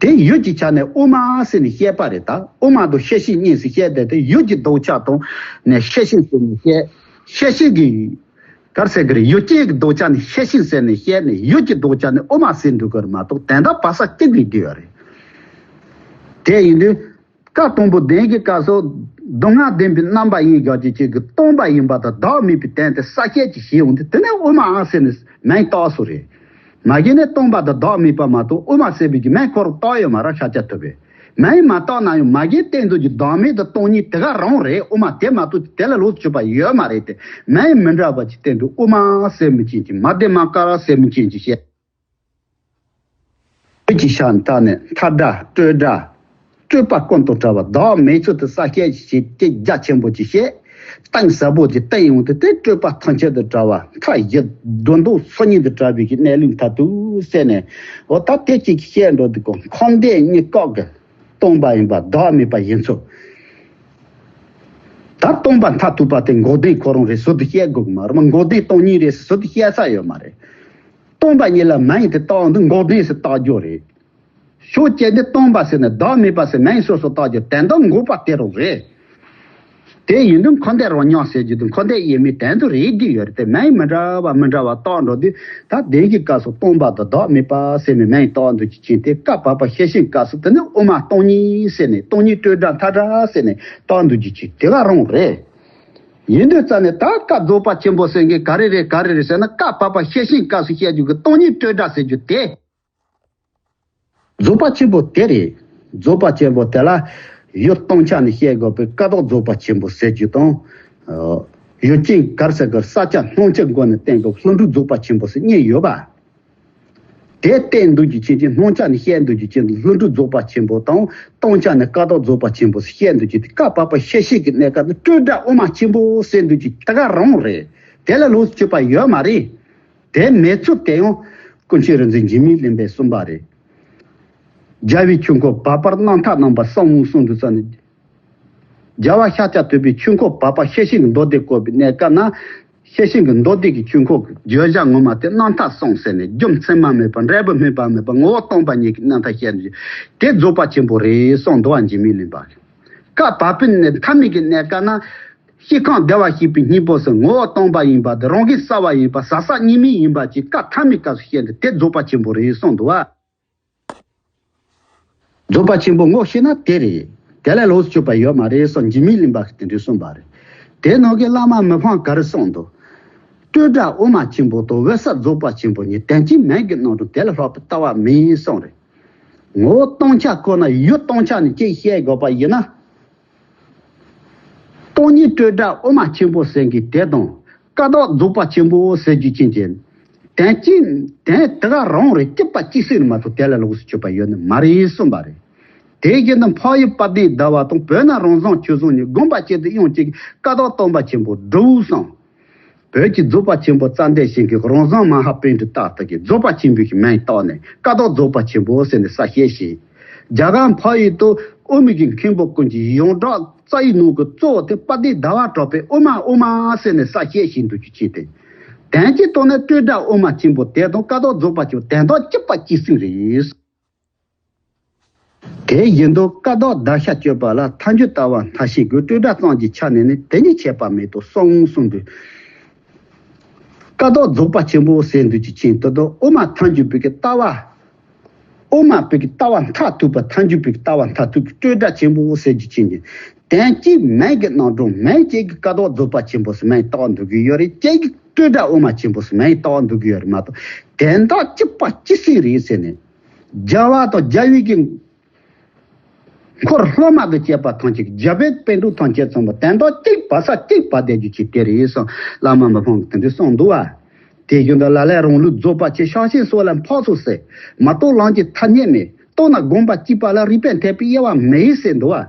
དེ་ཡུལ་གྱི་ཆ་ནས་དབུ་མ་ཟེར་ནས་བཤད་པ་རེད་ད། དབུ་མ་དང་ཤེར་ཕྱིན་གཉིས་སུ་བཤད་དེ། དེ་ཡུལ་གྱི་ལྡོག་ཆ་དང་ནས་ཤེར་ཕྱིན་ཟེར་ནས་བཤད། ཤེར་ཕྱིན་གྱི་གར་ཟེར་གི་རེད། ཡུལ་ཅན་གྱི་ལྡོག་ཆ་ནས་ཤེར་ཕྱིན་ཟེར་ནས་བཤད་ནས། ཡུལ་གྱི་ལྡོག་ཆ་ནས་དབུ་མ་ཟེར་འགྲོ་གི་རེད་མ་གཏོགས། དོན་དག་བར་ས་གཅིག་གིས་བསྡུས་ཡོད་རེད། དེ་ཡིན་དུས་སྐབས་དང་པོ་བདེན་གྱི་སྐབས་སུ་སྡུག་བསྔལ་བདེན་པའི་རྣམ་པ་ཡིན་ཞག་ཅིག་ཅིག་གི་སྟོང་པ་ཡིན་པ་དང་བདག་མེད་པའི་དོན་དེ་གསལ་བཤད་ཅིག་བྱས་ཡོང་དུས། དེ་ནས་དབུ་མ་ཟེར་ནས་མིང་བཏགས་སོ་རེད། མ་གཞི་ནས་སྟོང་པ་དང་བདག་མེད་པ་མ་གཏོགས་དབུ་མ་ཟེར་བའི་གི་མིང་ཁོ་རང་བཏགས་ཡོད་མ་རེད། ཤཱཀྱ་ཐུབ་པས། མིང་མ་བཏགས་ན་ཡང་མ་གཞི་བསྟན་འདུག་རྒྱུ་བདག་མེད་དང་སྟོང་ཉིད་དེ་ག་རང་རེད། དབུ་མ་དེ་མ་གཏོགས་དེ་ལས་ལོགས་སུ་གྱུར་པ་ཡོད་མ་རེད་དེ། མིང་མི་འདྲ་བ་ཅིག་བསྟན་འདུག་དབུ་མ་ཟེར་མི་ཅན་གྱི་མ་བདེ་མ་དཀར་ཟེར་མི་ཅན་གྱི་བཤད། བོད་ཀྱི་ཤ་མཐའ་ནས་མཐའ་བྲལ་སྤྲོས་བྲལ། སྤྲོས་པ་ཀུན་ཏུ་བྲལ་བ་བདག་མེད་ཚུལ་དུ་གསལ་བཤད་ཅིག་བྱས་ཏེ་རྒྱ་ཆེན་པོ་ཅིག་བཤད། གཏིང་ཟབ་པོ་ཅིག་བསྟན་ཡོང་དུས། དེ་སྤྲོས་པ་ཐམས་ཅད་དུ་བྲལ་བ། མཐའ་ཡས་སྒྲོ་འདོགས་སོ་གཉིས་དུ་བྲལ་བའི་གི་གནས་ལུགས་མཐར་ཐུག་ཟེར་ནས། འོ་ད་དེ་གཅིག་བཤད་འགྲོ་དུས་ཀོ། འཁོར་འདས་གཉིས་སྐབས་ཀྱི་སྟོང་པ་ཡིན་པ་བདག་མེད་པ་ཡིན་ཚུལ། ད་སྟོང་པ་མཐར་ཐུག་པ་དེ་འགོག་བདེན་ཁོ་རང་རེད་ཟེར་དུ་བཤད་དགོས་ཀྱི་མ་རེད། འགོག་བདེན་སྟོང་ཉིད་རེད་ཟེར་དུ་བཤད་ས་ཡོད་མ་རེད། སྟོང་པ་ཉིད་ལ་མིང་དེ་བཏགས་འདུག་འགོག་བདེན་ཟེར་བཏགས་རྒྱུ་རེད། ཕྱོགས་གཅིག་ནས་སྟོང་པ་ཟེར་ནས་བདག་མེད་པ་ཟེར་མིང་སོ་སོ་བཏགས་རྒྱུ་དོན་དག་འགོག་པ་དེ་རང་རེད། དེ་ཡིན་དུས་འཁོར་འདས་རང་ཉིད་ཟེར་རྒྱུ་དེ་འཁོར་འདས་དབྱེར་མེད་དོན་དུ་རེད་བསྡུས་ཡོད་རེད་དེ། མིང་མི་འདྲ་བ་མི་འདྲ་བ་བཏགས་འགྲོ་དུས། ད་བདེན་གྱི་སྐབས་སུ་སྟོང་པ་དང་བདག་མེད་པ་ཟེར་ནས་མིང་བཏགས་འདུག་རྒྱུ་ཅན་དེ། སྐབས་བར་པ་ཤེར་ཕྱིན་སྐབས་སུ་དེ་ནི་དབུ་མ་སྟོང་ཉིད་ཟེར་ནས་སྟོང་ཉིད་སྤྲོས་བྲལ་མཐའ་བྲལ་ཟེར་ནས་བཏགས་འདུག་རྒྱུ་ཅན་དེ་ག་རང་རེད། ཡིན་དུས་ཙ་ནས་ད་སྐབས་རྫོགས་པ་ཆེན་པོ་ཟེར་མཁན་ག་རེ་རེད་ག་རེ་རེད་ཟེར་ན། སྐབས་བར་པ་ཤེར་ཕྱིན་སྐབས་སུ་བཤད་རྒྱུ་གི་སྟོང་ཉིད་སྤྲོས་བྲལ་ཟེར་རྒྱུ་དེ། རྫོགས་པ་ཆེན་པོ་དེ་རེད། རྫོགས་པ་ཆེན་པོ་དེ་ལ་ཡུལ་སྟོང་ཆ་ནས་བཤད་དགོས་པའི་ཀ་དོག་རྫོགས་པ་ཆེན་པོ་ཟེར་རྒྱུ་དང་། ཡུལ་ཅན་ག་རེ་ཟེར་གི་རེད། ས་ཆ་སྣང་ཆ་སྒོ་ནས་བསྟན་དགོས་ལྷུན་གྲུབ་རྫོགས་པ་ཆེན་པོ་ཟེར་གཉིས་ཡོད་པ། དེ་བསྟན་འདུག་རྒྱུ་ཅན་གྱི་སྣང་ཆ་ནས་བཤད་འདུག་རྒྱུ་ཅན་ལྷུན་གྲུབ་རྫོགས་པ་ཆེན་པོ་དང་། སྟོང་ཆ་ནས་ཀ་དོག་རྫོགས་པ་ཆེན་པོ་བཤད་འདུག་རྒྱུ་དེ། སྐབས་བར་པ་ཤེར་ཕྱིན་གྱི་གནས་སྐབས་ནས་སྤྲོས་བྲལ་དབུ་མ་ཆེན་པོ་ཟེར་འདུག་རྒྱུ་དེ་ག་རང་རེད། དེ་ལས་ལོགས་སུ་གྱུར་པ་ཡོད་མ་རེད། དེ་མེད་ཚུལ་དེ་ཡང་ཀུན་མཁྱེན་རིག་འཛིན་འཇིགས་མེད་གླིང་པས་གསུངས་པ་རེད། རྒྱལ་བའི་ཆོས་འཁོར་བར་པར་རྣམ་ཐར་རྣམ་པར་གསུངས་གསུངས་འདུག་ས་ནས། རྒྱལ་བ་ཤཱཀྱ་ཐུབ་པའི་ཆོས་འཁོར་བར་པ་ཤེར་ཕྱིན་གྱི་མདོ་སྡེ་བཀོད་པའི་གནས་སྐབས་ན། ཤེར་ཕྱིན་གྱི་མདོ་སྡེ་གི་ཆོས་འཁོར་གྱི་བརྗོད་བྱ་ངོ་མ་དེ་རྣམ་ཐར་གསུངས་ཟེར་ནས། རྒྱུ་མཚན་མ་དམིགས་པ་འབྲས་བུ་དམིགས་པ་མེད་པ་ངོ་བོ་སྟོང་པ་ཉིད་ཀྱི་རྣམ་ཐར་བཤད་ནས། དེ་རྫོགས་པ་ཆེན་པོ་རེད་གསུངས་འདུག་བ། འཇིགས་མེད་གླིང་པ་གིས། སྐབས་བར་པའི་གནས་མཐའ་མའི་གི་གནས་སྐབས་ན། སྐྱེ་ཁམས་བདེ་བར་གཤེགས་པའི་སྙིང་པོ་ཟེར་ངོ་བོ་སྟོང་པ་ཡིན་པ་དེ། རང་གི་གསལ་བ་ཡིན་པ། ཟག་བཅས་གཉིས་མེད་ཡིན་པ་ཅིག་སྐབས་མཐའ་མའི་སྐབས་སུ་བཤད་འདུག་དེ་རྫོགས་པ་ཆེན་པོ་རེད་གསུངས་འདུག་བ། རྫོགས་པ་ཆེན་པོ་ངོ་ཤེས་ན་དེ་རེད། དེ་ལས་ལོགས་སུ་གྱུར་པ་ཡོད་མ་རེད་གསུངས། འཇིགས་མེད་གླིང་པ་གིས་དེ་འདྲ་གསུངས་པ་རེད། དེ་ནང་གི་བླ་མ་མི་ཕམ་ག་རེ་གསུངས་འདུག་སྤྲོས་བྲལ་དབུ་མ་ཆེན་པོ་དང་འོད་གསལ་རྫོགས་པ་ཆེན་པོ་གཉིས་དོན་གཅིག་མིང་གི་རྣམ་གྲངས་དེ་ལས་ལྷག་པའི་ལྟ་བ་མིན་གསུངས་རེད། ངོ་བོ་སྟོང་ཆ་ཁོ་ན་ཡུལ་སྟོང་ཆ་ནས་ཅིག་བཤད་དགོས་པ་ཡིན་ན། སྟོང་ཉིད་སྤྲོས་བྲལ་དབུ་མ་ཆེན་པོ་ཟེར་མཁན་དེ་དང་། ཀ་དོག་རྫོགས་པ་ཆེན་པོ་ཟེར་རྒྱུ་ཅན་གྱི་དོན་གཅིག་དོན་དེ་ག་རང་རེད། གཅིག་པ་གཅིག་སྲིད་མ་གཏོགས་དེ་ལས་ལོགས་སུ་གྱུར་པ་ཡོད་ནི་མ་རེད་གསུངས་པ་རེད། དེ་བཞིན་དུ་འཕགས་ཡུལ་དཔལ་ལྡན་ཟླ་བ་དང་། བོད་ན་རང་བྱུང་ཆོས་བཟང་གཉིས། དགོངས་པ་གཅིག་ཏུ་དབྱངས་གཅིག་གིས། ཀ་དོག་སྟོང་པ་ཆེན་པོ་སྒྲུབ་གསུངས། བོད་ཀྱི་རྫོགས་པ་ཆེན་པོ་རྩ་འགྲེལ་ཞིང་གི་རང་བྱུང་མ་ཧཱ་པཎྜི་ཏ་དག་གིས་རྫོགས་པ་ཆེན་པོའི་མིང་བཏགས་ནས་ཀ་དོག་རྫོགས་པ་ཆེན་པོ་ཟེར་ནས་གསལ་བཤད་བྱས། རྒྱ་གར་འཕགས་ཡུལ་དུ་དབུ་མའི་གི་མཁན་པོ་ཀུན་གྱི་ཡོངས་གྲགས་རྩ་བའི་ནང་གི་གཙོ་བོ་དེ་དཔལ་ལྡན་ཟླ་བ་གྲགས་པས་དབུ་མ་དབུ་མ་ཟེར་ནས་གསལ་བཤད་བྱས་འདུག་རྒྱུ་ཅན་དེ། དོན་གྱི་ཐོག་ནས་སྤྲོས་བྲལ་དབུ་མ་ཆེན་པོ་དེ་དང་ཀ་དོག་རྫོགས་པ་ཆེན་པོ་དོན་དག་གཅིག་པ་གཅིག་སྲིད་རེད། དེ་བཞིན་དུ་ཀ་དོག་བརྡར་ཤ་གཅོད་པ་ལ་ཐལ་འགྱུར་ལྟ་བ་མཐའ་ཞིག་གིས། སྤྲོས་བྲལ་ཙམ་གྱི་ཆ་ནས་ནི་དེ་ཉིད་ཁྱད་པར་མེད་དོ་གསུངས་གསུངས་འདུག་ཀ་དོག་རྫོགས་པ་ཆེན་པོ་ཟེར་འདུག་རྒྱུ་ཅན་དེ་དང་དབུ་མ་ཐལ་འགྱུར་བའི་གི་ལྟ་བ། དབུ་མ་པའི་གི་ལྟ་བ་མཐར་ཐུག་པ། ཐལ་འགྱུར་བའི་གི་ལྟ་བ་མཐར་ཐུག་གི་སྤྲོས་བྲལ་ཆེན་པོ་ཟེར་རྒྱུ་ཅན་གྱི་དོན་གཅིག་མིང་གི་རྣམ་གྲངས་མིང་གཅིག་གིས་ཀ་དོག་རྫོགས་པ་ཆེན་པོ་ཟེར་མིང་བཏགས་འདུག་གི་ཡོད་རེད། གཅིག་གིས་སྤྲོས་བྲལ་དབུ་མ་ཆེན་པོ་ཟེར་མིང་བཏགས་འདུག་གི་ཡོད་རེད་མ་གཏོགས། དོན་དག་གཅིག་པ་གཅིག་སྲིད་རེད་ཟེར་ནས། རྒྱལ་བ་དང་རྒྱལ་བའི་གི་འཁོར་སློབ་མ་དང་བཅས་པ་ཐམས་ཅད་ཀྱིས། རྒྱལ་བའི་པཎ་གྲུབ་ཐམས་ཅད་ཚང་མ་དོན་དག་གཅིག་བར་ས་གཅིག་པ་བསྡད་རྒྱུ་ཅིག་དེ་རེད་གསུངས། བླ་མ་མི་ཕམ་གྱིས་དེ་འདྲ་གསུངས་འདུག་བ། དེ་བཞིན་དུ་ལ་ལས་རང་ལུགས་རྫོགས་པ་ཆེ། ཕྱག་ཆེན་སོགས་ལ་འཕགས་སོ་ཟེར། མ་རྟོགས་ལམ་གྱི་ཐ་སྙད་མེད། རྟོགས་ན་དགོངས་པ་གཅིག་པ་ལ། རིགས་པས་འཐད་པའི་དབྱེ་བ་མེད་ཟེར་འདུག་བ།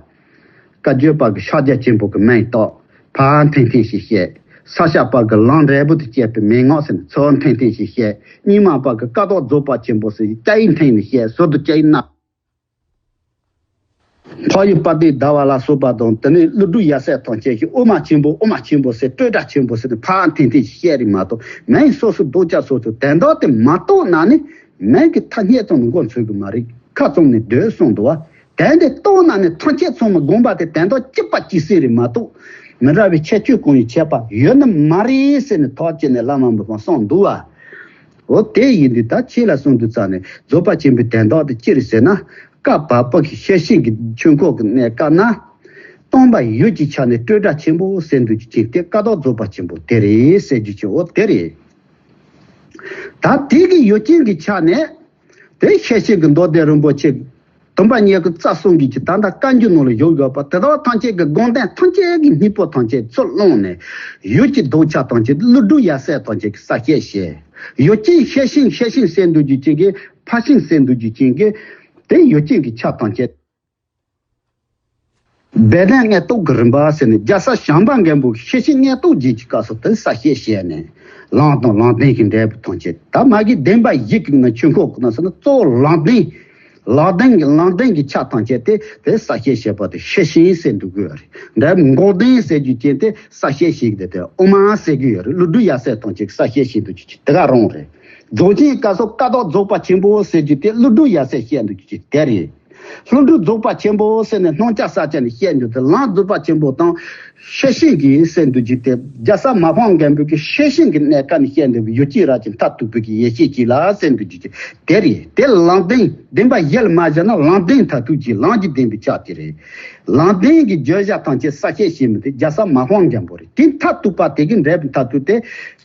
བཀའ་བརྒྱུད་པ་གི་ཕྱག་རྒྱ་ཆེན་པོ་གི་མིང་བཏགས། ཕར་འཐེན་འཐེན་ཞིག་བཤད། ས་སྐྱ་པ་གི་ལམ་འབྲས་བུ་དང་བཅས་པའི་མན་ངག་ཟེར་ནས་ཚུལ་འཐེན་འཐེན་ཞིག་བཤད། རྙིང་མ་པ་གི་བཀའ་ཐོག་རྫོགས་པ་ཆེན་པོ་ཟེར་ཞིག་སྐྱ་ཡིས་འཐེན་ནས་བཤད། ཟུར་དུ་སྐྱ་ཡིས་གནག་ཕག་ཡུལ་དཔལ་ལྡན་ཟླ་བ་ལ་སོགས་པ་དང་། དེ་ནས་ཀླུ་སྒྲུབ་ཡབ་སྲས་ཐམས་ཅད་ཀྱིས་དབུ་མ་ཆེན་པོ་དབུ་མ་ཆེན་པོ་ཟེར་སྤྲོས་བྲལ་ཆེན་པོ་ཟེར་ནས་ཕར་འཐེན་འཐེན་ཞིག་བཤད་རེད་མ་གཏོགས། མིང་སོ་སོའི་རྡོག་རྩ་སོ་སོའི་དོན་དག་དེ་མ་རྟོགས་ན་ནི། མིང་གི་ཐ་སྙད་ཙམ་ལ་མགོ་འཚོས་ཀྱི་མ་རེད། ཁ་བཙུམ་ནས་སྡོད་གསུངས་འདུག་བ། དོན་དེ་རྟོགས་ན་ནི་ཐམས་ཅད་ཚང་མ་དགོངས་པ་དེ་དོན་དག་གཅིག་པ་གཅིག་སེ་རེད་མ་གཏོགས། མི་འདྲ་བའི་ཁྱད་ཆོས་གང་ཡང་ཁྱད་པར་ཡོད་ནི་མ་རེད་ཟེར་ནས་ཐག་བཅད་ནས་བླ་མ་མི་ཕམ་གསུངས་འདུག་བ། འོ་དེ་ཡིན་དུས་ད་ཁྱེད་ལ་གསུང་དུས་ཙང་ནས་རྫོགས་པ་ཆེན་པོའི་དོན་དག་དེ་ཅི་རེད་ཟེར་ན། བཀའ་བབས་པ་གི་ཤེར་ཕྱིན་གྱི་ཆོས་འཁོར་གྱི་གནས་སྐབས་ན། སྟོང་པ་ཡུལ་གྱི་ཆ་ནས་སྤྲོས་བྲལ་ཆེན་པོ་ཟེར་འདུག་རྒྱུ་ཅན་དེ་བཀའ་ཐོག་རྫོགས་པ་ཆེན་པོ་དེ་རེད་ཟེར་རྒྱུ་ཅན། འོ་དེ་རེད། ད་དེ་གི་ཡུལ་ཅན་གྱི་ཆ་ནས། དེ་ཤེར་ཕྱིན་གྱི་མདོ་སྡེ་རིན་པོ་ཆེ་བུམ་པ་ཉེར་དགུ་རྩ་གསུམ་གྱི་ད་ལྟ་བཀའ་འགྱུར་ནང་ལ་བཞུགས་ཡོད་པ་དེ་དག་ཐམས་ཅད་ཀྱི་དགོངས་དོན་ཐམས་ཅད་ཀྱི་སྙིང་པོ་ཐམས་ཅད་ཚུར་བླངས་ནས། ཡུལ་གྱི་ལྡོག་ཆ་ཐམས་ཅད་ཀླུ་སྒྲུབ་ཡབ་སྲས་ཐམས་ཅད་ཀྱིས་གསལ་བཤད་བྱས། ཡུལ་ཅན་ཤེར་ཕྱིན་ཤེར་ཕྱིན་ཟེར་འདུག་རྒྱུ་ཅན་གྱི་ཕར་ཕྱིན་ཟེར་འདུག་རྒྱུ་ཅན་གྱི་དེ་ཡུལ་ཅན་གྱི་ཆ་ཐམས་ཅད། སྦས་དོན་མངོན་རྟོགས་ཀྱི་རིམ་པ་ཟེར་ནས་རྒྱལ་སྲས་བྱམས་པ་མགོན་པོ་གིས་ཤེར་ཕྱིན་མངོན་རྟོགས་རྒྱན་གྱི་སྐབས་སུ་དེ་གསལ་བཤད་བྱས་ནས། ལམ་དང་ལམ་བདེན་གྱི་འབྲས་བུ་ཐམས་ཅད། ད་མ་གི་བདེན་པ་བཞི་གི་ནང་ཆོས་འཁོར་གྱི་ནང་ཟེར་ན་གཙོ་བོ་ལམ་བདེན། ལམ་བདེན་གྱི་ལམ་བདེན་གྱི་ཆ་ཐམས་ཅད་དེ་དེ་གསལ་བཤད་བྱེད་པ་དེ་ཤེར་ཕྱིན་ཟེར་འདུག་གི་རེད། འབྲས་བུ་འགོག་བདེན་ཟེར་རྒྱུ་ཅན་དེ་གསལ་བཤད་བྱེད་ཀྱི་དེ་དེ་དབུ་མ་ཟེར་གྱི་ཡོད་རེད། ཀླུ་སྒྲུབ་ཡབ་སྲས་ཐམས་ཅད་གསལ་བཤད་བྱེད་འདུག་རྒྱུ་ཅན་དེ་ག་རང་རེད། རྫོགས་ཆེན་སྐབས་སུ་བཀའ་ཐོག་རྫོགས་པ་ཆེན་པོ་ཟེར་རྒྱུ་དེ་ཀླུ་སྒྲུབ་ཡབ་སྲས་བཤད་འདུག་རྒྱུ་ཅན་དེ་རེད། ཀླུ་སྒྲུབ་རྫོགས་པ་ཆེན་པོ་ཟེར་ནས་སྣང་ཆ་ས་ཆ་ནས་བཤད་འདུག་དེ་ལམ་རྫོགས་པ་ཆེན་པོ་དང་ཤེར་ཕྱིན་གྱི་ཟེར་འདུག་རྒྱུ་དེ་རྒྱལ་སྲས་མ་ཕམ་མགོན་པོ་གིས་ཤེར་ཕྱིན་གྱི་གནས་སྐབས་ནས་བཤད་འདུག་པའི་ཡུལ་ཅན་རབ་ཀྱི་མཐར་ཐུག་པའི་གི་ཡེ་ཤེས་ཀྱི་ལ་ཟེར་འདུག་རྒྱུ་དེ་རེད། དེ་ལམ་བདེན་བདེན་པ་བཞི་ལ་མ་བཞག་ན་ལམ་བདེན་མཐར་ཐུག་གི་ལམ་གྱི་བདེན་པའི་ཆ་དེ་རེད། ལམ་བདེན་གྱི་བརྗོད་བྱ་ཐམས་ཅད་གསལ་བཤད་བྱེད་མི་དེ་རྒྱལ་སྲས་མ་ཕམ་མགོན་པོ་རེད། དེ་མཐར་ཐུག་པ་དེ་གི་འབྲས་བུ་མཐར་ཐུག་དེ་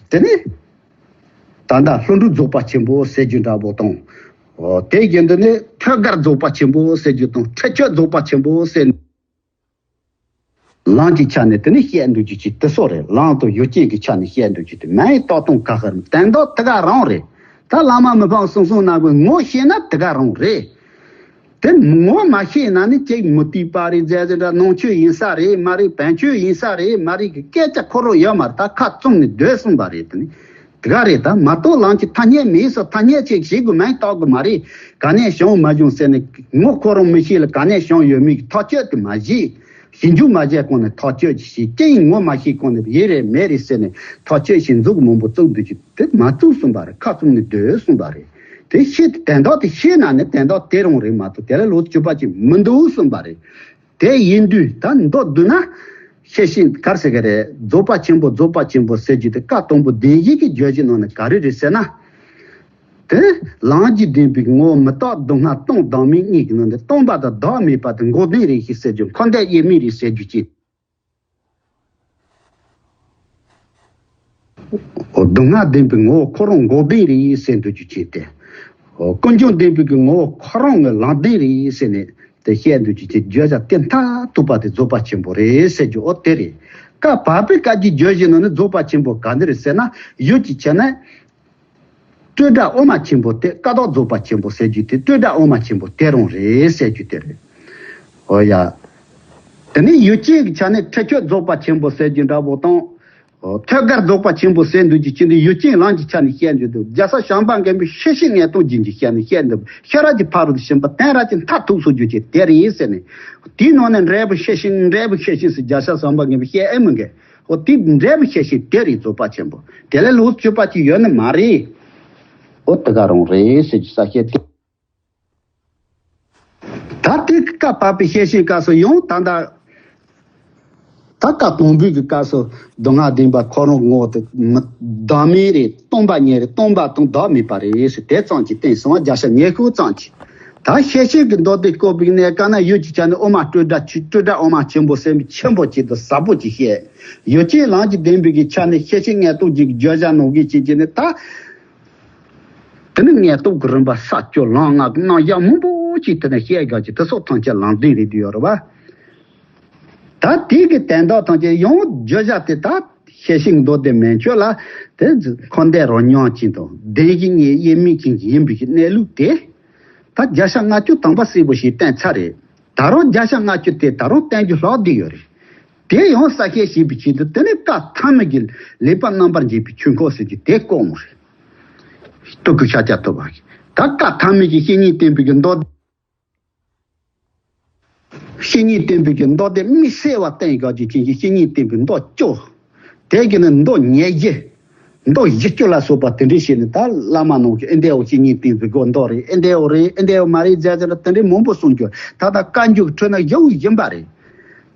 དེ་ནི། ད་ལྟ་ཀླུ་སྒྲུབ་རྫོགས་པ་ཆེན་པོ་ཟེར་རྒྱུ་འདྲ་པོ་དང་། འོ་དེ་བཞིན་དུ་ནི་ཐོད་རྒལ་རྫོགས་པ་ཆེན་པོ་ཟེར་རྒྱུ་དང་ཁྲེགས་ཆོད་རྫོགས་པ་ཆེན་པོ་ཟེར། ལམ་གྱི་ཆ་ནས་དེ་ནི་བཤད་འདུག་རྒྱུ་ཅན་དེ་ཚོ་རེད། ལམ་དང་ཡུལ་ཅན་གྱི་ཆ་ནས་བཤད་འདུག་རྒྱུ་དེ་མིང་བཏགས་སྟངས་ཁག་ཁག་རེད། དོན་དག་དེ་ག་རང་རེད། ད་བླ་མ་མི་ཕམ་གསུང་གསུང་ནང་གི་ངོ་ཤེས་ན་དེ་ག་རང་རེད། དེ་ངོ་མ་ཤེས་ན་ནི་ཅིག་མུ་སྟེགས་པ་རེད་ཟེར་ཟེར་འདྲ། ནང་ཆོས་ཡིན་ས་རེད་མ་རེད། བོན་ཆོས་ཡིན་ས་རེད་མ་རེད་གི་སྐད་ཆ་ཁོ་རང་ཡོད་མ་རེད། ད་ཁ་བཙུམ་ནས་སྡོད་གསུངས་པ་རེད། དེ་ནི་དེ་ག་རེད། ད་མ་གཏོགས་ལམ་གྱི་ཐ་སྙད་མེད་སོ། ཐ་སྙད་ཅིག་ཞིག་གི་མིང་བཏགས་དགོས་མ་རེད། ག་ནས་བྱུང་མ་བྱུང་ཟེར་ནས་ངོ་ཁོ་རང་མི་ཤེས་ལ་ག་ནས་བྱུང་ཡོད་མེད་ཀྱི་ཐག་གཅོད་དེ་མ་བྱེད། ཞིབ་འཇུག་མ་བྱས་གོང་ནས་ཐག་གཅོད་ཅིག་བྱེད། ཅི་ཡིན་ངོ་མ་ཤེས་གོང་ནས་ཡིན་རེད་མེད་རེད་ཟེར་ནས་ཐག་གཅོད་ཞིབ་འཇུག་མང་པོ་བཙུགས་འདུག་ཅིག་དེ་མ་བཙུགས་གསུངས་པ་རེད། ཁ་བཙུམ་ནས་སྡོད་གསུངས་པ་རེད། དེ་ཤེས་དོན་དག་དེ་ཤེས་ན་ནི་དོན་དག་དེ་རང་རེད་མ་གཏོགས་དེ་ལ་ལོག་སྤྱོད་པ་ཅིག་མི་འདུག་གསུངས་པ་རེད། དེ་ཡིན་དུས་ད་མདོར་བསྡུ་ན། ཤེར་ཕྱིན་ག་རེ་ཟེར་གི་རེད། རྫོགས་པ་ཆེན་པོ་རྫོགས་པ་ཆེན་པོ་ཟེར་རྒྱུ་དེ་བཀའ་དང་པོ་བདེན་བཞི་གི་བརྗོད་གཞི་ནང་ནས་ག་རེ་རེད་ཟེར་ན། དེ་ལམ་གྱི་བདེན་པའི་ངོ་བོ་མི་རྟག་སྡུག་བསྔལ་སྟོང་བདག་མེད་གཉིས་ཀྱི་ནང་ནས་སྟོང་པ་དང་བདག་མེད་པ་དེ་འགོག་བདེན་རེད་ཟེར་རྒྱུ། འཁོར་འདས་དབྱེར་མེད་རེད་ཟེར་རྒྱུ་ཅན། འོ་སྡུག་བསྔལ་བདེན་པའི་ངོ་བོ་ཁོ་རང་འགོག་བདེན་རེད་ཟེར་འདུག་རྒྱུ་ཅན་ཏེ། འོ་ཀུན་འབྱུང་བདེན་པའི་གི་ངོ་བོ་ཁོ་རང་གི་ལམ་བདེན་རེད་ཟེར་ནས་དེ་བཤད་འདུག་རྒྱུ་ཅན། བརྗོད་བྱ་དེ་མཐར་ཐུག་པ་དེ་རྫོགས་པ་ཆེན་པོ་རེད་ཟེར་རྒྱུ་འོ་དེ་རེད། བཀའ་བབས་པའི་བཀའ་བརྒྱུད་བརྗོད་གཞི་ནང་ནས་རྫོགས་པ་ཆེན་པོ་ག་འདི་རེད་ཟེར་ན། ཡུལ་གྱི་ཆ་ནས། སྤྲོས་བྲལ་དབུ་མ་ཆེན་པོ་དེ་བཀའ་ཐོག་རྫོགས་པ་ཆེན་པོ་ཟེར་རྒྱུ་དེ་སྤྲོས་བྲལ་དབུ་མ་ཆེན་པོ་དེ་རང་རེད་ཟེར་རྒྱུ་དེ་རེད། འོ་ཡ། དེ་ནས་ཡུལ་ཅན་གྱི་ཆ་ནས་ཁྲེགས་ཆོད་རྫོགས་པ་ཆེན་པོ་ཟེར་རྒྱུ་འདྲ་པོ་དང་། འོ་ཐོད་རྒལ་རྫོགས་པ་ཆེན་པོ་ཟེར་འདུག་རྒྱུ་ཅན་དེ་ཡུལ་ཅན་ལམ་གྱི་ཆ་ནས་བཤད་འདུག་འདུག་རྒྱལ་སྲས་བྱམས་པ་མགོན་པོས་ཤེར་ཕྱིན་མངོན་རྟོགས་རྒྱན་གྱི་ཆ་ནས་བཤད་འདུག་ཤེས་རབ་ཀྱི་ཕ་རོལ་ཏུ་ཕྱིན་པ་དོན་རབ་ཀྱི་མཐར་ཐུག་སོགས་རྒྱུ་ཅན་དེ་རེད་ཟེར་ནས། དེའི་ནང་ནས་འབྲས་བུ་ཤེར་ཕྱིན་འབྲས་བུ་ཤེར་ཕྱིན་ཟེར་རྒྱལ་སྲས་བྱམས་པ་མགོན་པོས་བཤད་ཨེ་མི་དགོས། འོ་དེ་འབྲས་བུ་ཤེར་ཕྱིན་དེ་རེད་རྫོགས་པ་ཆེན་པོ། དེ་ལས་ལོགས་སུ་གཅོད་པ་ཅིག་ཡོད་ནི་མ་རེད། འོ་དེ་ག་རང་རེད་ཟེར་གྱི་ས་བཤད་དེ། ད་དེ་བཀའ་བབས་པའི་ཤེར་ཕྱིན་སྐབས་སུ་ཡང་ད་ལྟ། ད་བཀའ་དང་པོའི་གི་སྐབས་སུ་སྡུག་བསྔལ་བདེན་པ་ཁོ་རང་ངོ་བོ་དེ་མི་བདག་མེད་རེད། སྟོང་པ་ཉིད་རེད། སྟོང་པ་དང་བདག་མེད་པ་རེད་ཟེར་དེ་ཙམ་གྱིས་བསྟན་སོང་བ། རྒྱལ་སྲས་ཉེར་དགུ་ཙམ་གྱིས། ད་ཤེར་ཕྱིན་གྱི་མདོ་སྡེ་བཀོད་པའི་གནས་སྐབས་ན་ཡུལ་གྱི་ཆ་ནས་དབུ་མ་སྤྲོས་བྲལ་ཆོས་སྤྲོས་བྲལ་དབུ་མ་ཆེན་པོ་ཟེར་མི་ཆེན་པོ་ཅིག་ཏུ་ཟབ་པོ་ཅིག་བཤད། ཡུལ་ཅན་ལམ་གྱི་བདེན་པའི་གི་ཆ་ནས་ཤེར་ཕྱིན་མངོན་རྟོགས་རྒྱན་གྱི་བརྗོད་བྱ་ནང་བཞིན་བྱེད་ཀྱི་ནི་ད། དེ་ནི་མངོན་རྟོགས་ཀྱི་རིམ་པ་ས་བཅུ་ལམ་ལྔ་གི་རྣམ་གཞག་མང་པོ་ཅིག་དེ་ནས་བཤད་དགོས་ཀྱི་དེ་སོགས་ཐམས་ཅད་ལམ་བདེན་རེད་དུ་ཡོད་རེད་བ། ད་དེ་གི་དོན་དག་ཐམས་ཅད་ཡང་བརྗོད་བྱ་དེ་ད་ཤེར་ཕྱིན་མདོ་སྡེ་མན་ཆོད་ལ་དེ་འཁོར་འདས་རང་ཉིད་ཅན་དང་བདེན་བཞི་གཉིས་དབྱེར་མེད་ཅན་ཡིན་པའི་གནས་ལུགས་དེ། ད་བརྒྱ་ཆ་ལྔ་བཅུ་ཐམ་པ་གསལ་པོ་ཞིག་བསྟན་ཚར་རེད། ད་རུང་བརྒྱ་ཆ་ལྔ་བཅུ་དེ་ད་རུང་བསྟན་རྒྱུ་ལྷག་བསྡད་ཡོད་རེད། དེ་ཡང་གསལ་བཤད་བྱེད་པའི་ཆེད་དུ་དེ་ནི་བཀའ་ཐ་མའི་གི་ལེགས་པར་རྣམ་པར་འབྱེད་པའི་ཆོས་འཁོར་ཟེར་གྱི་དེ་བཀོད་ཡོང་རེད། སྟོད་གོས་ཤཱཀྱ་ཐུབ་པ་གིས་ད་བཀའ་ཐ་མའི་གི་བཤེས་གཉེན་བསྟེན་པའི་གི་མདོ། བཤེས་གཉེན་བསྟེན་པའི་གི་མདོ་སྡེ་མི་གསལ་བ་བསྟན་དགོས་ཀྱི་ཅན་གྱི་བཤེས་གཉེན་བསྟེན་པའི་མདོ་བཅུ། དེ་གི་ནི་མདོ་ཉེར་བཞི། མདོ་བཞི་བཅུ་ལ་སོགས་པ་དེ་འདྲ་བཤད་ནས། ད་བླ་མ་ནང་གི་ཨེ་འདྲའོ་བཤེས་གཉེན་བསྟེན་པའི་སྒོ་མདོ་རེད། ཨེ་འདྲའོ་རེད། ཨེ་འདྲའོ་མ་རེད་ཟེར་ཟེར་ན་དེ་འདྲའི་མང་པོ་གསུང་རྒྱུ། ད་ལྟ་བཀའ་འགྱུར་ཁྲོད་ན་ཡང་ཡིན་པ་རེད།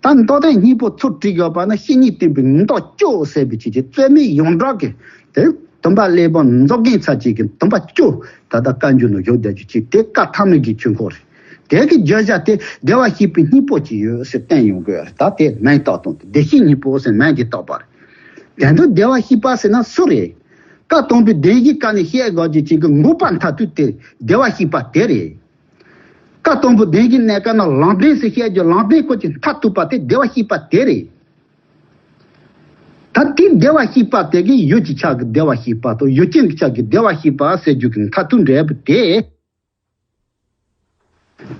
ད་མདོ་སྡེ་གཉིས་པོ་ཚུར་བྲིས་དགོས་པ་ན་བཤེས་གཉེན་བསྟེན་པའི་མདོ་བཅུ་ཟེར་བའི་ཆེད་ཀྱི་རྩོད་མེད་ཡོངས་གྲགས་ཀྱི་དེ། སྟོན་པ་སློབ་དཔོན་མཛོད་དགེ་ཚར་གཅིག་གི་སྟོན་པ་བཅུ། ད་ལྟ་བཀའ་འགྱུར་ནང་བཞུགས་བསྡད་རྒྱུ་གཅིག་དེ་བཀའ་ཐ་མའི་གི་ཆོས་འཁོར་རེད། དེ་གི་བརྗོད་བྱ་དེ་བདེ་བར་གཤེགས་པའི་སྙིང་པོ་གཅིག་ཡོད་ཟེར་བསྟན་ཡོང་དགོས་རེད། ད་དེ་མིང་བཏགས་དང་དེ་བདེ་གཤེགས་སྙིང་པོ་ཟེར་མིང་གཅིག་བཏགས་པ་རེད། དེ་འདྲ་བདེ་བར་གཤེགས་པ་ཟེར་ན་སུ་རེད། བཀའ་དང་པོའི་བདེན་བཞིའི་སྐབས་ནས་བཤད་དགོས་རྒྱུ་གཅིག་གི་འགོག་པ་མཐར་ཐུག་དེ་བདེ་བར་གཤེགས་པ་དེ་རེད། བཀའ་དང་པོའི་བདེན་བཞིའི་གནས་སྐབས་ན་ལམ་བདེན་ཟེར་བཤད་རྒྱུ། ལམ་བདེན་སྐོར་གྱི་མཐར་ཐུག་པ་དེ་བདེ་བར་གཤེགས་པ་དེ་རེད། ད་དེ་བདེ་བར་གཤེགས་པ་དེ་གི་ཡུལ་གྱི་ཆ་གི་བདེ་བར་གཤེགས་པ་དང་ཡུལ་ཅན་གྱི་ཆ་གི་བདེ་བར་གཤེགས་པ་ཟེར་རྒྱུ་གི་མཐར་ཐུག་འབྲས་བུ་དེ།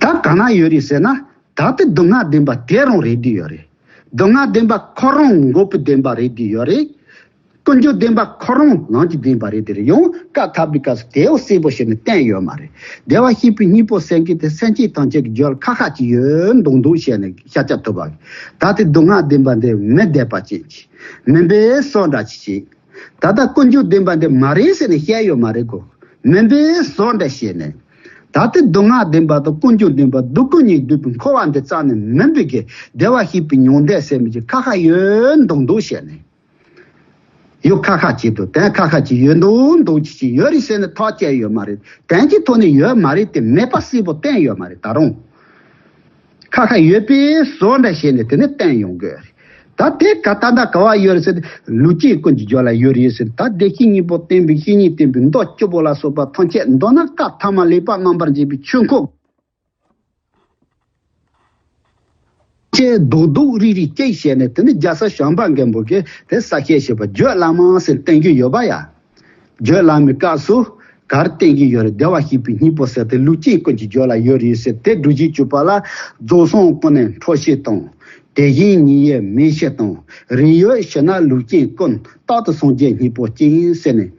ད་ག་ན་ཡོད་རེད་ཟེར་ན། ད་དེ་སྡུག་བསྔལ་བདེན་པ་དེ་རང་རེད་བསྡད་ཡོད་རེད། སྡུག་བསྔལ་བདེན་པ་ཁོ་རང་འགོག་པའི་བདེན་པ་རེད་བསྡད་ཡོད་རེད། ཀུན་འབྱུང་བདེན་པ་ཁོ་རང་ལམ་གྱི་བདེན་པ་རེད་དེ་རེད། ཡང་བཀའ་ཐ་མའི་སྐབས་སུ་དེའོ་གསལ་པོ་བྱས་ནས་བསྟན་ཡོད་མ་རེད། བདེ་བར་གཤེགས་པའི་སྙིང་པོ་ཟེར་མཁན་དེ་སེམས་ཅན་ཐམས་ཅད་ཀྱི་རྒྱུད་ལ་ཁ་ཁ་ཅིག་ཡོད་མདོག་མདོག་བྱས་ནས་ཤཱཀྱ་ཐུབ་པ་གིས། ད་དེ་སྡུག་བསྔལ་བདེན་པ་འདི་མི་བདེན་པ་ཅན་གྱི་མུན་པའི་སོ་འདྲ་ཅིག་བྱས། ད་ལྟ་ཀུན་འབྱུང་བདེན་པ་འདི་མ་རེད་ཟེར་ནས་བཤད་ཡོད་མ་རེད་གོ། མུན་པའི་སོ་འདྲ་བྱས་ནས། ད་ལྟ་སྡུག་བསྔལ་བདེན་པ་དང་ཀུན་འབྱུང་བདེན་པ་སྡུག་ཀུན་གཉིས་འདུས་པའི་འཁོར་བ་འདི་རྩ་ནས་མིན་པའི་གི་བདེ་བར་གཤེགས་པའི་མྱང་འདས་ཟེར་མི་ཅིག་ཁ་ཁ་ཡོད་མདོག་མདོག་བྱས་ནས། ཡོད་ཁ་ཁ་ཅིག་དང་དོན་ཁ་ཁ་ཅིག་ཡོད་མདོག་མདོག་ཅིག་ཅིག་ཡོད་རེད་ཟེར་ནས་ཐག་བཅད་ཡོད་མ་རེད། དོན་གྱི་ཐོག་ནས་ཡོད་མ་རེད་དེ། མེད་པ་གསལ་པོ་བསྟན་ཡོད་མ་རེད་ད་རུང་། ཁ་ཁ་ཡོད་པའི་བཟོ་འདྲ་བྱས་ནས་དེ་ནས་བསྟན་ཡོང་དགོས་རེད། ད་དེ་ག་ད་ལྟ་ག་བ་ཡོད་རེད་ཟེར་ན། ལུས་ཅན་ཀུན་གྱི་རྒྱུད་ལ་ཡོད་རེད་ཟེར། ད་བདེ་གཤེགས་སྙིང་པོ་བསྟན་པའི་བཤེས་གཉེན་བསྟེན་པའི་མདོ་བཅུ་པོ་ལ་སོགས་པ་ཐམས་ཅད་མདོར་ན་བཀའ་ཐ་མ་ལེགས་པར་རྣམ་པར་འབྱེད་པའི་ཆོས་འཁོར་ཅན་རྡོག་རྡོག་རིལ་རིལ་གཅིག་བྱས་ནས། དེ་ནི་རྒྱལ་སྲས་བྱམས་པ་མགོན་པོ་གིས་དེ་གསལ་བཤད་བྱས་པ་བརྗོད་བླ་མ་ཟེར་བསྟན་གྱི་ཡོད་པ་ཡ། བརྗོད་བླ་མའི་སྐབས་སུ་ག་རེ་བསྟན་གྱི་ཡོད་རེད། བདེ་བར་གཤེགས་པའི་སྙིང་པོ་ཟེར་དེ་ལུས་ཅན་ཀུན་གྱི་རྒྱུད་ལ་ཡོད་རེད་ཟེར། དེ་སྒྲུབ་བྱེད་གཅིག་པ་ལ་རྫོགས་སངས་ཀུན་ནས་འཕྲོ་ཤེས་དང་། དེ་བཞིན་ཉིད་ཡོད་མེད་ཤེས་དང་། རིགས་ཡོད་ཕྱིར་ན་ལུས་ཅན་ཀུན། རྟག་ཏུ་སངས་རྒྱས་སྙིང་པོ་ཅན་ཟེར་ནས།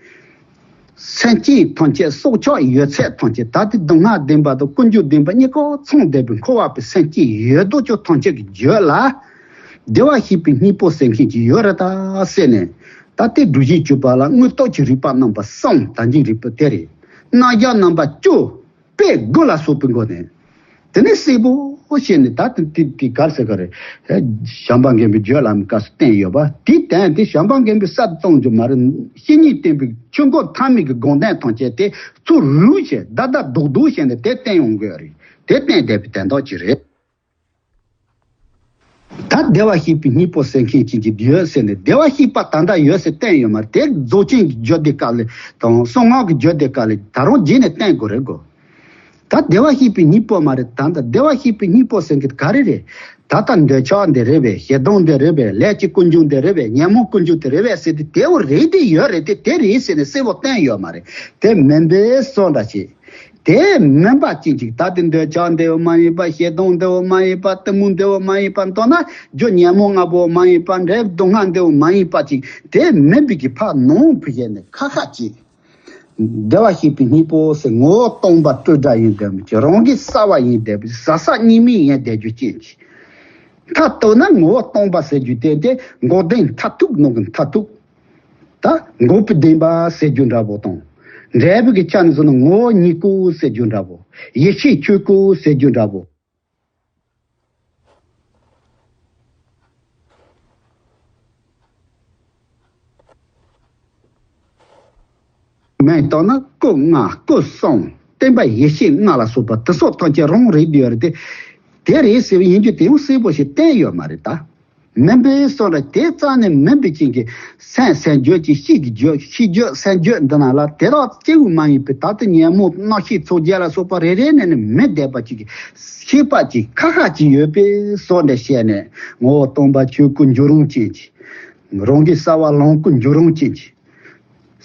སེམས་ཅན་ཐམས་ཅད་སྲོག་ཆགས་ཡོད་ཚད་ཐམས་ཅད། ད་དེ་སྡུག་བསྔལ་བདེན་པ་དང་ཀུན་འབྱུང་བདེན་པ་གཉིས་ཀ་ཚང་བསྡད་པའི་འཁོར་བ་པའི་སེམས་ཅན་ཡོད་དོ་ཅོག་ཐམས་ཅད་ཀྱི་རྒྱུད་ལ་བདེ་བར་གཤེགས་པའི་སྙིང་པོ་ཟེར་མཁན་ཅིག་ཡོད་རེད་ད་ཟེར་ནས། ད་དེ་སྒྲུབ་བྱེད་གཅིག་པ་ལ་དངོས་སྟོབས་ཀྱི་རིགས་པ་རྣམ་པ་གསུམ། དམ་བཅའི་རིགས་པ་དེ་རེད། རྣམ་གཞག་རྣམ་པ་བཅུ། དཔེ་དགུ་ལ་སོགས་པའི་སྒོ་ནས། དེ་ནས་གསལ་པོ་བཤད་ནས། ད་དེ་དེ་དེ་ག་རེ་ཟེར་ག་རེད། བྱམས་པ་མགོན་པོའི་བརྗོད་བླ་མའི་སྐབས་སུ་བསྟན་ཡོད་པ་དེ་བསྟན་ཏེ། བྱམས་པ་མགོན་པོའི་སར་བཙོང་རྒྱུ་མ་རེད། བཤེས་གཉེན་བསྟེན་པའི་ཆོས་འཁོར་ཐ་མའི་གི་དགོངས་དོན་ཐམས་ཅད་དེ་ཚུར་ལུགས་བྱས་བརྡ་བརྡ་རྡོག་རྡོག་བྱས་ནས་དེ་བསྟན་ཡོང་དགོས་རེད། དེ་བསྟན་བསྡད་པའི་དོན་དག་ཅིག་རེད། ད་བདེ་བར་གཤེགས་པའི་སྙིང་པོ་ཟེར་མཁན་ཅིག་གི་ཡོད་ཟེར་ནས། བདེ་བར་གཤེགས་པ་ད་ལྟ་ཡོད་ཟེར་བསྟན་ཡོད་མ་རེད། དེ་རྫོགས་ཆེན་གྱི་རྒྱུད་སྡེ་སྐབས་ལ་དང་གསང་སྔགས་ཀྱི་རྒྱུད་སྡེ་སྐབས་ལ་ད་རུང་རྗེས་ནས་བསྟན་དགོས་རེད་གོ། ད་བདེ་བར་གཤེགས་པའི་སྙིང་པོ་མ་རེད། ད་ལྟ་བདེ་བར་གཤེགས་པའི་སྙིང་པོ་ཟེར་མཁན་ག་རེ་རེད། ད་ལྟ་འདོད་ཆགས་འདི་རེད་པས། ཞེ་སྡང་འདི་རེད་པས། ལས་ཀྱི་ཀུན་འབྱུང་འདི་རེད་པས། ཉོན་མོངས་ཀུན་འབྱུང་དེ་རེད་པས་ཟེར་ཏེ། དེའོ་རེད་དེ་ཡོད་རེད་དེ། དེ་རེད་ཟེར་ནས་གསལ་པོ་བསྟན་ཡོད་མ་རེད། དེ་མུན་པའི་སོ་འདྲ་ཞིག་དེ་མུན་པ་ཅན་ཅིག་ད་དེ་འདོད་ཆགས་འདིའོ་མ་ཡིན་པ། ཞེ་སྡང་འདིའོ་མ་ཡིན་པ། གཏི་མུག་འདིའོ་མ་ཡིན་པ། མདོར་ན་རྒྱུ་ཉོན་མོངས་ལྔ་པོ་མ་ཡིན་པ། འབྲས་བུ་སྡུག་བསྔལ་འདིའོ་མ་ཡིན་པ་ཅིག་དེ་མུན་པའི་གི་ཕར་ནང་བུད་ཡས་ནས་ཁ་ཁ་ཅིག་བདེ་བར་གཤེགས་པའི་སྙིང་པོ་ཟེར། ངོ་བོ་སྟོང་པ་སྤྲོས་བྲལ་ཡིན་བསྡད་མི་ཅིག་རང་གི་གསལ་བ་ཡིན་བསྡད་པའི་གཟབ་གཟབ་གཉིས་མེད་ཡིན་བསྡད་རྒྱུ་ཅན་ཅིག་མཐར་གཏུགས་ན་ངོ་བོ་སྟོང་པ་ཟེར་རྒྱུ་དེ་དེ་འགོག་བདེན་མཐར་ཐུག་ནང་གི་མཐར་ཐུག་ད་འགོག་པའི་བདེན་པ་ཟེར་རྒྱུ་འདྲ་པོ་དང་། འབྲས་བུ་གི་ཆ་ནས་སོང་ན་ངོ་བོ་ཉིད་སྐུ་ཟེར་རྒྱུ་འདྲ་པོ། ཡེ་ཤེས་ཆོས་སྐུ་ཟེར་རྒྱུ་འདྲ་པོ། མིང་བཏགས་ན་སྐུ་ལྔ་སྐུ་གསུམ་བརྟེན་པ་ཡེ་ཤེས་ལྔ་ལ་སོགས་པ་དེ་སོགས་ཐམས་ཅད་རང་རེད་ཡོད་རེད་དེ། དེ་རེད་ཟེར་བ་ཡིན་རྒྱུ་དེ་ཡང་གསལ་པོ་ཞིག་བསྟན་ཡོད་མ་རེད་ད། མུན་པའི་སོ་འདྲ་དེ་རྩ་ནས་མུན་པའི་རྐྱེན་གྱིས་སེམས་སེམས་བརྗོད་ཀྱི་ཤེས་ཀྱི་བརྗོད་ཤེས་བརྗོད་སེམས་བརྗོད་འདི་རྣམས་ལ་དེ་དག་སྐྱེ་བོ་མ་ཡིན་པའི་ད་ལྟ་ཉོན་མོངས་རྣམ་ཤེས་ཚོགས་བརྒྱད་ལ་སོགས་པ་རེ་རེ་ནས་ནི་མི་བསྡད་པ་ཅིག་གི་ཤེས་པ་ཅིག་ཁ་ཁ་ཅིག་ཡོད་པའི་སོ་འདྲ་བཤད་ནས། ངོ་བོ་སྟོང་པ་ཆོས་སྐུ་འཇོག་རུང་ཅན་གྱི། རང་གི་གསལ་བ་ལམ་སྐུ་འཇོག་རུང་ཅན་གྱི།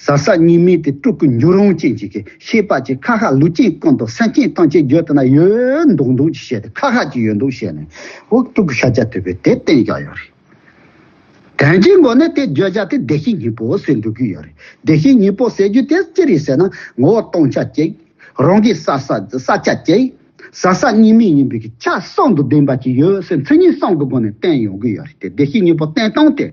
གཟབ་གཟབ་གཉིས་མེད་དེ་སྤྲུལ་སྐུ་འཇོག་རུང་ཅན་གྱི་གི་ཤེས་པ་ཅིག་ཁ་ཁ་ལུས་ཅན་ཀུན་ཏུ་སེམས་ཅན་ཐམས་ཅད་བརྗོད་དེ་ན་ཡོད་མདོག་མདོག་ཅིག་བཤད་དེ། ཁ་ཁ་ཅིག་ཡོད་མདོག་བཤད་ནས། འོ་སྤྲུལ་སྐུ་ཤཱཀྱ་ཐུབ་པས་དེ་བསྟན་བཞག་ཡོད་རེད། དོན་གྱི་སྒོ་ནས་དེ་བརྗོད་བྱ་དེ་བདེ་གཤེགས་སྙིང་པོ་ཟེར་འདུག་གི་ཡོད་རེད། བདེ་གཤེགས་སྙིང་པོ་ཟེར་རྒྱུ་དེ་ཅི་རེད་ཟེར་ན། ངོ་བོ་སྟོང་ཆ་གཅིག་རང་གི་ས་ས་ས་ཆ་གཅིག་ས་ས་གཉིས་མེད་ཡིན་པའི་གི་ཆ་གསུམ་དུ་བདེན་པ་ཅིག་ཡོད་ཟེར། མཚན་ཉིད་གསུམ་གྱི་སྒོ་ནས་བསྟན་ཡོང་གི་ཡོད་རེད། དེ་བདེ་གཤེགས་སྙིང་པོ་བསྟན་སྟངས་དེ།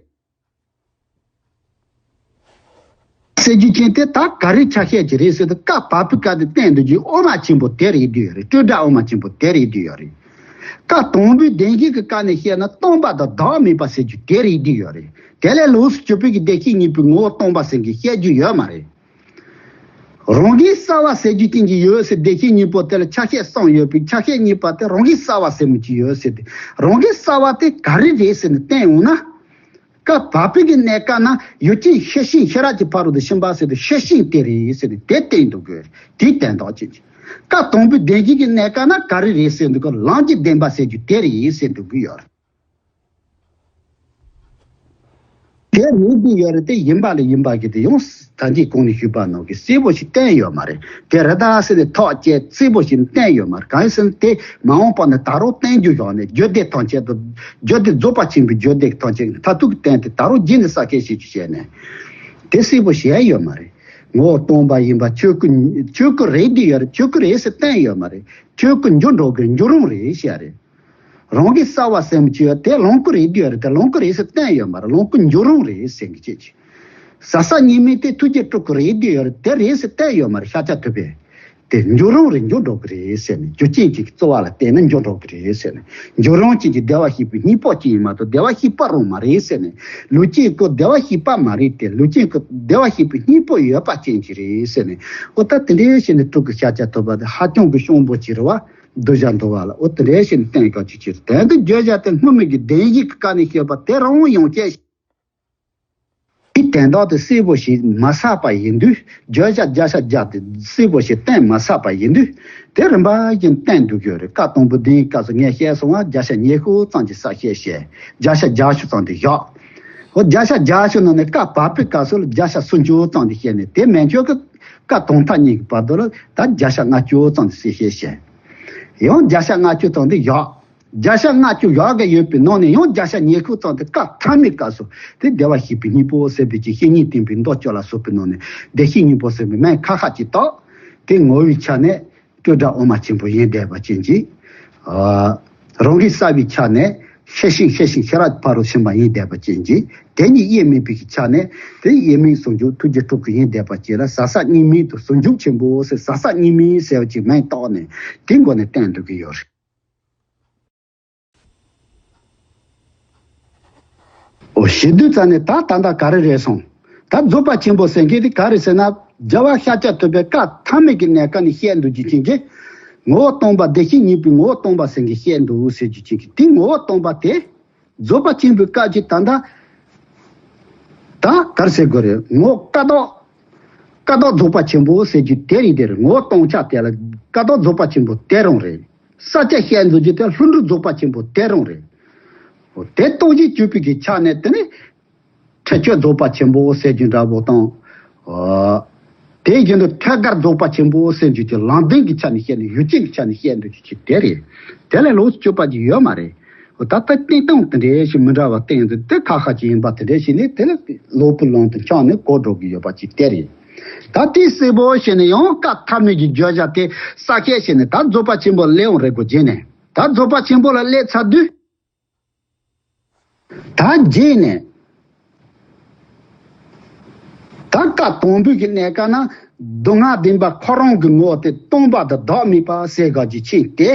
ཟེར་རྒྱུ་ཅན་དེ་ད་ག་རེ་ཆ་ཤས་ཅིག་རེད་ཟེར་དུས། བཀའ་བབས་པའི་བཀའ་དེ་བསྟན་འདུག་རྒྱུ་དབུ་མ་ཆེན་པོ་དེ་རེད་བསྡད་ཡོད་རེད། སྤྲོས་བྲལ་དབུ་མ་ཆེན་པོ་དེ་རེད་བསྡད་ཡོད་རེད། བཀའ་དང་པོའི་བདེན་བཞི་གི་བཀའ་ནས་བཤད་ན་སྟོང་པ་དང་བདག་མེད་པ་ཟེར་རྒྱུ་དེ་རེད་བསྡད་ཡོད་རེད། དེ་ལས་ལོགས་སུ་གྱུར་པའི་གི་བདེ་གཤེགས་སྙིང་པོའི་ངོ་བོ་སྟོང་པ་ཟེར་གྱི་བཤད་རྒྱུ་ཡོད་མ་རེད། རང་གི་རྩ་བ་ཟེར་རྒྱུ་ཅན་གྱི་ཡོད་ཟེར། བདེ་གཤེགས་སྙིང་པོ་དེ་ལ་ཆ་ཤས་གསུམ་ཡོད་པའི་ཆ་ཤས་གཉིས་པ་དེ་རང་གི་རྩ་བ་ཟེར་མི་ཅིག་ཡོད་ཟེར་ཏེ། རང་གི་རྩ་བ་དེ་ག་རེ་རེད་ཟེར་ནས་བསྟན་འོང་ན། བཀའ་བབས་པའི་གི་གནས་སྐབས་ན་ཡུལ་ཅན་ཤེར་ཕྱིན་ཤེས་རབ་ཀྱི་ཕ་རོལ་ཏུ་ཕྱིན་པ་ཟེར་དུས་ཤེར་ཕྱིན་དེ་རེད་ཟེར་ནས་དེ་བསྟན་འདུག་གི། དེའི་དོན་དག་ཅན་གྱི་བཀའ་དང་པོའི་བདེན་བཞི་གི་གནས་སྐབས་ན་ག་རེ་རེད་ཟེར་འདུག་གི། ལམ་གྱི་བདེན་པ་ཟེར་རྒྱུ་དེ་རེད་ཟེར་འདུག་གི་ཡོད་རེད། དེ་རེད་འདུག་ཡོད་རེད། དེ་ཡིན་པ་ལ་ཡིན་པ་གི་དེ་ཡང་ད་གིན་གོང་ནས་ཞུས་པ་ནང་གི་གསལ་པོ་ཞིག་བསྟན་ཡོད་མ་རེད། དེ་རེད་ད་ཟེར་ནས་ཐག་བཅད་གསལ་པོ་ཞིག་བསྟན་ཡོད་མ་རེད། གང་ཡིན་ཟེར་ན་དེ་མ་འོངས་པ་ནས་ད་རུང་བསྟན་རྒྱུ་བཞག་ནས། རྒྱུད་སྡེ་ཐམས་ཅད་དུ། རྒྱུད་སྡེ་རྫོགས་པ་ཆེན་པོའི་རྒྱུད་སྡེ་ཐམས་ཅད་མཐར་ཐུག་གི་བསྟན་དེ་ད་རུང་རྗེས་ནས་གསལ་བཤད་བྱེད་རྒྱུ་བྱས་ནས་དེ་གསལ་པོ་བཤད་ཡོད་མ་རེད། ངོ་བོ་སྟོང་པ་ཡིན་པ་ཆོས་སྐུ། ཆོས་སྐུ་རེད་འདུག་ཡོད་རེད། ཆོས་སྐུ་རེད་ཟེར་བསྟན་ཡོད་མ་རེད། ཆོས་སྐུ་འགྱུར་འགྲོ་གི། འགྱུར་རུང་རེད་བཤད་རེད། རང་གི་རྩ་བ་ཟེར་མི་ཅིག་ཡོད། དེ་ལོངས་སྐུ་རེད་འདུག་ཡོད་རེད། དེ་ལོངས་སྐུ་རེད་ཟེར་བསྟན་ཡོད་མ་རེད། ལོངས་སྐུ་འགྱུར་རུང་རེད་ཟེར་གི་ཅེས་ཀྱི། ས་ས་གཉིས་མེད་དེ་ཐུགས་རྗེ་སྤྲུལ་སྐུ་རེད་འདུག་ཡོད་རེད། དེ་རེད་ཟེར་བསྟན་ཡོད་མ་རེད། ཤཱཀྱ་ཐུབ་པས། དེ་འགྱུར་རུང་རེད། འགྱུར་འགྲོ་གི་རེད་ཟེར་ནས། རྒྱུ་རྐྱེན་གྱི་རྩོལ་བ་ལ་བརྟེན་ནས་འགྱུར་འགྲོ་གི་རེད་ཟེར་ནས། འགྱུར་རུང་ཅན་གྱི་བདེ་བར་གཤེགས་པའི་སྙིང་པོ་ཅན་ཡིན་མ་གཏོགས་བདེ་བར་གཤེགས་པ་རང་མ་རེད་ཟེར་ནས། ལུས་ཅན་ཀུན་བདེ་བར་གཤེགས་པ་མ་རེད་དེ། ལུས་ཅན་ཀུན་བདེ་བར་གཤེགས་པའི་སྙིང་པོ་ཡོད་པ་ཅན་གྱི་རེད་ཟེར་ནས། ཨོ་ད་དེ་འདྲའི་བྱས་ནས་སྤྲུལ་སྐུ་ཤཱཀྱ་ཐུབ་པ་དེ་ཧ་ཅང་གི་སྤྱང་པོ་ཅིག་རེད་བ། གདུལ་བྱ་འདུལ་བ་ལ་ཨོ་དེ་འདྲའི་བྱས་ནས་བསྟན་ག་ཅིག་ཅིག་རེད། དོན་དུ་བརྗོད་བྱ་དེ་སྔོན་མའི་གི་བདེན་བཞིའི་སྐབས་ནས་བཤད་པ་དེ་རང་ཡང་བཤད། དེ་དོན་དག་དེ་གསལ་པོ་ཞིག་མ་གསལ་བ་ཡིན་དུས། བརྗོད་བྱ་བརྒྱ་ཆ་བརྒྱ་དེ་གསལ་པོ་ཞིག་བསྟན་མ་ཚར་བ་ཡིན་དུས། དེ་རིམ་པ་བཞིན་བསྟན་འདུག་ཡོད་རེད། བཀའ་དང་པོ་འདིའི་སྐབས་སུ་ངས་བཤད་སོང་བ་བརྒྱ་ཆ་ཉི་ཤུ་ཙམ་གྱི་གསལ་བཤད་བྱས། བརྒྱ་ཆ་བརྒྱད་ཅུ་ཙམ་དེ་བཞག་འོ་བརྒྱ་ཆ་བརྒྱད་ཅུ་ནང་ནས་བཀའ་བབས་པའི་སྐབས་སུ་ལ་བརྒྱ་ཆ་སུམ་ཅུ་ཙམ་དེ་བཤད་ནས། དེ་མན་ཆད་ཀྱི་བཀའ་དང་ཐ་སྙད་ཀྱི་བར་དུ་ལ་ད་བརྒྱ་ཆ་ལྔ་བཅུ་ཙམ་དེ་གསལ་བཤད་བྱས། ཡང་བརྒྱ་ཆ་ལྔ་བཅུ་ཙམ་དེ་བཞག་བརྒྱ་ཆ་ལྔ་བཅུ་བཞག་གི་ཡོད་པའི་ནང་ནས་ཡང་བརྒྱ་ཆ་ཉི་ཤུ་ཙམ་དེ་བཀའ་ཐ་མའི་སྐབས་སུ་དེ་བདེ་བར་གཤེགས་པའི་སྙིང་པོ་ཟེར་བའི་གི་བཤེས་གཉེན་བསྟེན་པའི་མདོ་བཅུ་ལ་སོགས་པའི་ནང་ནས་བདེ་གཤེགས་སྙིང་པོ་ཟེར་བའི་མིང་ཁ་ཤས་ཅིག་བཏགས། དེ་ངོ་བོའི་ཆ་ནས་སྤྲོས་བྲལ་དབུ་མ་ཆེན་པོ་ཡིན་བསྡད་པ་ཅན་གྱི། ཨ། རང་གི་རྩ་བའི་ཆ་ནས་ཤེར་ཕྱིན་ཤེར་ཕྱིན་ཤེས་རབ་ཕ་རོལ་ཕྱིན་པ་ཡིན་བསྡད་པ་ཅན་གྱི། དེ་གཉིས་དབྱེར་མེད་པའི་གི་ཆ་ནས་དེ་དབྱེར་མེད་ཟུང་འཇུག་ཐུགས་རྗེ་སྤྲུལ་སྐུ་ཡིན་བསྡད་པ་ཅན་ལ། ས་ས་གཉིས་མེད་དུ་ཟུང་འཇུག་ཆེན་པོ་ཟེར། ས་ས་གཉིས་མེད་ཟེར་བ་ཅིག་མིང་བཏགས་ནས་དེ་སྒོ་ནས་བསྟན་འདུག་གི་ཡོད་རེད། འོ་ཞེ་དུས་ཙ་ནས་ད་ད་ལྟ་ག་རེ་རེད་སོང་། ད་རྫོགས་པ་ཆེན་པོ་ཟེར་མཁན་དེ་ག་རེ་ཟེར་ན། རྒྱལ་བ་ཤཱཀྱ་ཐུབ་པའི་བཀའ་ཐ་མའི་གི་གནས་སྐབས་ནས་བཤད་འདུག་རྒྱུ་ཅན་གྱི། ངོ་བོ་སྟོང་པ་བདེ་གཤེགས་སྙིང་པོའི་ངོ་བོ་སྟོང་པ་ཟེར་མཁན་བཤད་འདུག་ཟེར་རྒྱུ་ཅན་གྱི། དེ་ངོ་བོ་སྟོང་པ་དེ། རྫོགས་པ་ཆེན་པོའི་བཀའ་ཅིག་ད་ལྟ། ད་ག་རེ་ཟེར་དགོས་རེད། ངོ་བོ་བཀའ་ཐོག་བཀའ་ཐོག་རྫོགས་པ་ཆེན་པོ་ཟེར་རྒྱུ་དེ་རེད། དེ་རེད། ངོ་བོ་སྟོང་ཆ་དེ་ལ་བཀའ་ཐོག་རྫོགས་པ་ཆེན་པོ་དེ་རང་རེད། ས་བཅད་བཤད་འདུག་རྒྱུ་དེ་ལྷུན་གྲུབ་རྫོགས་པ་ཆེན་པོ་དེ་རང་རེད། འོ་དེ་སྟོང་ཞིང་བཅུ་པའི་གི་ཆ་ནས་དེ་ནི་ཁྲེགས་ཆོད་རྫོགས་པ་ཆེན་པོ་ཟེར་རྒྱུ་འདྲ་པོ་དང་། འོ་དེ་བཞིན་དུ་ཐད་ཀར་རྫོགས་པ་ཆེན་པོ་ཟེར་རྒྱུ་དེ་ལམ་བདེན་གྱི་ཆ་ནས་བཤད་ནས་ཡུལ་ཅན་གྱི་ཆ་ནས་བཤད་འདུག་རྒྱུ་ཅིག་དེ་རེད། དེ་ལས་ལོགས་སུ་གྱུར་པ་ཅིག་ཡོད་མ་རེད། འོ་ད་ལྟ་བསྟན་སྟངས་དེ་འདྲའི་ཞིག་མི་འདྲ་བ་བསྟན་འདུག་དེ་ཁ་ཤས་ཅིག་ཡིན་པ་དེ་འདྲའི་ཞིག་ནི་དེ་ལ་ལོག་པའི་ལམ་དུ་འཁྱམས་ནས་གོ་འགྲོ་གི་ཡོད་པ་ཅིག་དེ་རེད། ད་དེ་གསལ་པོ་བྱས་ནས་ཡང་བཀའ་ཐ་མའི་གི་བརྗོད་བྱ་དེ་གསལ་བཤད་བྱས་ནས། ད་རྫོགས་པ་ཆེན་པོ་སླེབས་འོང་རེད་གོ། རྗེས་ནས་ད་རྫོགས་པ་ཆེན་པོ་ལ་སླེབས་ཚར་དུས། ད་རྗེས་ནས་ད་བཀའ་དང་པོའི་གི་གནས་སྐབས་ན་སྡུག་བསྔལ་བདེན་པ་ཁོ་རང་གི་ངོ་བོ་དེ་སྟོང་པ་དང་བདག་མེད་པ་ཟེར་ག་གི་ཕྱིན་ཏེ།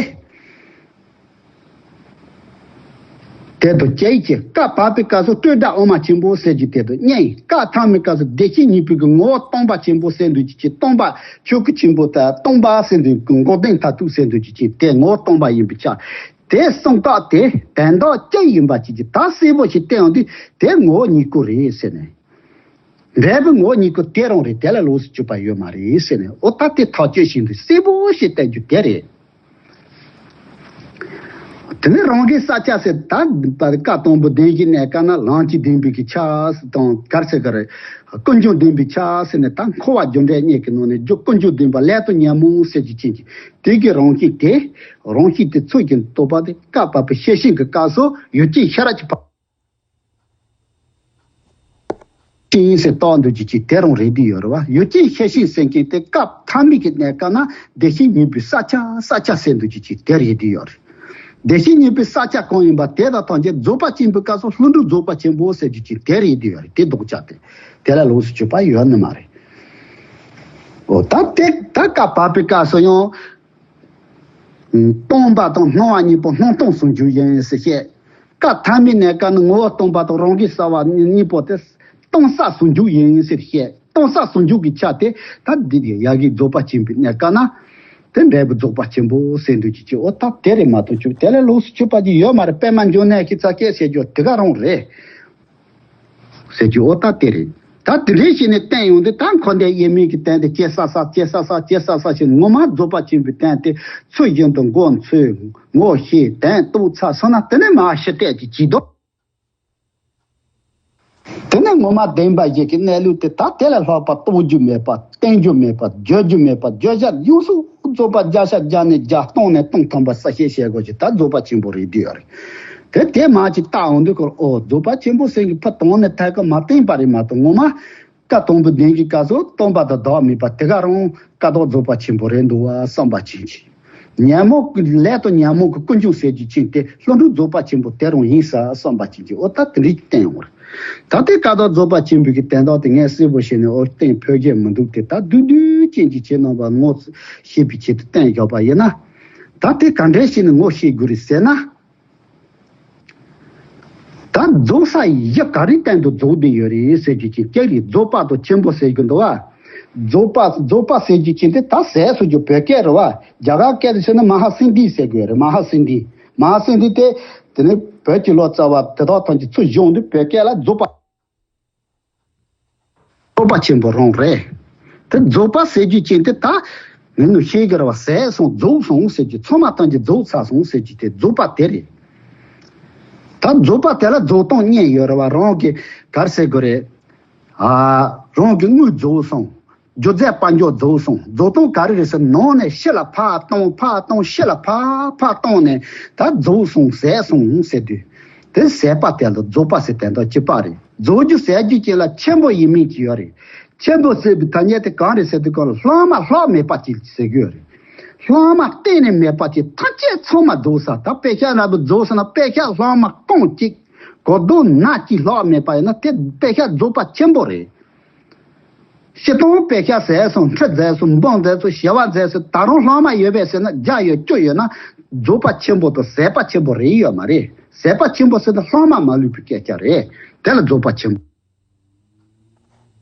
དེ་དང་བཅས་ཀྱི་བཀའ་བབས་པའི་སྐབས་སུ་སྤྲོས་བྲལ་དབུ་མ་ཆེན་པོ་ཟེར་རྒྱུ་དེ་དང་གཉིས། བཀའ་ཐ་མའི་སྐབས་སུ་བདེ་གཤེགས་སྙིང་པོའི་གི་ངོ་བོ་སྟོང་པ་ཆེན་པོ་ཟེར་འདུག་རྒྱུ་ཅིག་སྟོང་པ་ཆོས་སྐུ་ཆེན་པོ་དང་སྟོང་པ་ཟེར་འདུག་གི། འགོག་བདེན་མཐར་ཐུག་ཟེར་འདུག་རྒྱུ་ཅིག་དེ་ངོ་བོ་སྟོང་པ་ཡིན་པའི་ཆ། དེ་གསུམ་ཀ་དེ་དོན་དག་གཅིག་ཡིན་པ་ཅིག་གི་ད་གསལ་པོ་ཞིག་བསྟན་ཡོང་དུས། དེ་ངོ་བོ་ཉིད་སྐུ་རེད་ཟེར་ནས། འབྲས་བུ་ངོ་བོ་ཉིད་སྐུ་དེ་རང་རེད། དེ་ལས་ལོགས་སུ་གྱུར་པ་ཡོད་མ་རེད་ཟེར་ནས། འོ་ད་དེ་ཐག་གཅོད་བྱེད་འདུག་གསལ་པོ་ཞིག་བསྟན་རྒྱུ་དེ་རེད། དེ་ནས་རང་གི་ས་ཆ་ཟེར། ད་བཀའ་དང་པོ་བདེན་བཞིའི་གནས་སྐབས་ན་ལམ་གྱི་བདེན་པའི་གི་ཆ་དང་ག་རེ་ཟེར་ག་རེ། ཀུན་འབྱུང་བདེན་པའི་ཆ་ཟེར་ནས། ད་འཁོར་བ་རྒྱུ་འབྲས་གཉིས་ཀྱི་ནང་ནས་རྒྱུ་ཀུན་འབྱུང་བདེན་པ་ལས་དང་ཉོན་མོངས་ཟེར་རྒྱུ་ཅན་གྱི་དེ་གི་རང་བཞིན་དེ། རང་བཞིན་དེ་ཚུལ་གྱིས་རྟོགས་པ་དེ་བཀའ་བབས་པའི་ཤེར་ཕྱིན་གྱི་སྐབས་སུ་ཡུལ་ཅན་ཤེས་རབ་ཀྱི་བ། ཤིང་ཟེར་བཏགས་འདུག་ཅིག་ཅིག་དེ་རང་རེད་དུ་ཡོད་རེད་བ། ཡུལ་ཅན་ཤེར་ཕྱིན་ཟེར་མཁན་དེ་སྐབས་མཐའ་མའི་གི་གནས་སྐབས་ན་བདེ་གཤེགས་སྙིང་པོའི་ས་ཆ་ས་ཆ་ཟེར་འདུག་ཅིག་ཅིག་དེ་རེད་དུ་ཡོད་རེད། བདེ་གཤེགས་སྙིང་པོའི་ས་ཆ་གང་ཡིན་པ་དེ་དང་ཐམས་ཅད་རྫོགས་པ་ཆེན་པོའི་སྐབས་སུ་ལྷུན་གྲུབ་རྫོགས་པ་ཆེན་པོ་ཟེར་རྒྱུ་ཅིག་དེ་རེད་དུ་ཡོད་རེད། དེ་ལྡོག་ཆ་དེ་དེ་ལ་ལོགས་སུ་གྱུར་པ་ཡོད་ནི་མ་རེད། འོ་ད་དེ་ད་སྐབས་བབ་པའི་སྐབས་སུ་ཡང་སྟོང་པ་དང་སྣང་བ་གཉིས་པོ་སྣང་སྟོང་ཟུང་འཇུག་ཡིན་ཟེར་བཤད། སྐབས་མཐའ་མའི་གནས་སྐབས་ནི་ངོ་བོ་སྟོང་པ་དང་རང་གི་གསལ་བ་གཉིས་པོ་དེ་སྟོང་གསལ་ཟུང་འཇུག་ཡིན་ཟེར་བཤད། སྟོང་གསལ་ཟུང་འཇུག་གི་ཆ་དེ་ད་འདི་ཡ་གི་རྫོགས་པ་ཆེན་པོའི་གནས་སྐབས་ན་དེ་འབྲས་བུ་རྫོགས་པ་ཆེན་པོ་ཟེར་འདུག་ཅིག་ཅིག་འོ་ད་དེ་རེད་མ་གཏོགས་ཅིག་དེ་ལས་ལོགས་སུ་གྱུར་པ་ཅིག་ཡོད་མ་རེད། པད་མ་འབྱུང་གནས་ཀྱི་ཚ་སྐད་ཟེར་རྒྱུ་དེ་ག་རང་རེད། ཟེར་རྒྱུ་འོ་ད་དེ་རེད། ད་དེ་འདྲའི་ཞིག་ནས་བསྟན་ཡོང་དུས་ད་འཁོར་འདས་དབྱེར་མེད་ཀྱི་སྟེང་དུ་སྐྱེ་ས་ས་སྐྱེ་ས་ས་སྐྱེ་ས་ས་ཞིག་ངོ་མ་རྫོགས་པ་ཆེན་པོའི་སྟེང་དེ་ཚུལ་བཞིན་དུ་མགོ་འཚོས་ངོ་ཤེས་དོན་རྟོགས་ཚར་སོང་ན་དེ་ནས་མར་ཤི་གཏད་ཀྱི་བྱེད་དོ། དེ་ནས་ངོ་མ་བདེན་པ་བཞི་གི་གནས་ལུགས་དེ་ད་དེ་ལས་ལྷག་པ་རྟོགས་རྒྱུ་མེད་པ། བསྟན་རྒྱུ་མེད་པ། བརྗོད་རྒྱུ་མེད་པ། བརྗོད་བྱ་ཡོངས་སུ་རྫོགས་པ་བརྒྱ་ཆ་བརྒྱ་ནས་བརྒྱ་སྟོང་ནས་སྟོང་ཐམ་པ་གསལ་བཤད་བྱེད་དགོས་ཀྱི་ད་རྫོགས་པ་ཆེན་པོ་རེད་དུས་ཡོད་རེད། དེ་དེ་མ་ཅིག་བལྟ་འོང་དུས་ཀར་ཨོ་རྫོགས་པ་ཆེན་པོ་ཟེར་གྱི་ཕ་དོན་ནས་ཐད་ཀར་མ་བསྟན་པ་རེད་མ་གཏོགས་ངོ་མ་བཀའ་དང་པོ་བདེན་བཞིའི་སྐབས་སུ་སྟོང་པ་དང་བདག་མེད་པ་དེ་ག་རང་བཀའ་བདག་རྫོགས་པ་ཆེན་པོ་རེད་འདུག་བ་བསམ་པ་ཅན་གྱི། ཉོན་མོངས་ཀྱི་ལས་དང་ཉོན་མོངས་ཀྱི་ཀུན་འབྱུང་ཟེར་རྒྱུ་ཅན་དེ་ལྷུན་གྲུབ་རྫོགས་པ་ཆེན་པོ་དེ་རང་ཡིན་ས་བསམ་པ་ཅན་གྱི་ཨོ་ད་དེ་འདྲའི་བསྟན་ཡོང་རེད། ད་ལྟའི་བཀའ་བདག་རྫོགས་པ་ཆེན་པོའི་གི་དོན་དག་དེ་ངས་གསལ་པོ་བྱས་ནས་ཨོ་བསྟན་ཕོད་རྒྱས་མི་འདུག་སྟེ། ད་བསྡུས་བསྡུས་ཅན་གྱི་ཁྱེད་རྣམ་པ་ངོ་ཤེས་པའི་ཆེད་དུ་བསྟན་བཞག་པ་ཡིན་ན། ད་དེ་ག་འདྲ་བྱས་ནས་ངོ་ཤེས་དགོས་རེད་ཟེར་ན། ད་རྫོགས་ས་གཞི་ག་རེ་སྟེང་དུ་རྫོགས་བསྡད་ཡོད་རེད་ཟེར་རྒྱུ་ཅན་ཀྱག་རེད། རྫོགས་པ་དང་ཆེན་པོ་ཟེར་གྱི་འདུག་བ། རྫོགས་པ་རྫོགས་པ་ཟེར་རྒྱུ་ཅན་དེ་ད་ཟེར་སུ་རྒྱུ་བོད་སྐད་རེད་བ། རྒྱ་གར་སྐད་དུ་བཤད་ན་མ་ཧཱ་སིདྡྷི་ཟེར་དགོས་རེད། མ་ཧཱ་སིདྡྷི། མ་ཧཱ་སིདྡྷི་དེ་དེ་ནི་བོད་ཀྱི་ལོ་ཙཱ་བ་དེ་དག་ཐམས་ཅད་ཚུར་བཞེངས་དུས་བོད་སྐད་ལ་རྫོགས་པ། རྫོགས་པ་ཆེན་པོ་རང་རེད། དེ་རྫོགས་པ་ཟེར་རྒྱུ་ཅན་དེ་ད་ངས་ནུ་ཤེས་གི་ར་བ་ཟད་སོང་རྫོགས་སོང་ཟེར་རྒྱུ་ཚང་མ་ཐམས་ཅད་རྫོགས་ཚར་སོང་ཟེར་རྒྱུ་དེ་རྫོགས་པ་དེ་རེད། ད་རྫོགས་པ་དེ་ལ་རྫོགས་སྟངས་གཉིས་ཡོད་ར་བ། རང་གི་ག་རེ་ཟེར་དགོས་རེད། ཨ། རང་གི་དངོས་རྫོགས་སོང་། རྒྱུ་རྫས་དཔལ་འབྱོར་རྫོགས་སོང་། རྫོགས་སྟངས་ག་རེ་རེད་ཟེར་ནང་ནས་ཕྱི་ལ་ཕར་བཏང་ཕར་བཏང་ཕྱི་ལ་ཕར་ཕར་བཏང་ནས་ད་རྫོགས་སོང་ཟད་སོང་ཟེར་དུས། དེ་ཟད་པ་དེ་ལ་རྫོགས་པ་ཟེར་དོན་དག་གཅིག་པ་རེད། རྫོགས་རྒྱུ་ཟད་རྒྱུ་ཅན་ལ་ཆེན་པོ་ཡིན་མིན་གྱི་ཡོད་རེད། ཆེན་པོ་ཟེར་བའི་ཐ་སྙད་དེ་གང་རེད་ཟེར་དུས་གང་ལ་ལྷག་མ་ལྷག་མེད་པ་ཅིག་ཟེར་གྱི་ཡོད་རེད། ལྷག་མ་གཏན་ནས་མེད་པ་ཅིག་ཐམས་ཅད་ཚང་མ་རྫོགས་ས། ད་དཔེ་ཆ་འདྲ་པོ་རྫོགས་སོང་ན་དཔེ་ཆ་ལྷག་མ་རྐང་གཅིག་གོ་རྡོག་སྣ་གཅིག་ལྷག་མེད་པ་ཡིན་ན་དེ་དཔེ་ཆ་རྫོགས་པ་ཆེན་པོ་རེད། སྤྱིར་བཏང་དཔེ་ཆ་ཟད་སོང་འཁྲུལ་ཟད་སོང་འབངས་ཟད་སོང་ཞེ་བ་ཟད་སོང་ད་རུང་ལྷག་མ་ཡོད་པས་ཟེར་ན་བརྒྱ་ཡོད་བཅུ་ཡོད་ན་རྫོགས་པ་ཆེན་པོ་དང་ཟད་པ་ཆེན་པོ་རེད་ཡོད་མ་རེད། ཟད་པ་ཆེན་པོ་ཟེར་ན་ལྷག་མ་མ་ལུས་པའི་སྐད་ཆ་རེད། དེ་ལ་རྫོགས་པ་ཆེན་པོ།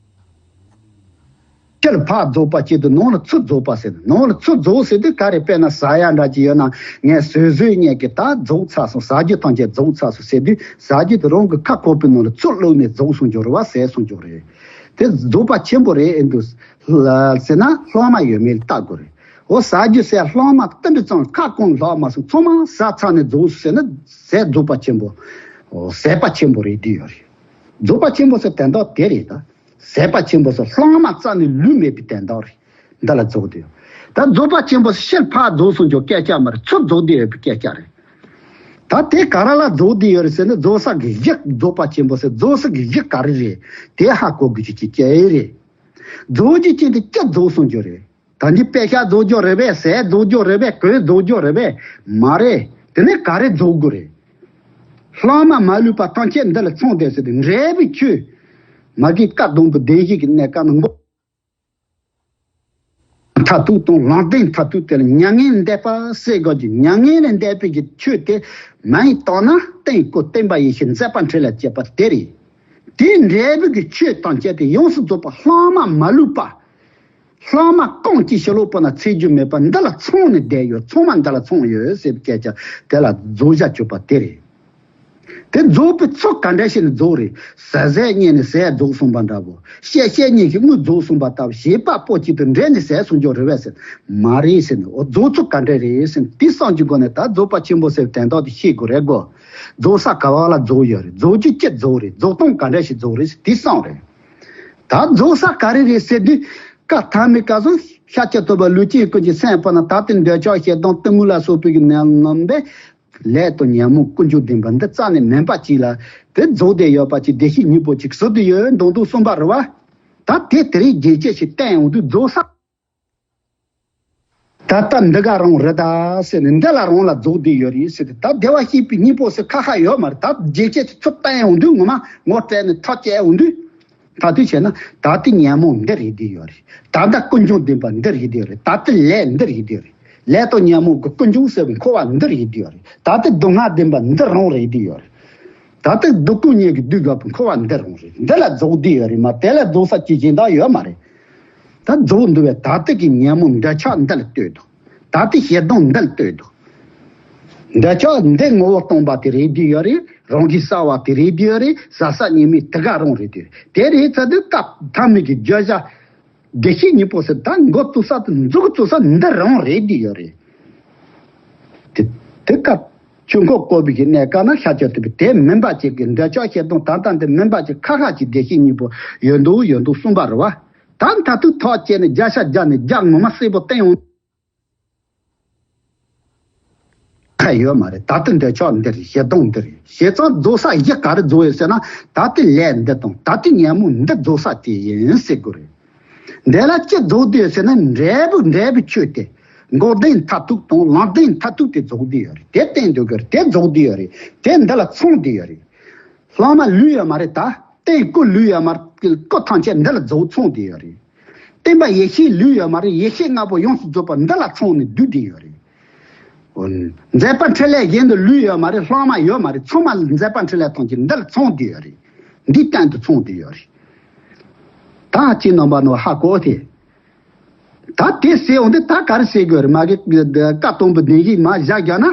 ཕྱིར་ཕར་རྫོགས་པ་སྐྱེ་དུས་ནང་ལ་ཚུར་རྫོགས་པ་ཟེར། ནང་ལ་ཚུར་རྫོགས་ཟེར་དུས་ག་རེ་དཔེར་ན་ཟ་ཡ་འདྲ་ཅིག་ཡོད་ན་ངས་ཟོས་ཟོས་ཉལ་གི་ད་རྫོགས་ཚར་སོང་ཟ་རྒྱུ་ཐམས་ཅད་རྫོགས་ཚར་སོང་ཟེར་དུས་ཟ་རྒྱུ་དེ་རང་གི་ཁ་ཁོག་པའི་ནང་ལ་ཚུར་བླུགས་ནས་རྫོགས་སོང་འགྱུར་བ་ཟད་སོང་འགྱུར་རེད། དེ་རྫོགས་པ་ཆེན་པོ་རེད་ཨེ་འདུག་ཟེར་ན་ལྷག་མ་ཡོད་མེད་ལ་བལྟ་དགོས་རེད། འོ་ཟ་རྒྱུ་ཟད་ལྷག་མ་ཏིལ་འབྲུ་ཙམ་ཁ་སྐོམ་ལྷག་མ་སོང་ཚང་མ་ཟ་ཚར་ནས་རྫོགས་སོང་ཟེར་ན་ཟད་རྫོགས་པ་ཆེན་པོ། འོ་ཟད་པ་ཆེན་པོ་རེད་འདི་ཡོད་རེད། རྫོགས་པ་ཆེན་པོ་ཟེར་དོན་དག་དེ་རེད་ད། ཟད་པ་ཆེན་པོ་ཟེར་ལྷག་མ་རྩ་ནས་ལུས་མེད་པའི་དོན་དག་རེད། འདི་ལ་རྫོགས་དེ་ཡོད། ད་རྫོགས་པ་ཆེན་པོ་ཟེར་ཕྱིར་ཕར་རྫོགས་སོང་རྒྱུ་སྐད་ཆ་མ་རེད། ཚུར་རྫོགས་དེ་ཡོད་པའི་སྐད་ཆ་རེད། ད་དེ་ག་རེ་ལ་རྫོགས་དེ་ཡོད་རེད་ཟེར་ན་རྫོགས་ས་གི་གཞི་རྫོགས་པ་ཆེན་པོ་ཟེར་རྫོགས་ས་གི་གཞི་ག་རེ་རེད། དེ་ཧ་གོ་དགོས་རྒྱུ་ཅིག་ཅི་རེད། རྫོགས་རྒྱུ་ཅན་དེ་ཅི་རྫོགས་སོང་རྒྱུ་རེད། ད་འདི་དཔེ་ཆ་རྫོགས་རྒྱུ་རེད་པས། ཟས་རྫོགས་རྒྱུ་རེད་པས། གོས་རྫོགས་རྒྱུ་རེད་པས། མ་རེད། དེ་ནས་ག་རེ་རྫོགས་དགོས་རེད། ལྷག་མ་མ་ལུས་པ་ཐམས་ཅད་འདི་ལ་ཚང་བསྡད་ཟེར་ཏེ་འབྲས་བུའི་ཆོས། མ་གི་བཀའ་སྡོམ་པའི་བདེན་བཞི་གི་གནས་སྐབས་ནང་མཐར་ཐུག་དང་ལམ་བདེན་མཐར་ཐུག་དེ་ལ་མྱ་ངན་འདས་པ་ཟེར་དགོས་ཀྱི། མྱ་ངན་ལས་འདས་པའི་གི་ཆོས་དེ་མ་ཡིན་དག་ན་སྟེང་སྐུ་བསྟན་པ་ཡེ་ཤེས་མཛད་པ་འཕྲིན་ལས་བཅས་པ་དེ་རེད། དེའི་འབྲས་བུ་གི་ཆོས་དང་བཅས་ཏེ་ཡོངས་སུ་རྫོགས་པ་ལྷག་མ་མ་ལུས་པ། ལྷག་མ་རྐང་གཅིག་ཕྱི་ལོགས་པ་ན་ཚེ་རྒྱུ་མེད་པ་འདི་ལ་ཚང་ནས་བསྡད་ཡོད། ཚང་མ་འདི་ལ་ཚང་ཡོད་ཟེར་བའི་སྐད་ཆ་དེ་ལ་རྫོགས་བྱ་གཅོད་པ་དེ་རེད། དེ་རྫོགས་པའི་ཚུལ་ག་འདྲ་ཞིག་ནས་རྫོགས་རེད། ཟ་ཟས་རྙེད་ནས་ཟས་རྫོགས་སོང་བ་འདྲ་བོ། བཤད་བཤད་རྙེད་ཀྱི་དངོས་རྫོགས་སོང་བ་ལྟ་བུ་བྱེད་པ་པོ་གཅིག་ཏུ་འབྲེལ་ནས་ཟས་སོང་རྒྱུ་རེད་པས་ཟེར། མ་རེད་ཟེར་ནས་འོ་རྫོགས་ཚུལ་ག་འདྲ་རེད་ཟེར་ནས་དེ་བསམ་གྱི་སྒོ་ནས་ད་རྫོགས་པ་ཆེན་པོ་ཟེར་བའི་དོན་དག་དེ་ཤེས་དགོས་རེད་གོ། རྫོགས་ས་ག་བ་ལ་རྫོགས་ཡོད་རེད། རྫོགས་རྒྱུ་ཅི་རྫོགས་རེད། རྫོགས་སྟངས་ག་འདྲ་ཞིག་རྫོགས་རེད་ཟེར་དེ་བསམ་རེད། ད་རྫོགས་ས་ག་རེ་རེད་ཟེར་དུས། བཀའ་ཐ་མའི་སྐབས་སུ་ཤཱཀྱ་ཐུབ་པ་ལུས་ཅན་ཀུན་གྱི་སེམས་དཔའ་རྣམས་ད་ལྟའི་འདོད་ཆགས་ཞེ་སྡང་གཏི་མུག་ལ་སོགས་པའི་གི་ནད་རྣམ་པས་ལས་དང་ཉོན་མོངས་ཀུན་འབྱུང་བདེན་པ་འདི་རྩ་ནས་མིན་པ་ཅིག་ལ་ དེ་རྫོགས་བསྡད་ཡོད་པ་ཅིག་བདེ་གཤེགས་སྙིང་པོ་ཅིག་བཟོ་བསྡད་ཡོད་མདོག་མདོག་གསུངས་པ་རེད་བ། ད་དེ་དེ་རིང་རྒྱས་བཤད་ཞིག་བསྟན་ཡོང་དུས་རྫོགས་ས། ད་ལྟ་འདི་ག་རང་རེད་ད་ཟེར་ནས་འདི་ལ་རང་ལ་རྫོགས་བསྡད་ཡོད་རེད་ཟེར་ཏེ། ད་བདེ་བར་གཤེགས་པའི་སྙིང་པོ་ཟེར་ཁ་ཁ་ཡོད་མ་རེད། ད་རྒྱས་བཤད་ཚུར་བསྟན་ཡོང་དུས་ངོ་མ་ངོ་སྤྲད་ནས་ཐག་བཅད་ཡོང་དུས། ད་དུས་བྱས་ན་ད་ལྟའི་ཉོན་མོངས་འདི་རེད་བསྡད་ཡོད་རེད། ད་ལྟ་ཀུན་འབྱུང་བདེན་པ་འདི་རེད་བསྡད་ཡོད་རེད། ད་ལྟའི་ལས་འདི་རེད་བསྡད་ཡོད་རེད། ལས་དང་ཉོན་མོངས་ཀྱི་ཀུན་འབྱུང་ཟེར་བའི་འཁོར་བ་འདི་རེད་བསྡད་ཡོད་རེད། ད་ལྟའི་སྡུག་བསྔལ་བདེན་པ་འདི་རང་རེད་བསྡད་ཡོད་རེད། ད་ལྟའི་སྡུག་ཀུན་ཉིད་ཀྱིས་བསྡུས་དགོས་པའི་འཁོར་བ་འདི་རང་རེད། འདི་ལ་རྫོགས་བསྡད་ཡོད་རེད་མ། དེ་ལ་རྫོགས་ས་ཅི་གཞན་དག་ཡོད་མ་རེད། ད་རྫོགས་འདུག་བས། ད་ལྟ་གི་ཉོན་མོངས་འདོད་ཆགས་འདི་ལ་ལྟོས་དང་། ད་ལྟའི་ཞེ་སྡང་འདི་ལ་ལྟོས་དང་། འདོད་ཆགས་འདི་ངོ་བོ་སྟོང་པ་དེ་རེད་བསྡད་ཡོད་རེད། རང་གི་གསལ་བ་དེ་རེད་བསྡད་ཡོད་རེད། ཟག་ཟག་གཉིས་མེད་དེ་ག་རང་རེད་བསྡད་ཡོད་རེད། དེ་རེད་ཚར་དུས་སྐབས་ཐ་མའི་གི་བརྗོད་བྱ་བདེ་གཤེགས་སྙིང་པོ་ཟེར་ད་འགོ་བཙུགས་ས་དང་མཇུག་བཙུགས་ས་འདི་རང་རེད་བསྡད་ཡོད་རེད། དེ་དེ་སྐབས་ཆོས་འཁོར་བསྐོར་བའི་གི་གནས་སྐབས་ན་ཤཱཀྱ་ཐུབ་པས་དེ་མིན་པ་ཅིག་གི་འདོད་ཆགས་ཞེ་སྡང་ད་ལྟ་འདི་མིན་པ་ཅིག་ཁ་ཁ་ཅིག་བདེ་གཤེགས་སྙིང་པོ་ཡོད་མདོག་ཡོད་མདོག་གསུངས་པ་རེད་བ། ད་མཐར་ཐུག་ཐག་བཅད་ནས་རྒྱ་ཤ་རྒྱ་ནས་རྒྱ་ངོ་མ་གསལ་པོ་བསྟན་ཡོང་ཁ་ཡོད་མ་རེད། ད་ལྟ་འདོད་ཆགས་འདི་རེད། ཞེ་སྡང་འདི་རེད། བྱས་ཙང་རྫོགས་ས་གཞི་ག་རེ་རྫོགས་ཡོད་ཟེར་ན། ད་ལྟའི་ལས་འདི་དང་ད་ལྟའི་ཉོན་མོངས་འདི་རྫོགས་ས་དེ་ཡིན་ཟེར་དགོས་རེད། འདི་ལ་ཅི་རྫོགས་བསྡད་ཡོད་ཟེར་ན། འབྲས་བུ་འབྲས་བུའི་ཆོས་དེ། འགོག་བདེན་མཐར་ཐུག་དང་ལམ་བདེན་མཐར་ཐུག་དེ་རྫོགས་བསྡད་ཡོད་རེད། དེ་བསྟན་འདོད་དགོས་རེད། དེ་རྫོགས་བསྡད་ཡོད་རེད། དེ་འདི་ལ་ཚང་བསྡད་ཡོད་རེད། ལྷག་མ་ལུས་ཡོད་མ་རེད། ད་རྟེན་སྐུ་ལུས་ཡོད་མ་རེད། སྐུ་ཐམས་ཅད་འདི་ལ་རྫོགས་ཚང་བསྡད་ཡོད་རེད། བསྟན་པ་ཡེ་ཤེས་ལུས་ཡོད་མ་རེད། ཡེ་ཤེས་ལྔ་པོ་ཡོངས་སུ་རྫོགས་པ་འདི་ལ་ཚང་ནས་བསྡུས་བསྡད་ཡོད་རེད། འོ། མཛད་པ་འཕྲིན་ལས་གཞན་དུ་ལུས་ཡོད་མ་རེད། ལྷག་མ་ཡོད་མ་རེད། ཚང་མ་མཛད་པ་འཕྲིན་ལས་ཐམས་ཅད་འདི་ལ་ཚང་བསྡད་ཡོད་རེད། འདིའི་སྟེང་དུ་ཚང་བསྡད་ཡོད་རེད། ད་ཅི་རྣམ་པ་ནོ་ཧ་གོ་དེ། ད་དེ་ཟེར་འོང་དུས་ད་ག་རེ་ཟེར་དགོས་རེད། མ་གི་བཀའ་གཏོང་བའི་བདེན་བཞི་མ་བཞག་རྒྱ་ན།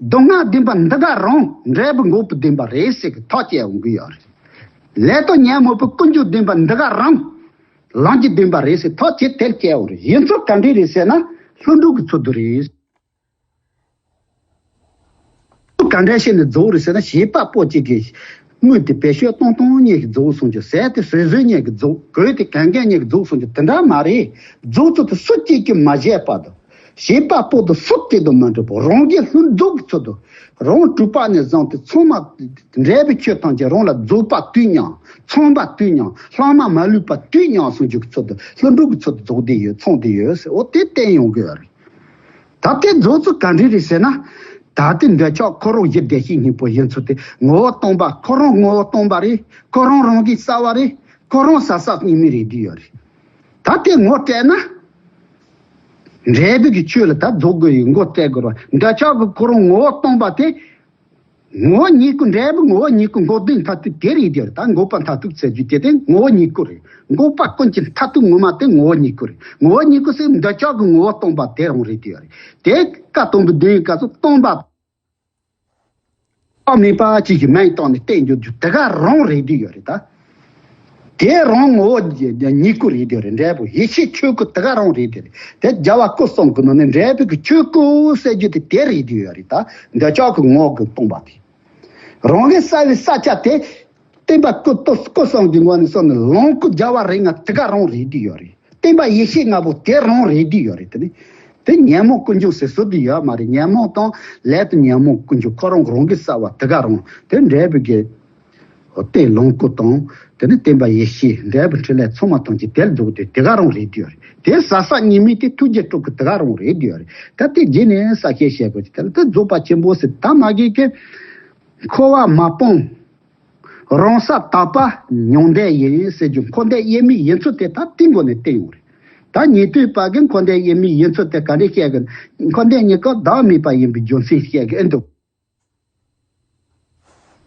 སྡུག་བསྔལ་བདེན་པ་འདི་ག་རང་འབྲས་བུ་འགོག་པའི་བདེན་པ་རེད་ཟེར་གི་ཐག་བཅད་འོང་གི་ཡོད་རེད། ལས་དང་ཉོན་མོངས་པའི་ཀུན་འབྱུང་བདེན་པ་འདི་ག་རང་ལམ་གྱི་བདེན་པ་རེད་ཟེར་ཐག་བཅད་དེར་བཅད་འོང་རེད། ཡིན་ཚུལ་ག་འདྲས་རེད་ཟེར་ན། ལྷུན་གྲུབ་ཀྱི་ཚུལ་དུ་རེད། ག་འདྲ་བྱས་ནས་རྫོགས་རེད་ཟེར་ན། བྱེད་པ་པོ་གཅིག་གིས་དངུལ་དེ་བེད་སྤྱོད་གཏོང་གཏོང་ཉིད་ཀྱིས་རྫོགས་གསུངས་ཀྱི། ཟས་དེ་ཟོས་ཟོས་ཉིད་ཀྱིས་རྫོགས། གོས་དེ་གྱོན་གྱོན་ཉིད་ཀྱིས་རྫོགས་གསུངས་ཀྱི། དེ་འདྲ་མ་རེད། རྫོགས་ཚུལ་དེ་སུ་གཅིག་གིས་མ་བཞེད་པ་དང་། བྱེད་པ་པོ་དེ་སུ་གཅིག་དང་མ་འདྲ་བར་རང་གི་ལྷུན་རྫོགས་ཀྱི་ཚུལ་དུ། རང་གྲུབ་པ་ནས་བཟུང་སྟེ་ཚང་མ་འབྲས་བུའི་ཆོས་ཐམས་ཅད་རང་ལ་རྫོགས་པ་དུས་མཉམ། ཚང་པ་དུས་མཉམ། ལྷག་མ་མ་ལུས་པ་དུས་མཉམ་གསུངས་ཀྱི་ཚུལ་དུ་ལྷུན་གྲུབ་ཀྱི་ཚུལ་དུ་རྫོགས་བསྡད་ཡོད། ཚང་བསྡད་ཡོད་ཟེར། འོ་དེ་བསྟན་ཡོང་གི་ཡོད་རེད། ད་དེ་རྫོགས་ཚུལ་ག་འདྲ་རེད་ཟེར་ན། ད་ལྟའི་འདོད་ཆགས་ཁོ་རང་གཞི་བདེ་གཤེགས་སྙིང་པོ་ཡིན་ཚུལ་དེ། ངོ་བོ་སྟོང་པ་ཁོ་རང་ངོ་བོ་སྟོང་པ་རེད། ཁོ་རང་རང་གི་གསལ་བ་རེད། ཁོ་རང་ཟག་ཟག་གཉིས་མེད་རེད་བསྡད་ཡོད་རེད། ད་དེ་ངོ་སྤྲད་ན། འབྲས་བུ་གི་ཆོས་ལ་ད་རྫོགས་དགོས་ཡོད་མགོ་སྤྲད་དགོས་རེད་བ། འདོད་ཆགས་ཀྱི་ཁོ་རང་ངོ་བོ་སྟོང་པ་དེ། ངོ་བོ་ཉིད་སྐུ། འབྲས་བུ་ངོ་བོ་ཉིད་སྐུ། འགོག་བདེན་མཐར་ཐུག་དེ་རེད་བསྡད་ཡོད་རེད། ད་འགོག་པ་མཐར་ཐུག་ཟེར་རྒྱུ་དེ་དེ་ངོ་བོ་ཉིད་སྐུ་རེད། འགོག་པ་ཀུན་གྱི་མཐར་ཐུག་ངོ་མ་དེ་ངོ་བོ་ཉིད་སྐུ་རེད། ངོ་བོ་ཉིད་སྐུ་ཟེར་འདོད་ཆགས་ཀྱི་ངོ་བོ་སྟོང་པ་དེ་རང་རེད་བསྡད་ཡོད་རེད། དེ་བཀའ་གཏོང་བའི་བདེན་སྐབས་སུ་སྟོང་པ། བླ་མེད་པ་གཅིག་གི་མིང་བཏགས་ནས་བསྟན་རྒྱུ་རྒྱུ་དེ་ག་རང་རེད་བསྡད་ཡོད་རེད་ད། དེ་རང་ངོ་བོ་ཉིད་སྐུ་རེད་བསྡད་ཡོད་རེད། འབྲས་བུ་ཡེ་ཤེས་ཆོས་སྐུ་དེ་ག་རང་རེད་བསྡད་རེད། དེ་རྒྱལ་བ་སྐུ་གསུམ་གྱི་ནང་ནས་འབྲས་བུ་གི་ཆོས་སྐུ་ཟེར་རྒྱུ་དེ་དེ་རེད་བསྡད་ཡོད་རེད་ད། འདོད་ཆགས་ཀྱི་ངོ་བོ་གི་སྟོང་པ་དེ། རང་གི་གསལ་བའི་ས་ཆ་དེ། བསྟན་པ་སྐུ་སྟོབས་སྐུ་གསུམ་གྱི་ངོས་ནས་སོང་ནས་ལོངས་སྐུ་རྒྱལ་བ་རིགས་ལྔ་དེ་ག་རང་རེད་བསྡད་ཡོད་རེད། བསྟན་པ་ཡེ་ཤེས་ལྔ་པོ་དེ་རང་རེད་བསྡད་ཡོད་རེད། དེ་ནི་དེ་ཉོན་མོངས་ཀུན་འབྱུང་ཟེར་ཟུར་དུ་ཡོད་མ་རེད། ཉོན་མོངས་དང་ལས་དང་ཉོན་མོངས་ཀུན་འབྱུང་ཁོ་རང་རང་གི་གསལ་བ་དེ་ག་རང་དེ་འབྲས་བུ་གི་དེ་ལོངས་སྐུ་དང་། དེ་ནི་བསྟན་པ་ཡེ་ཤེས་འབྲས་བུ་འཕྲིན་ལས་ཚང་མ་ཐམས་ཅད་དེར་རྫོགས་ཏེ་དེ་ག་རང་རེད་བསྡད་ཡོད་རེད། དེ་ཟག་ཟག་གཉིས་མེད་དེ་ཐུགས་རྗེ་སྤྲུལ་སྐུ་དེ་ག་རང་རེད་བསྡད་ཡོད་རེད། ད་དེ་རྗེས་ནས་ས་བཤད་བཤད་དགོས་ཀྱི་དེ་ལ་དེ་རྫོགས་པ་ཆེན་པོ་ཟེར་ད་མ་གི་གི་འཁོར་བ་མ་སྤངས། རང་ས་དག་པ་མྱང་འདས་ཡིན་ཟེར་རྒྱུ་འཁོར་འདས་དབྱེར་མེད་ཡིན་ཚུལ་དེ་ད་དེའི་སྒོ་ནས་བསྟན་ཡོང་རེད། ད་ཉན་ཐོས་པ་གིས་འཁོར་འདས་དབྱེར་མེད་ཡིན་ཚུལ་དེ་ག་འདྲས་བཤད་གི། འཁོར་འདས་གཉིས་ཀ་བདག་མེད་པ་ཡིན་པའི་རྒྱུ་མཚན་བཤད་གི་ཨེ་འདུག་